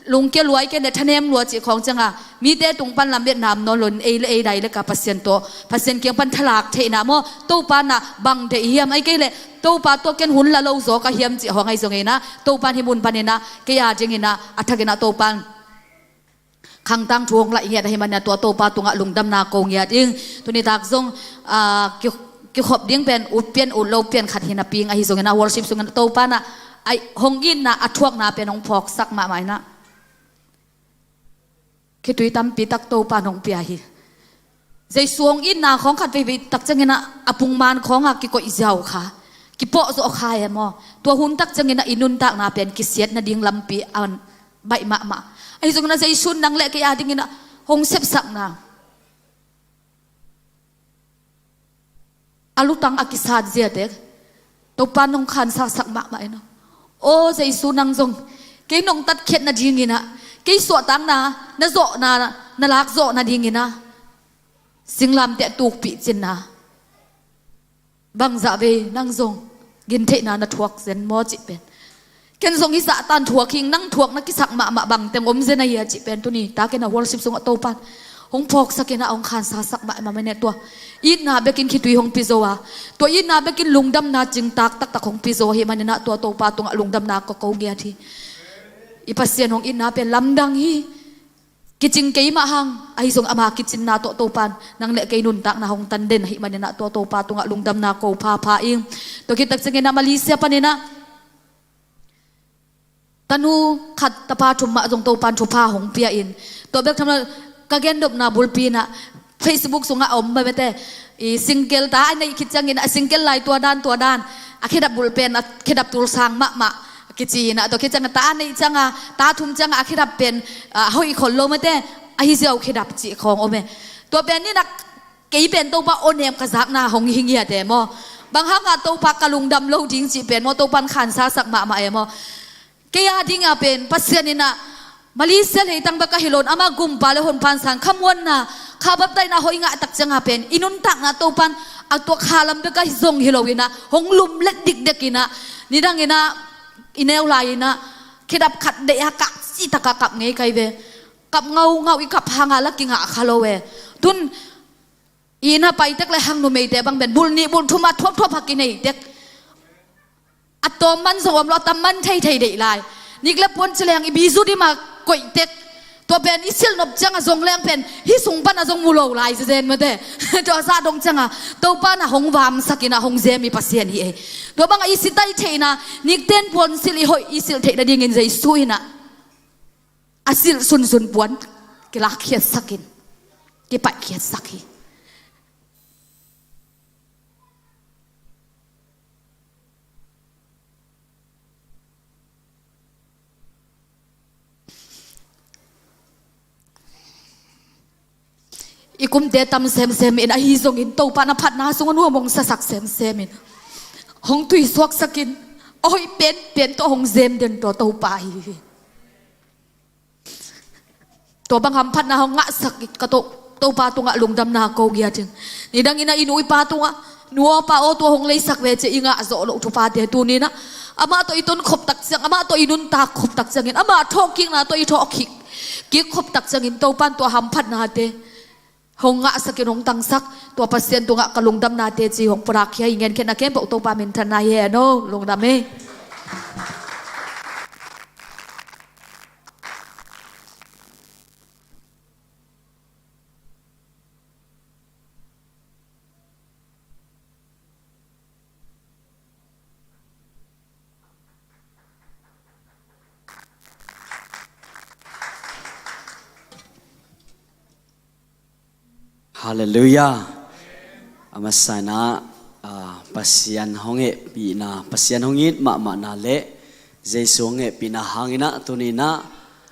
lungkia lua ahi kei le thanem lua cih khawng cianga mite tung pan lam bet nam nawn loin ei le ei dai le ka Pasian tawh Pasian kiang pan thalak theihna maw Topa na bang deih hiam ahi kei le Topa tawh ken hun la lo zaw ka hiam cih hawng ahi zonginah Topan hih mun paninah kei a dinginah a thakinah Topan khangtang thu hong laih ngiat ahi manah tua Topa tungah lungdamna ko ngiat ing. Tunitak zong, ah, ki, kikhop ding pen ut pian ut lo pian khat hi napi ing ahi zonginah worship sunginah Topa na ai hong itna a thuakna pen hong phawksak mahmah inah. Khitui tampi tak Topa in hong pia hi. Jesu hong itna khawng khat veivei tak ciangin ah a pungman khawngah kikoih ziau kha, kipawh zawh kha e maw. Tua hun tak ciangin ah i nuntakna pen kisiat nading lampi a baih mahmah. Ahi zongin ah Jesu in nang le kei a dingin ah hong sepsakna, a lutang a kisat ziate Topa in hong khansaksak mahmah in ah, aw Jesu, nang zong kei nong tatkhiat nadingin ah, kei suahtakna na zawhna, na lak zawh nadingin ah singlamteh tukpih cinna bangzah vei nang zong gintheihna na thuak zen maw cih pen, ken zong hih zahtan thuak hi ing, nang thuak na kisak mahmah bangteng om zen ahi a cih pen tuni takin ah worship sungah Topa in hong phawksak in ah hong khansaksak mahmah mah e. Tua itna bekin khitui hong pia zo a, tua itna bekin lungdamna cingtak taktak hong pia zo ahih manin ah tua Topa tungah lungdamna ka ko ngiat hi. I Pasian hong itna pen lamdang hi. Kicing kei mah hang, ahi zong ama kicinna tawh Topa in nang le kei nuntakna hong tan den ahih manin ah tua Topa tungah lungdamna ko phapha ing. Tua khit tak ciangin ah Malaysia panin ah tanu khat tapa thum mah zong Topa in thupha hong pia in, tua bek tham lo ka gendopna bulpi in ah Facebook sungah a om mah mete, i single ta a neih khit ciangin a single lai tua dan tua dan, a khedap bulh pen a khedap tulsang mahmah kici in ah, tua khit ciangin ta a neih ciangin, ta thum ciangin a khedap pen a hoih khol lo mete, ahi ziau khedap cih khawng om e. Tua pen in ah kei pen Topa aw nem ka zakna hong hi ngiat e maw. Bang hangah Topa ka lungdam lo ding cih pen maw, Topa in khansaksak mahmah e maw. Kei a dingah pen Pasian in ah Malaysia leitang bek ahi lo in ama gumpa le honpa in sang khamuanna, kha baptaina hoih ngah tak ciangah pen i nuntakna Topa in a tua kha lam bek ahi zong hi lo in ah hong lumlet dikdek in ah, nidang in ah i neu lai in ah khedap khat deih a kah cih takah kap ngei kai ve. Kap ngaungau, i kap hangah la kingah kha lo e. Tun i inn ah pai tek le hang numeite bang pen bulh nih bulh thum a thuapthuap a kinei tek. A tawm man zong om lo, a tam man theithei deih lai. Nik le puan ci leng i bizu dim a koih tek. Tua pen i silh nop ciangah zong leng pen hih sung pan a zong mu lo lai zezen mate. Tua zah dong ciangah Topa in ah hong vamsak in ah hong zem i Pasian hi e. Tua bangah i sitai theihna, nikten puan silh i hoih i silh theih nadingin Jesu in ah a silh sunsun puan kilakkhiatsak in, kipaihkhiatsak hi. I kumte tam semsem in, ahi zongin Topa in a phatna sungah nuam hong sasak semsem in, hong tuisuaksak in, a hoih penpen tawh hong zem den tua Topa hi hi. Tua bang hamphatna hong ngahsak i ka To, Topa tungah lungdamna ko ngiat ing. Nidang in ah i nu i pa tungah, nu aw pa aw, tua hong leisak ve ci-a i ngah zawh loh thuphate tuni in ah amah tawh i ton khop tak ciang, amah tawh i nuntak khop tak ciangin, amah thawhkikna tawh i thawhkik kik khop tak ciangin Topa in tua hamphatnate hong ngahsak in hong tangsak tua Pasian tungah ka lungdamnate ci hong pulakkhia hi. Ngen khen a khempeuh Topa minthanna hi hen aw. Lungdam hi. Halleluiah. A masa in ah, ah, Pasian hong hehpihna, Pasian hong it mahmahna le Jesu hong hehpihna hangin ah tuni in ah,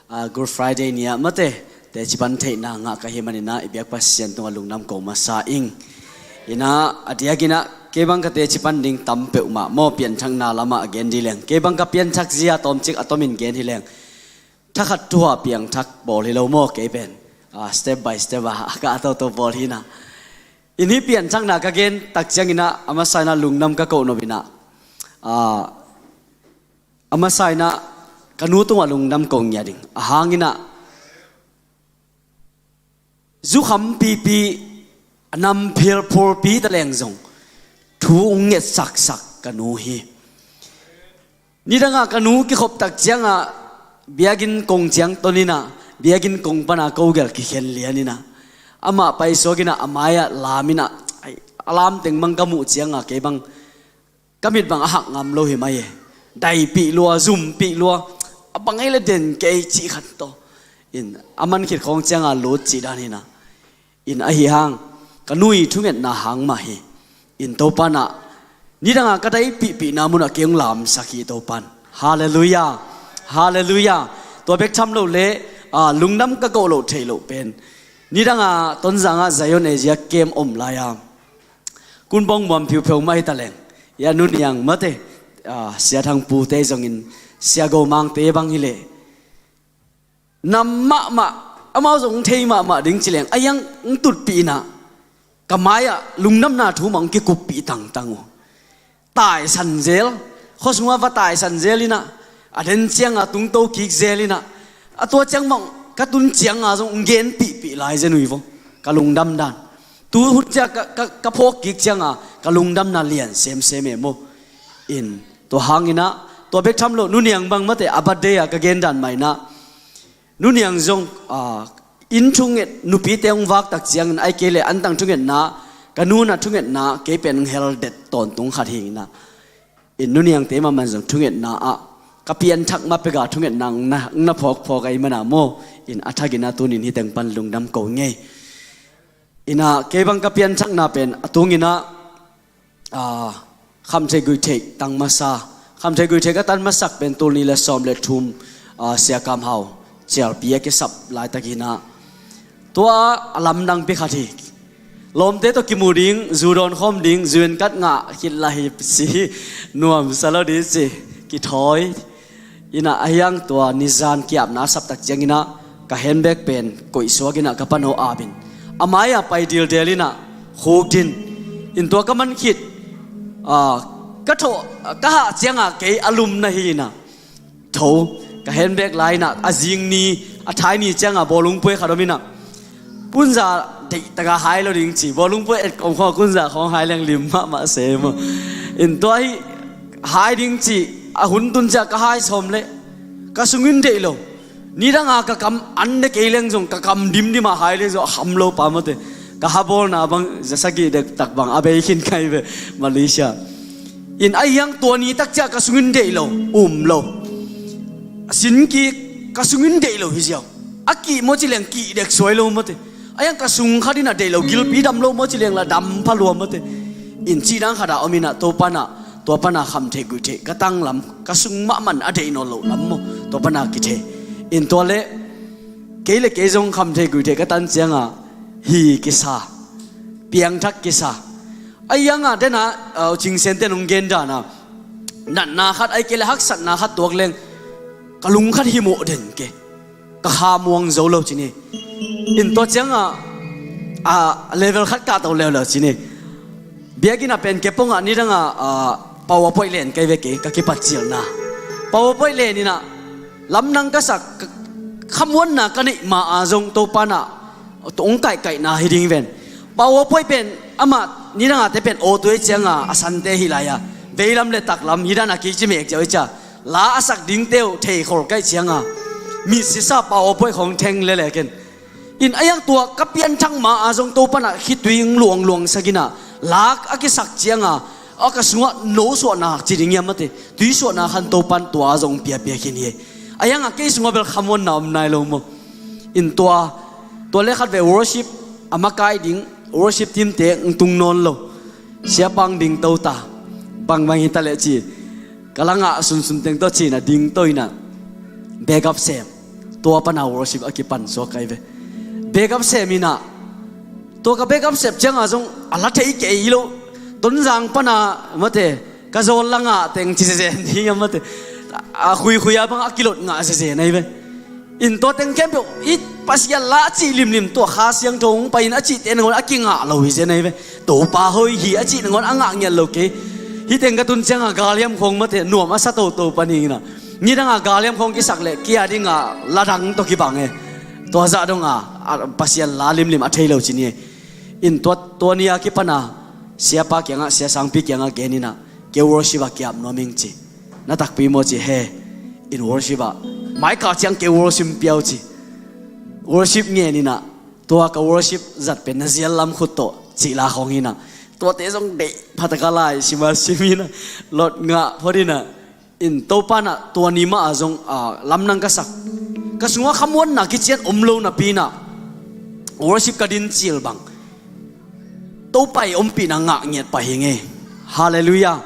ah, Good Friday ni-ah mate teci pan theihna ngah ka hih manin ah i biak Pasian tungah lungdam ko masa ing. In ah a diakin ah kei bang ka teci pan ding tam peuhmah maw, pianthakna lamah a gen dih leng, kei bang ka pianthak zia tawmcik a tomin gen hi leng, thakhat thu-a piangthak bawl hi lo maw, kei pen, ah, step by step a, a kah toto bawl hi in ah. In hih pianthakna ka gen tak ciangin ah a masa in ah lungdam ka koh nop in ah, ah, a masa in ah ka nu tungah lungdam ko ngiat ing. A hang in ah zukham pipi, a nam philphulpi ta leng zong thu hong ngetsaksak ka nu hi. Nidangah ka nu kikhop tak ciangah biakinn kong ciang ton in ah, biakinn kong pan a ko gel kikhen lian in ah, amah paisuak in ah a mai-ah lam in ah, ai, a lam teng bang ka muh ciangah kei bang ka mit bang a hak ngam lo hi mai e. Daipih lua, zumpih lua, a bang ei le den kei cih khat tawh. In a man khit khawng cianga lut cih dan hi na. In ahi hang ka nu i thungetna hang mah hi. In Topa in ah nidanga ka daipihpihna munah kei hong lamsak hi Topa in. Halleluiah. Halleluiah. Tua bek tham lo le, aa, lungdam ka koh loh theih loh pen, nidanga Tonzangah Zion Asia kem om lai-a, kunbawng muam phiupheu mah hi ta leng, ya Nu Niang mate, aa, Sia Thang Pute zongin Sia Go Mangte bang hi leh, nam mahmah, amau zong hong thei mahmah ding ci leng, a iang hong tutpih in ah ka mai-ah lungdamna thu mah hong kikuppih tangtang uh. Taisan zel, khuasungah va taisan zel in ah, a den cianga tungto kik zel in ah, a tua ciang mah ka tun cianga zong hong genpihpih lai zen uh hi vo. Ka lungdam dan, tu hun ciang ka, ka, ka phawk kik cianga ka lungdamna lian semsem e maw. In tua hangin ah, tua bek tham lo, Nu Niang bang mate a birthday-ah ka gen dan mah in ah, Nu Niang zong, aa, inn thunget nupite hong vak tak ciangin, ahih kei leh antang thungetna, ka nu in ah thungetna kei pen hong hel det tawntung khat hi in ah. In Nu Niangte mahmah in zong thungetna ah ka pianthak ma peka thungetna hong na, hong na phawkphawk ahih manin maw. In a thakin ah tunin hih teng pan lungdam ko ngei. In ah kei bang ka pianthakna pen a tungin ah, aa, Khamtheih Guihtheih tang masa, Khamtheih Guihtheih ka tan masak pen tul nih le sawm le thum, aa, Sia Kam Hau cialpi a kisap laitak hi in ah, tua a lamdang pi khat hi. Lawmte tawh kimu ding, zu dawn khawm ding, zu en kat ngah khit lai hi ci, nuamsa lo ding ci, kithawi. In ah ahi hang tua nizan ki-apna a sap tak ciangin ah ka handbag pen koihsuak in ah ka pano ap in, a mai-ah pai dildel in ah khukdin. In tua ka man khit, aa, ka thawh, ka hah cianga kei a lumna hi in ah, tho, ka handbag la in ah a zing ni, a thai ni cianga bawlung puai khat om in ah, Kunza deih taka hai lo ding ci, bawlung puai et kawm khawng a kunza khawng hai leng lim mahmah se maw. In tua hi hai ding ci, a hun tun ciah ka hai sawm leh ka sungin deih lo. Nidanga ka kam an ne kei leng zong, ka kam dimdimah hai leng zong a kham lo pa mate. Ka ha bawlna bang za sagih dek tak bang a bei khin kai ve Malaysia. In ahi hang tua ni tak ciah ka sungin deih lo, um lo. Sin kik, ka sungin deih lo hi ziau. A kih maw ci leng kih dek suai lo mate. Ahi hang ka sung khat in ah deih lo, gilpi dam lo maw ci leng la dam pha lua mate. In cih dan khat ah om in ah, tua pan ah, tua pan ah Khamtheih Guihtheih ka tanglam, ka sung mahmah in a deih nawn loh lam maw, tua pan ah kithei. In tua leh kei le kei zong Khamtheih Guihtheih ka tan cianga hi kisa, piangthak kisa. Ahi hang ah den ah, aa, Cing Sian ten hong gen dan ah, natna khat ahih kei leh haksatna khat tuak leng ka lung khat himawh den kei, ka kha muang zo lo ci ni. In tua cianga, aa, level khat kahto leuleu ci ni. Biakinn ah pen kei pongah nidanga, aa, PowerPoint len kai ve kei, ka kipatcilna. PowerPoint len in ah lamdang ka sak, ka, khamuanna ka neih ma-a zong Topa in ah hong kaihkaihna hi ding ven. PowerPoint pen amah nidangate pen aw tuai cianga a sante hi lai-a, veilam le taklam hi dan a kik ci mek ciau i cia. La a sak dingte uh theikhol kaih cianga, mi sisa PowerPoint khawng theng lelek in. In ahi hang tua ka pianthak ma-a zong Topa in ah khitui hong luangluangsak in ah, la a kisak cianga, a ka sungah no suahna ci ding hiam mate, tui suahna khan Topa in tua zong piapia khin hi. Ahi hang ah kei sungah bel khamuanna om nai lo maw. In tua, tua le khat ve worship a makai ding, worship team-te hong tung nawn lo. Siapa hong dingto ta, bangbang hi ta leh ci. Ka langah sunsun teng tawh ci in ah dingto in ah, backup sem. Tua pan ah worship a kipan suak kai ve. Backup sem in ah, tua ka backup sem cianga zong a la thei kei hi lo. Tonzang pan ah mate, ka zawl langah teng ci zezen ding hiam mate. A khuikhui a bang a kilot ngah zezen ahi ve. In tua teng khempeuh i Pasian la a cih limlim, tua Kha Siangtho hong pai in a cihte nangawn a kingah lo hi zen ahi ve. Topa hoih hi a cih nangawn a ngah ngiat lo kei. Hih teng ka tun cianga galhiam khawng mate nuam a sa toto pan hi in ah, nidanga galhiam khawng kisak leh kia dinga ladang tawh kibang e. Tua zah donga, a, Pasian la limlim a thei lo ci ni e. In tua, tua ni a kipan a siapa kiangah, sia sangpi kiangah gen in ah, kei worship ah ki-ap nuam ing ci. Na takpi maw ci, he. In worship ah, mai kah ciang kei worship pia uh ci. Worship ngen in ah, tua ka worship zat pen na zial lam khut tawh cih la khawng hi in ah, tuate zong deih pha taka lai sim a sim in ah, lot ngah phot in ah, in Topa in ah tua ni mah ah zong, ah, lamdang ka sak Ka sungah khamuanna kician om lo napi-in ah worship ka din cil bang Topa i ompihna ngah ngiat pah hi ing ei. Halleluiah.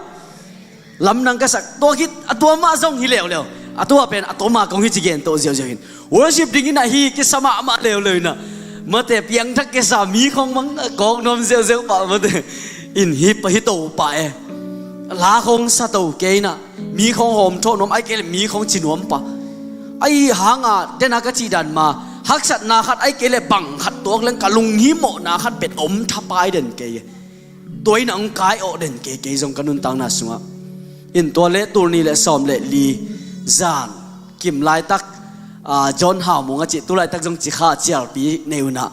Lamdang ka sak, tua khit a tua mah zong hi leuleu. A tua pen a tua mah kong hi ci gen tawh ziauziau in worship dingin ah hi kisa mahmah leuleu in ah, mate, piangthak kisa, mi khong mang kawk nuam ziauziau pah, mate, in hi pah, hi to pah e. La khong sa to kei in ah, mi khong hawm thawh nuam, ahih kei leh mi khong ci nuam pah. Ahi hanga, den a ka cih dan mah, haksatna khat, ahih kei leh bang khat tuak leng ka lunghimawhna khat pen om thapai den kei e. Tua in ah hong kai awh den kei, kei zong ka nuntakna sungah. In tua leh tul nih leh sawm leh li zan kim laitak, ah, John Hau Mung a cih, tu laitak zong ci kha, cialpi nei un ah,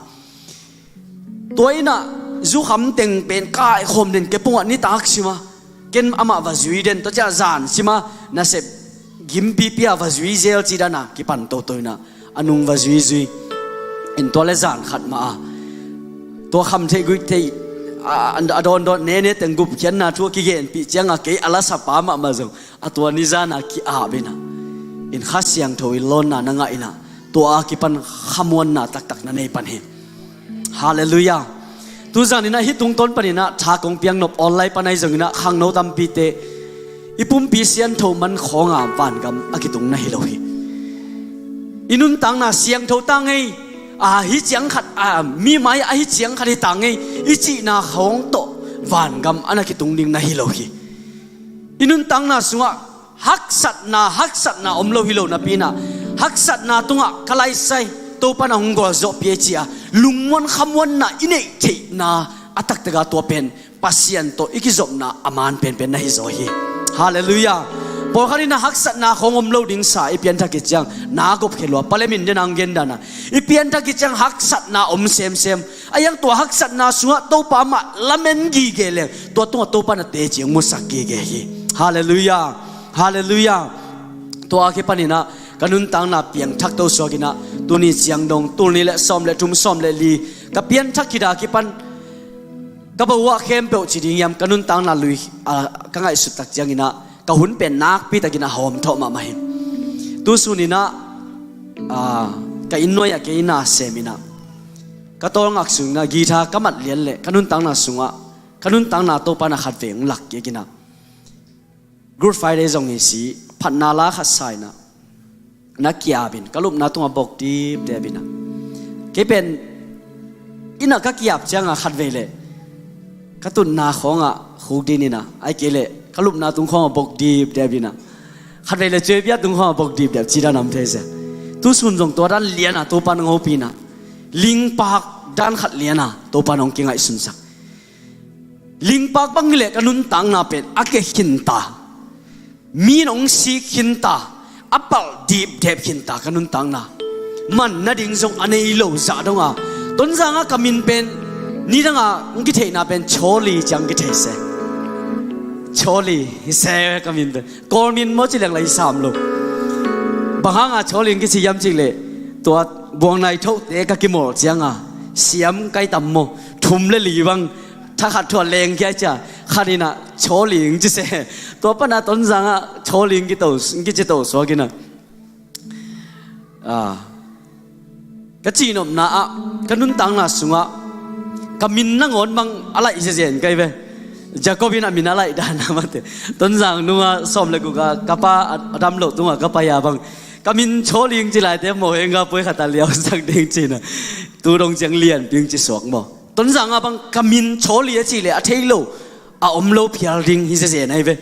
tua in ah zukham teng pen kaikhawm den kei pungah nitak sim a, ken amah va zui den, tua ciang zan sim a, nasep gimpipi a va zui zel cih dan a kipan toto in ah a nung va zuizui. In tua leh zan khat mah a, tua kham theih guih theih, a, a dawndawn nene teng gupkhiatna thu a kigenpih ciang a, kei a lasapa mahmah zong a tua ni zan a ki-ap in ah, in Kha Siangtho in lawnna na ngah in ah, tua a kipan khamuanna taktak na nei pan hi. Halleluiah. Tu zan in ah hih tungtawn panin ah tha kong piak nop online pan ahi zongin ah khangno tampite i pumpi siangtho man khawnga vangam a kitung na hi lo hi. I nuntakna siangtho ta ing ei, a, hih ciang khat, a, mi mai-ah hih ciang khat hi ta ing ei i cihna khawng tawh vangam a na kitung ding na hi lo hi. I nuntakna sungah haksatna, haksatna om lo hi lo napi-in ah, haksatna tungah ka laisai, Topa in hong gualzawhpih e ci a, lungmuan khamuanna i neih theihna a taktak a, tua pen Pasian tawh i kizopna a maan penpen na hi zaw hi. Halleluiah. Pawlkhat in ah haksatna khawng om lo ding sa i pianthak khit ciang na gop khia lua, palem in den a hong gen dan a, i pianthak khit ciang haksatna om semsem. Ahi hang tua haksatna sungah Topa mah lamen gige leng, tua tungah Topa in a teci hong musak gige hi. Halleluiah. Halleluiah. Tua a kipan in ah ka nuntakna piangthak to suak in ah, tuni ciang dong, tul nih leh sawm leh thum, sawm leh li ka pianthak khit a kipan ka bawah khempeuh ci ding hiam, ka nuntakna lui, a, ka ngaihsut tak ciangin ah ka hun pen nakpi takin a hawm thawh mahmah hi. Tu sun in ah, a, ka inn nuai ah kei na sem in ah, ka tawlngak sung in ah guitar ka mat lian leh ka nuntakna sungah, ka nuntakna Topa in a khatvei hong lak kik in ah, Good Friday zong hi si, phatna la khat sa in ah, na ki-ap in, ka lupna tungah bok dipdep in ah, kei pen inn ah ka ki-ap ciang a khatvei leh ka tutna khawngah khukdin in ah, ahih kei leh ka lupna tung khawngah bok dipdep in ah, khatvei leh cuaibia tung khawngah bok dipdep cih dan a om thei sia. Tu sun zong tua dan lian a Topa in hong hopih in ah, lingpak dan khat lian a Topa in hong kingaihsunsak. Lingpak bang hi leh ka nuntakna pen a ke khinta, mi in hong sik khinta, a palh dipdep khinta ka nuntakna. Man nading zong a nei lo zah dong a, Tonzang ah ka min pen nidang a hong kitheihna pen Chawli ciang kithei se. Chawli hi se ka min pen. Kawl min maw ci leng lah i sam lo. Bang hanga Chawli hong kici hiam cih leh, tua buangnai thohte ka kimawl ciang a, siam kai tam maw, thum leh li bang, thakhat thu a leng kia cia, khat in ah Chawli hong ci se. Tua pan a Tonzang ah Chawli hong kito, hong kici to suak in ah, a, ka cihnopna ah, ka nuntakna sungah ka min nangawn bang a laih zezen ka hi ve. Jacob in a min a laih dan a, mate, Tonzang nung a sawm leh guk a ka pa a, a dam loh tungah ka pai a bang, ka min Chawli hong ci laite maw, heng ka puai khat a liausak ding ci in ah, tu dong ciang lianpi hong ci suak maw. Tonzang ah bang ka min Chawli a cih leh a thei lo, a om lo phial ding hi zezen ahi ve.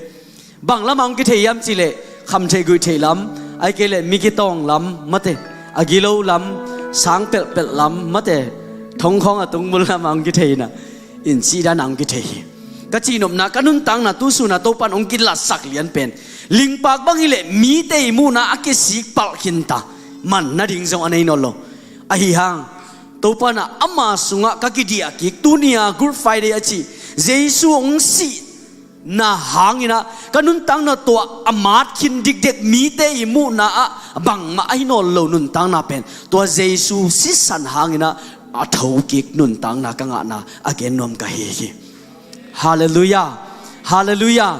Bang lam a hong kithei hiam cih leh, kham theih guih theih lam, ahih kei leh mi kitawng lam, mate, a gilo lam, sang pelhpelh lam, mate, thong khawng a tung bul lam a hong kithei in ah, in cih dan a hong kithei hi. Ka cihnopna, ka nuntakna tu sun a Topa in hong kilatsak lian pen, lingpak bang hi leh mite i muhna a kisik palh khinta, man nading zong a nei nawn lo. Ahi hang Topa in ah ama sungah ka kidiah kik, tuni a Good Friday a cih, Jesu hong sihna hangin ah ka nuntakna tua a mat khin dikdek, mite i muhna ah bangmah ahi nawn lo nuntakna pen, tua Jesu sisan hangin ah a thokik nuntakna ka ngahna a gen nuam ka hi hi. Halleluiah. Halleluiah.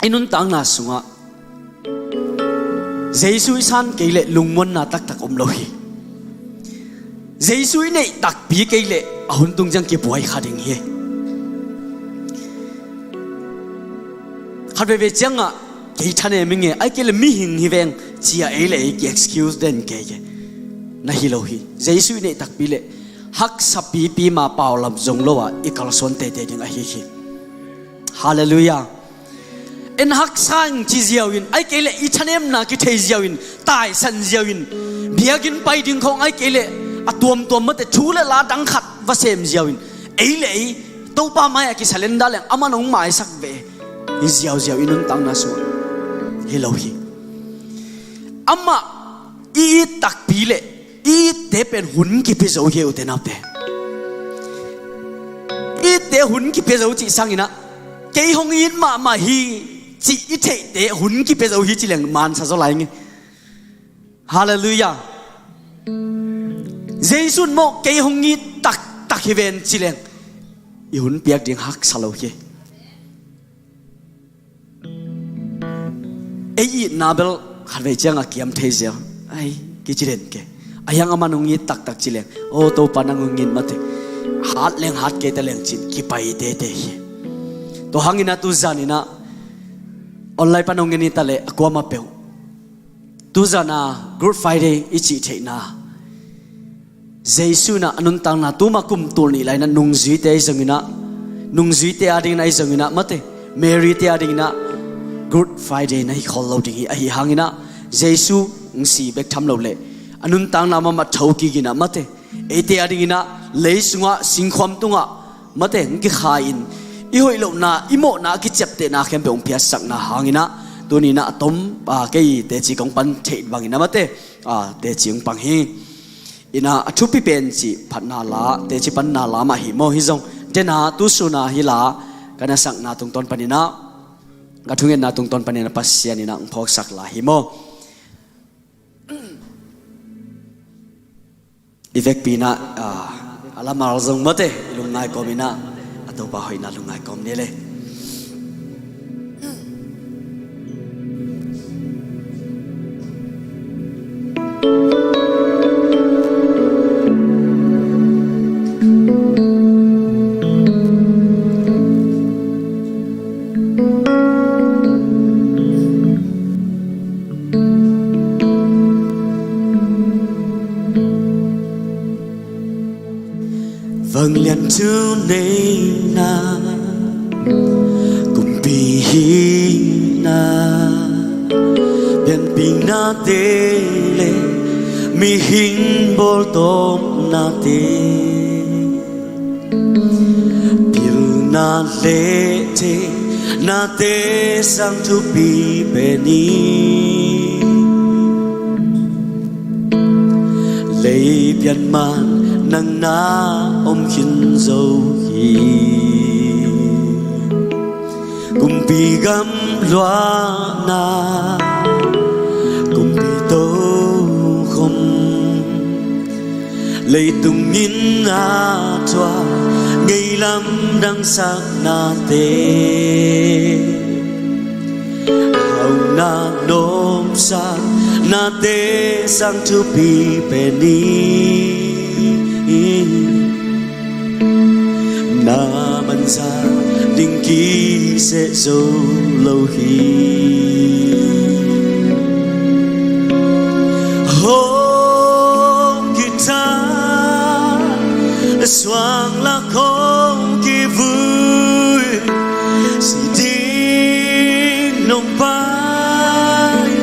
i nuntakna sungah Jesu i san kei leh lungmuanna taktak om lo hi. Jesu i neih takpi kei leh a hun tung ciang kibuai kha ding hi. Khat veve ciangah kei thanem ing e, ai kei leh mihing hi veng ci-a ei leh ei ki excuse den kei ke. Na hi lo hi. Jesu i neih takpi leh haksa pipi ma pau lam zong lo-a i kalsuan teitei ding ahi hi. Halleluiah. En haksa ing ci ziau in, ai kei leh i thanemna kithei ziau in, taisan ziau in, biakinn pai ding khong ai kei leh a tuamtuam mate thu le la dang khat va sem ziau in, ei leh ei Topa mai-ah kisalenda leng aman hong maisak ve hi ziauziau i nuntakna sungah hi lo hi. Amah i it takpi leh i itte pen hun kipia zo hi, ute naute. I itte hun kipia zo cih sanginah kei hong it mahmah hi cih i theihte hun kipia zo hi ci leng mansa zaw lai nge. Halleluiah. Jesu in maw kei hong it taktak hi ven ci leng i hun piak ding haksa lo hi. Ei itna bel khatvei ciangah kiam thei ziau ai kici den ke. A hiang aman hong it taktak ci leng, o Topa nang hong it mate, hat leng hat kei ta leng cin kipai teitei hi. Tua hanginah tuzaninah online pan hong en hi ta leh a kuamah peuh tuzana Good Friday i cih theihna Jesu inah a nuntakna tuma kum tul nih lai inah nungzuite ahi zonginah, nungzuite adinginah ahi zonginah mate, Mary te adinginah Good Friday na hi khol lo ding hi. Ahi hanginah Jesu hong si bek tham lo leh a nuntakna mahmah tho kiginah mate, eite adinginah lei sungah singkhuam tungah mate hong kikhai-in i hoih lohna i mawhna a kiciaptehna khempeuh hong piatsakna hanginah tuninah a tom, a, kei teci kong pan theih banginah mate, a, teci hong pang hi. Inah a thupi pen cih phatna la, teci panna la mah hi maw, hi zong dena tusuna hi la ka nasakna tungtawn paninah, ka thungetna tungtawn paninah Pasian inah hong phawksak la hi maw. I vekpi inah, a, a lamal zong mate i lungngai kawm inah a Topa hoihna lungngai kawm ni le. Vanglian thuneihna kumpi hihna, pianpihnate le mihing bawltawmnate, pilna le theihnate sang thupi pen hi. Lei pian man nang na om khin zo hi. Kumpi gam luahna, kumpi tokhom, leitung in a thuak ngei lamdang saknate, hauhna nopsaknate sang thupi pen hi. Na manzah ding kiseh zo lo hi. Hong kithat suang lak hong kivui, si ding nong pai,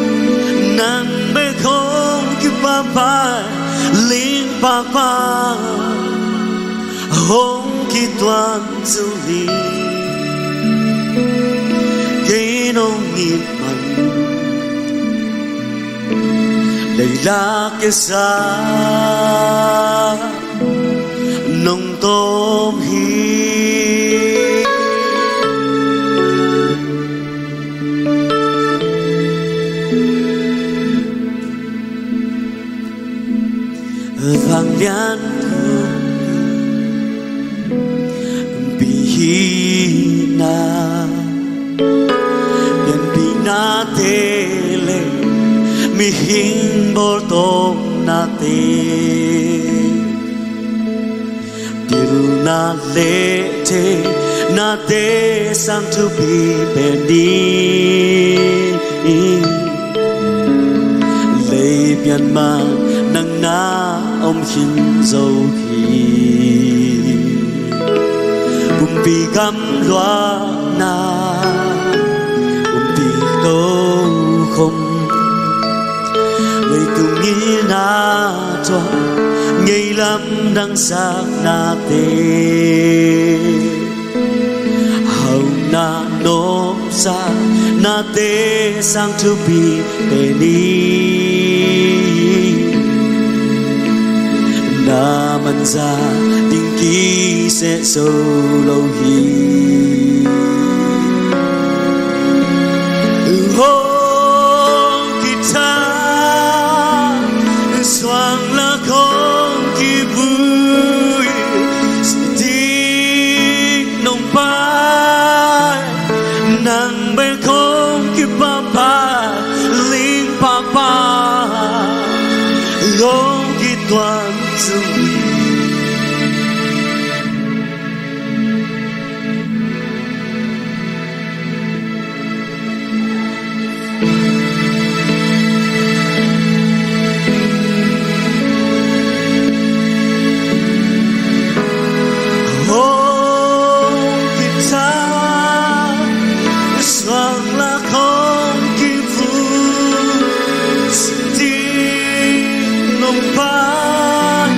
nang bek hong kipahpah, ling pahpah hong kituak zo hi. Kei nong it man, leilak kesa nong tawm hi. Vanglian kumpi hihna, nate le mihing bawltawknate, pilna le thei nate sang thupi pen ni. Leipian mah nang na om khin zo hi. Pumpi gamluahna, pumpi tokhom, leitung i na tua ngei lamdang saknate, hauhna nopsa nate sang thupi pen ni. Na man zah ding kiseh zo lo hi. Hong kitha, suang lak hong kivui, sidik nong pai, nang bek hong kipahpah, ling pahpah hong kituan zo hi. Hong kitha, suang lak hong kivui, sidik nong pai,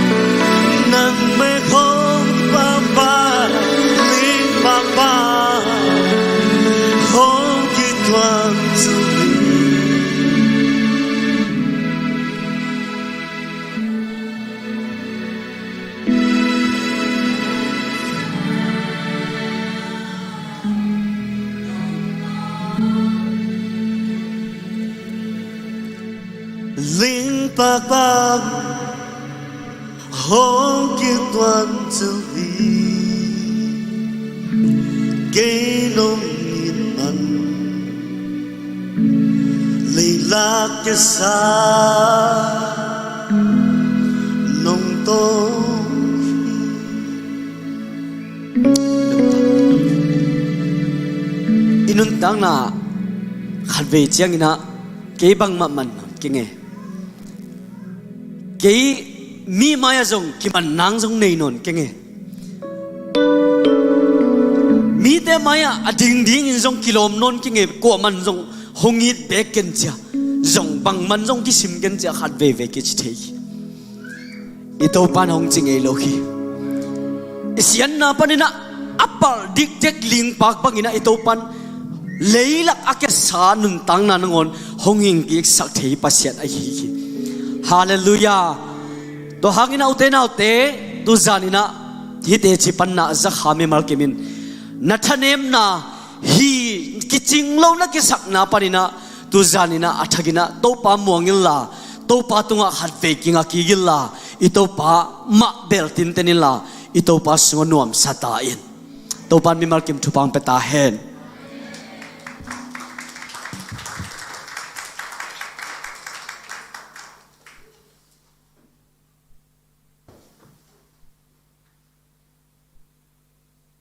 nang bek hong pahpah, ling pahpah hong kituan zo hi. Ling pahpah hong kituan zo hi. Kei nong it man, leilak kesa nong tawh hi. I nuntakna khatvei ciangin ah kei bangmah man nawn keng e. Kei mi mai-ah zong kiman nang zong nei nawn keng e. Mite mai-ah a ding dingin zong kilawm nawn keng e. Kuaman zong hong it bek ken cia, zong bangman zong kisim ken cia khat veivei kici thei hi. I Topa in hong ci ngei lo hi. I siatna panin ah a palh dikdek lingpak bangin ah i Topa in leilak a kesa nuntakna nangawn hong hingkiksak thei Pasian ahi hi. Halleluiah. Tua hangin ah ute naute, tuzanin ah hih teci panna a za kha mimal kimin na thanemna, hih kicing lo na kisakna panin ah tuzanin ah a thakin ah Topa muang inla, Topa tungah khatvei kinga kik inla, i Topa mah bel tinten inla, i Topa sungah nuamsa ta in. Topa in mimal kim thupha hong pia ta hen.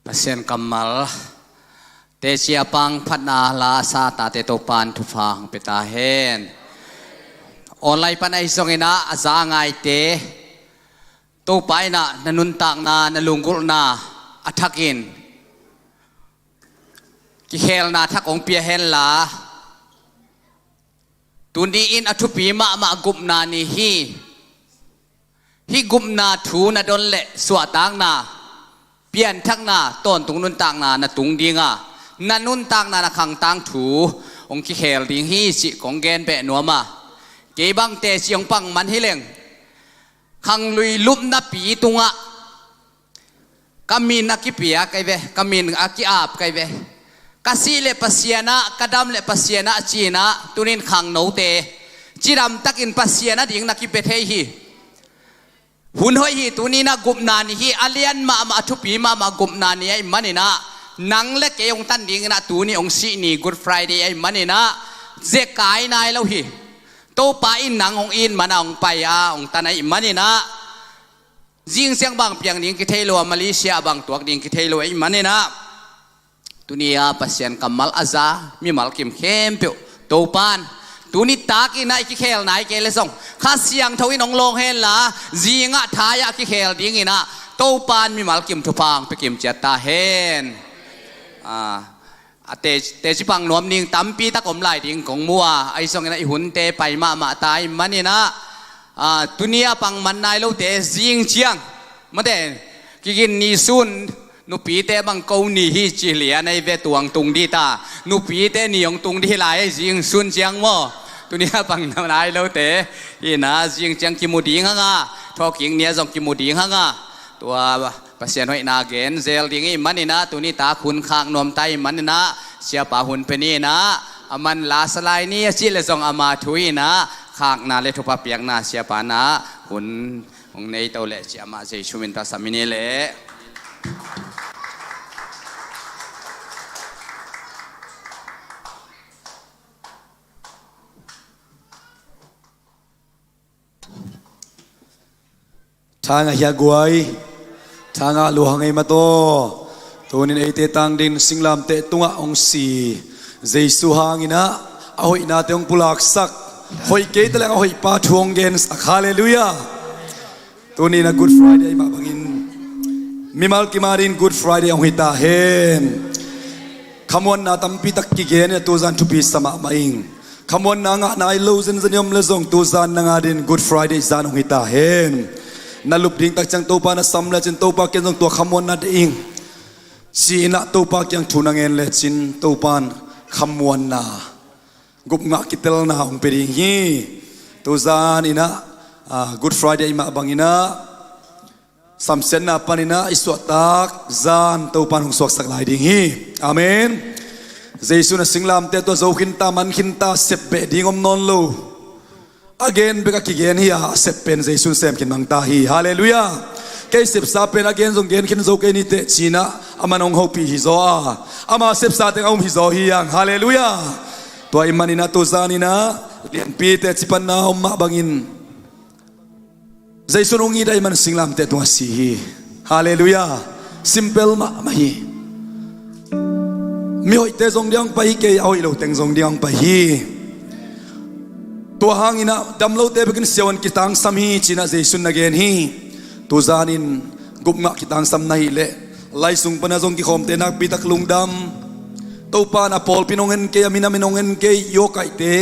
Pasian kammal teci a pang phatna la a sa tate Topa in thupha hong pia ta hen. Online pan ahi zongin ah a za a ngaite, Topa in ah na nuntakna, na lunggulhna a thakin kikhelna thak hong pia henla, tuni in a thupi mahmah gupna ni hi. Hih gupna thu na don leh suahtakna, pianthakna, tawntung nuntakna na tung dinga, na nuntakna na khang tangthu hong kikhel ding hi cih kong gen beh nuam a, kei bang teci hong pang man hi leng, khanglui lupnapi tungah ka min a kipia kai ve, ka min a ki-ap kai ve. Ka sih leh Pasian ah, ka dam leh Pasian ah ci-in ah, tuni in khangnote cidamtakin Pasian a ding na kipia thei hi. Hun hoih hi, tuni in ah gupna ni hi, a lian mahmah, a thupi mahmah gupna ni ahih manin ah, nang leh kei hong tan dingin ah tuni hong sih ni, Good Friday ahih manin ah, zekai nai lo hi. Topa in nang hong it mana hong pai a hong tan ahih maninah, zing ciang bang piang ding kithei lo a, Malaysia bang tuak ding kithei lo ahih maninah, tuni a Pasian kammal a za mimal kim khempeuh Topan tuni takinah i kikhel nai kei le zong Kha Siangtho in hong lawng henla, zingah thai-ah kikhel dinginah Topan mimal kim thupha hong pia kim ciat ta hen. A, a te, teci pang nuam ning, tampi tak om lai ding kong mu a, ahi zongin i hunte pai mahmah ta ahih maninah, a, tuni a pang man nai lote zing ciang, mate, kigin ni sun, nupite bang ko ni hi ci lian ahi ve, tuang tung dih ta. Nupite ni hong tung dih hi lai, zing sun ciang maw. Tuni a pang nai lote inah zing ciang kimu ding hanga, thawhkik ni a zong kimu ding hanga, tua Pasian hoihna gen zel ding ahih maninah, tuni tak hun khak nuam ta ahih maninah, siapa hun pia ni inah, a man la sa lai ni a cih le zong ama thu inah khakna le thupha piakna siapa na hun hong nei to leh ci, amah Jesu min tawh sam i ni leh. Thangah hiah guai, thangah luahang ei mataw. Tunin eite tang ding singlamteh tungah hong si Jesu hanginah a hoihnate hong pulaksak, hoih kei taleng a hoihpa thu hong gensak. Halleluiah. Tuninah Good Friday ahih mah bangin mimal kim a dingin Good Friday hong hi ta hen. Khamuanna tampi tak kigen inah tuzan thupi sa mahmah ing. Khamuanna ngah nai lo zenzen i om le zong tuzan nang a dingin Good Friday zan hong hi ta hen. Na lup ding tak ciang Topa na sam lecin Topa ken zong tua khamuanna deih ing ci inah Topa kiang thu na ngen lecin Topan khamuanna, gupngah kitelna hong pia ding hi. Tuzan inah, a, Good Friday ahih mah banginah samsiatna paninah i suahtak zan Topan hong suaksak lai ding hi. Amen. Jesu na singlamteh tua zo khinta, man khinta, sep beh ding om nawn lo. A gen bek a kigen hi a, a sep pen Jesu sem khin mang ta hi. Halleluiah. Kei sepsa pen a gen zong gen khin zo kei ni teh ci inah a man hong hopih hi zaw a, ama sepsa teng a um hi zaw hi hang. Halleluiah. Tua ahih maninah tuzan inah lianpite cipanna om mah bangin Jesu in hong it ahih man singlamteh tungah si hi. Halleluiah. Simple mahmah hi. Mihoihte zong ding hong pai hi kei, a hoih lo teng zong ding hong pai hi. Tua hanginah damlote bekin siavuan kitangsam hi ci inah Jesu in na gen hi. Tuzanin gupngah kitangsam na hih leh lai sung pana zong kikhawmte nakpi tak lungdam. Topa in a pawlpi in hong en kei, a minam in hong en kei, i awkaihte,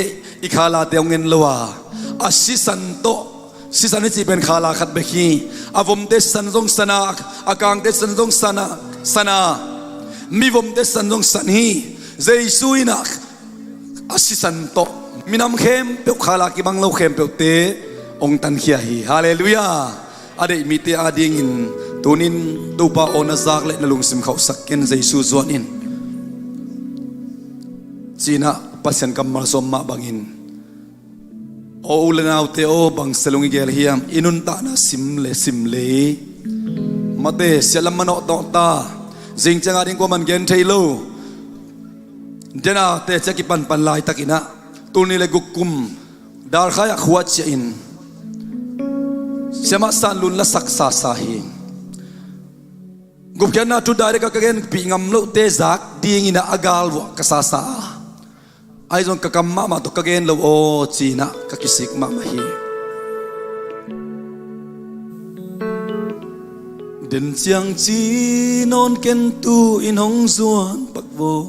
i khalate hong en lo a, a sisan tawh, sisan i cih pen khala khat bek hi. A vomte sisan zong san a, a kangte sisan zong san a, san a, mivomte sisan zong san hi. Jesu inah a sisan tawh minam khempeuh, khala kibang lo khempeuhte hong tankhia hi. Halleluiah. A deih mite adingin tunin Topa aw na zak leh na lungsim khauhsak ken, Jesu zuan in ci inah Pasian kammal sawm mah bangin, aw u le naute aw, bang selung i gel hiam? I nuntakna sim le sim lei, mate, siatlam manawh tawh ta. Zing ciang a ding kuaman gen thei lo. Denate ciah kipanpan laitakinah tul nih le guk kum Darkhai ah khua ciahin Siamah San Lun lasak sasa hi. Gupkhiatna thu direct a ka genpih ngam lohte zak dinginah a galvuah ka sasa a, ahi zong ka kam mahmah tawh ka gen lo aw cinah ka kisik mahmah hi. Den ciang ci nawn ken tu in hong zuan pak vaw,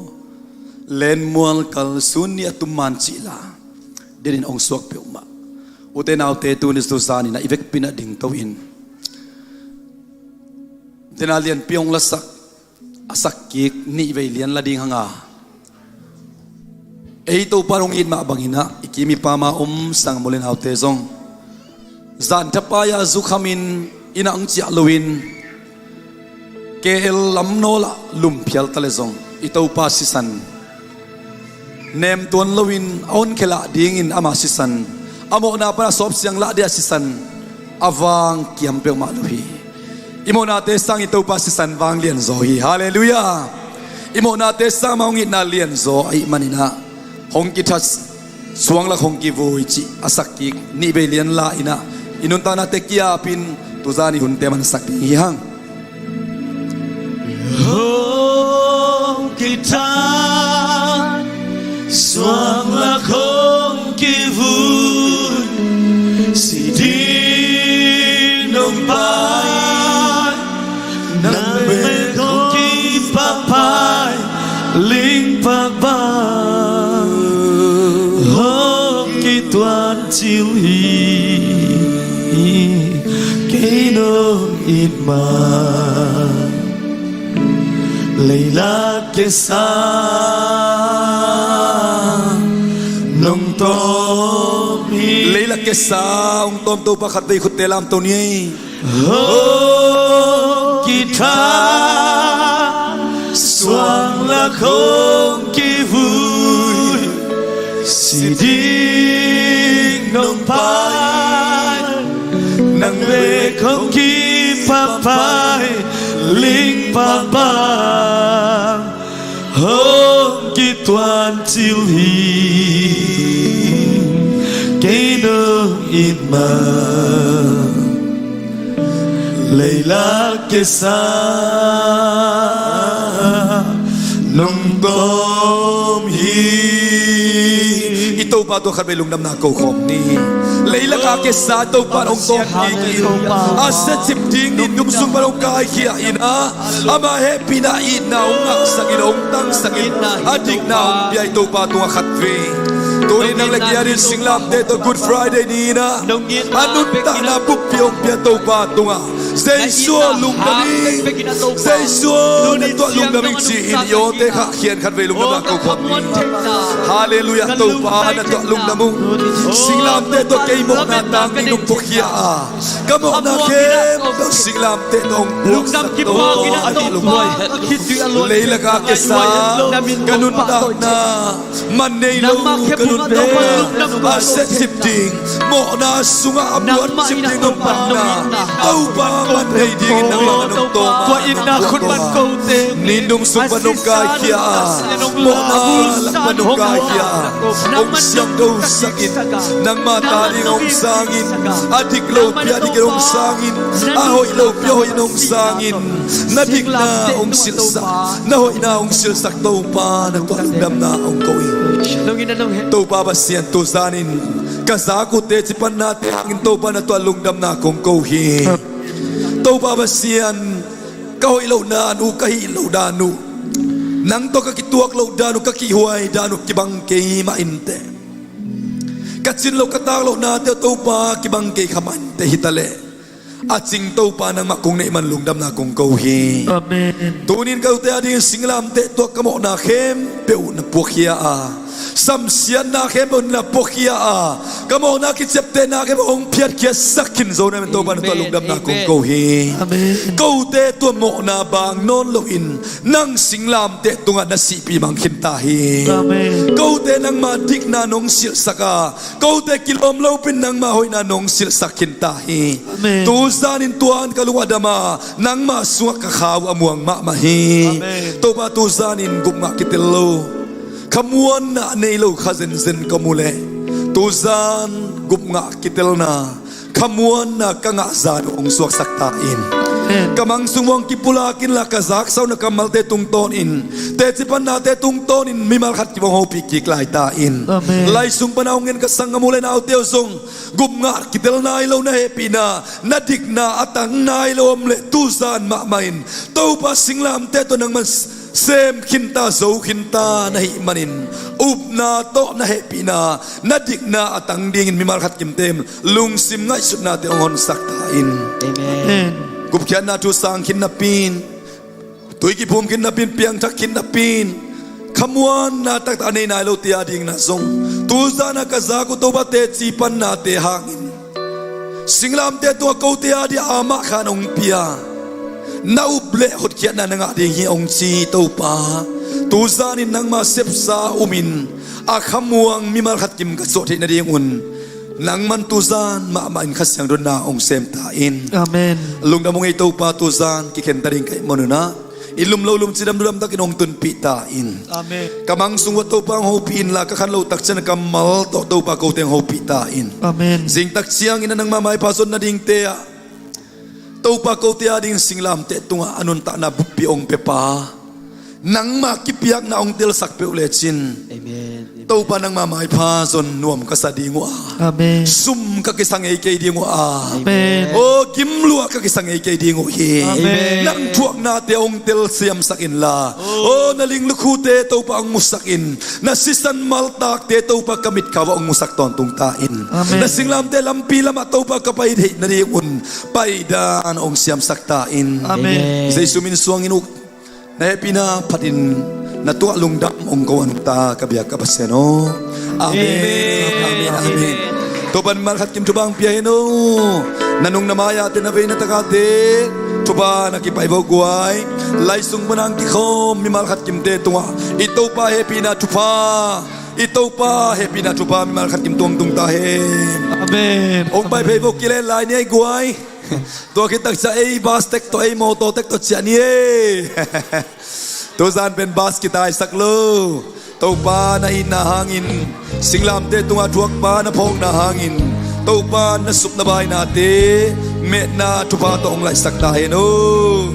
len mual kal sun ni a tum man cih la denin hong suak peuhmah. Ute naute, tuni tuzaninah i vekpinah dingto in dena lianpi hong lasak, a sakkik nih vei lian la ding hanga, ei Topa hong it mah banginah i kim i pama om sang mawlenaute zong zan thapai-a zukhamin innah hong ciah loin K L lam nawlah lumphial ta le zong i Topa sisan nem tuan loin a honkhia lah dingin ama sisan, a mawhna pana sawpsiang lah dia sisan a vang kiam peuhmah lo hi. I mawhnate sang i Topa sisan vang lianzaw hi. Halleluiah. I mawhnate sang amah hong itna lianzaw ahih maninah hong kithat Suanglak hong kivui cih a sak kik nih vei lian la in ah, i nuntaknate kiapin tuzan i hunte mansak ding hi hang. Hong kithan, suanglak hong kivui, si ding nong pai, nang bek hong kipakpai, lingpak bang hong kituan cil hi. Kei nong it ma, leilak kesa nong tawm hi. Leilak kesa hong tawm Topa khatvei khutte lamto ni ei. Hong kithan, suanglak hong kivui, si ding nong pai, nang bek hong kipakpai, lingpak bang hong kituan cil hi. Kei nong it ma, leilak kesa nong tawm hi. I Topa tungah khatvei lungdamna ko khawm ni. Leilak a kesa Topa hong tawm kik in, a siatcip ding ni dum sung pan hong kaikhia in ah, ama hehpihna itna hong ngahsak in, hong tangsak in, a dikna hong pia i Topa tungah khatvei. Tuni nang le kei a ding singlamteh tawh Good Friday ni in ah, a nuntakna buppi hong pia Topa tungah Jesu aw lungdam ing, Jesu aw na tuah lungdam ing ci-in i awte khahkhia in khatvei lungdamna ko khawm ni. Halleluiah, Topa na tuah lungdam ung. Singlamteh tawh kei mawhna tangin hong puakhia a, ka mawhna khempeuh singlamteh tawh hong puaksak Topa a dih lungdam. Leilak a kesa ka nuntakna man nei lo ka nuntakna a siatcip ding, mawhna sungah a buatcip ding hong panna, Topa man nei dingin nang lakah nong tawm a, tua itna khut man kote ni dum sung pan hong kaikhia a, mawhna lak pan hong kaikhia a, hong siangthosak in, nangma ta ding hong sang in, a dik lopi a dikin hong sang in, a hoih lopi a hoihin hong sang in, na dikna hong silhsak, na hoihna hong silhsak Topa na tuah lungdamna hong ko hi. Topa Pasian, tuzanin ka zak uh teci pannate hangin Topa na tuah lungdamna kong ko hi. Topa Pasian, ka hoih loh dan uh, ka hih loh dan uh, nang tawh ka kituak loh dan uh, ka kihhuai dan uh kibang kei mah inteh, ka cin loh ka tak lohnate uh Topa kibang kei kha mah inteh, hi taleh a cing Topa nangmah kong neih man lungdamna kong ko hi. Amen. Tunin ka ute a dingin singlamteh tuah ka mawhna khempeuh na puakhia a, samsiatna khempeuh na puakhia a, ka mawhna kiciaptehna khempeuh hong phiatkhiatsak khin zo na men Topa na tuah lungdamna kong ko hi. Amen. Ka ute tua mawhna bang nawn loin nang singlamteh tungah na sihpih mang khin ta hi. Amen. Ka ute nangma dikna nong silhsak a, ka ute kilawm lopin nangma hoihna nong silhsak khin ta hi. Amen. Tuzanin tuan ka lung a dam a, nangma sungah ka kha uh a muang mahmah hi. Amen. Topa tuzanin gupngah kitel lo, khamuanna nei lo kha zenzen ka mu leh, tuzan gupngah kitelna, khamuanna ka ngah zan uh hong suaksak ta in. Amen. Ka mang sung uh hong kipulak inla, ka zaksa uh na kammalte tungtawnin, teci pannate tungtawnin mimal khat kip hong hopih kik lai ta in. Amen. Lai sung pana hong en ka sanggam u le naute uh zong gupngah kitel nai lo na hehpihna, na dikna a tang nai lo om leh tuzan mahmah in Topa singlamteh tawh nangman sem khin ta, zo khin ta na hih manin, upna tawh na hehpihna, na dikna a tang dingin mimal khat kimte in lungsim ngaihsutnate hong honsak ta in. Amen. Gupkhiatna thu sang khin napi in, tui kiphum khin napi in, piangthak khin napi in, khamuanna taktak a nei nai lote a dingin ah zong tuzan a ka zak uh Topa teci pannate hangin singlamteh tungah kote a dingin amah khan hong pia, na up leh hotkhiatna na ngah ding hi hong ci Topa. Tuzanin nangma sepsa umin a khamuang mimal khat kim ka suah theih nadingun nangman tuzan mahmah in Kha Siangtho na hong sem ta in. Amen. Lungdam ung ei Topa, tuzan kikhen ta ding ka hih manun ah i lum lo lum cidam ludam takin hong tunpih ta in. Amen. Ka mang sung uah Topa hong hopih inla, ka khan loh tak ciang a kammal tawh Topa kote hong hopih ta in. Amen. Zing tak ciangin a nangmah maipha zon nadingte ah Topa kote adingin singlamteh tungah a nuntakna buppi hong pia pa, nangmah kipiakna hong telsak peuh lecin, amen, Topa nangmah maipha zon nuam ka sa ding uh a, amen, sum ka kisa ngei kei ding uh a, amen, aw gimluah ka kisa ngei kei ding uh hi. Amen. Nang thuaknate hong telsiamsak inla, aw na linglukhute Topa hong musak in. Na sisan maltakte Topa ka mitkha uah hong musak tawntung ta in. Amen. Na singlamteh lampi lamah Topa ka pai theih nadingun paidan hong siamsak ta in. Amen. Jesu min suangin uk na hehpihna phatin na tungah lungdam hong ko a nungta ka biak ka Pasian aw. Amen. Amen. Amen. Amen. Topa in mimal khat kim thupha hong pia hen aw. Na nung na mai-ate na vei na takate thupha na kipai vo guai. Lai sung pan hong kikhawm mimal khat kimte tungah i Topa hehpihna thupha, i Topa hehpihna thupha mimal khat kim tuang tung ta hen. Amen. Hong pai phei vo, kilehna lai ni ei guai. Tua khit tak ciang ei bus tek tawh, ei mawtaw tek tawh ciah ni ei. Tuzan pen bus kitaisak lo. Topa na itna hangin, singlamteh tungah thuakpa na phawkna hangin, Topa na sup na bainate metna thupha tawh hong laihsak ta hen aw.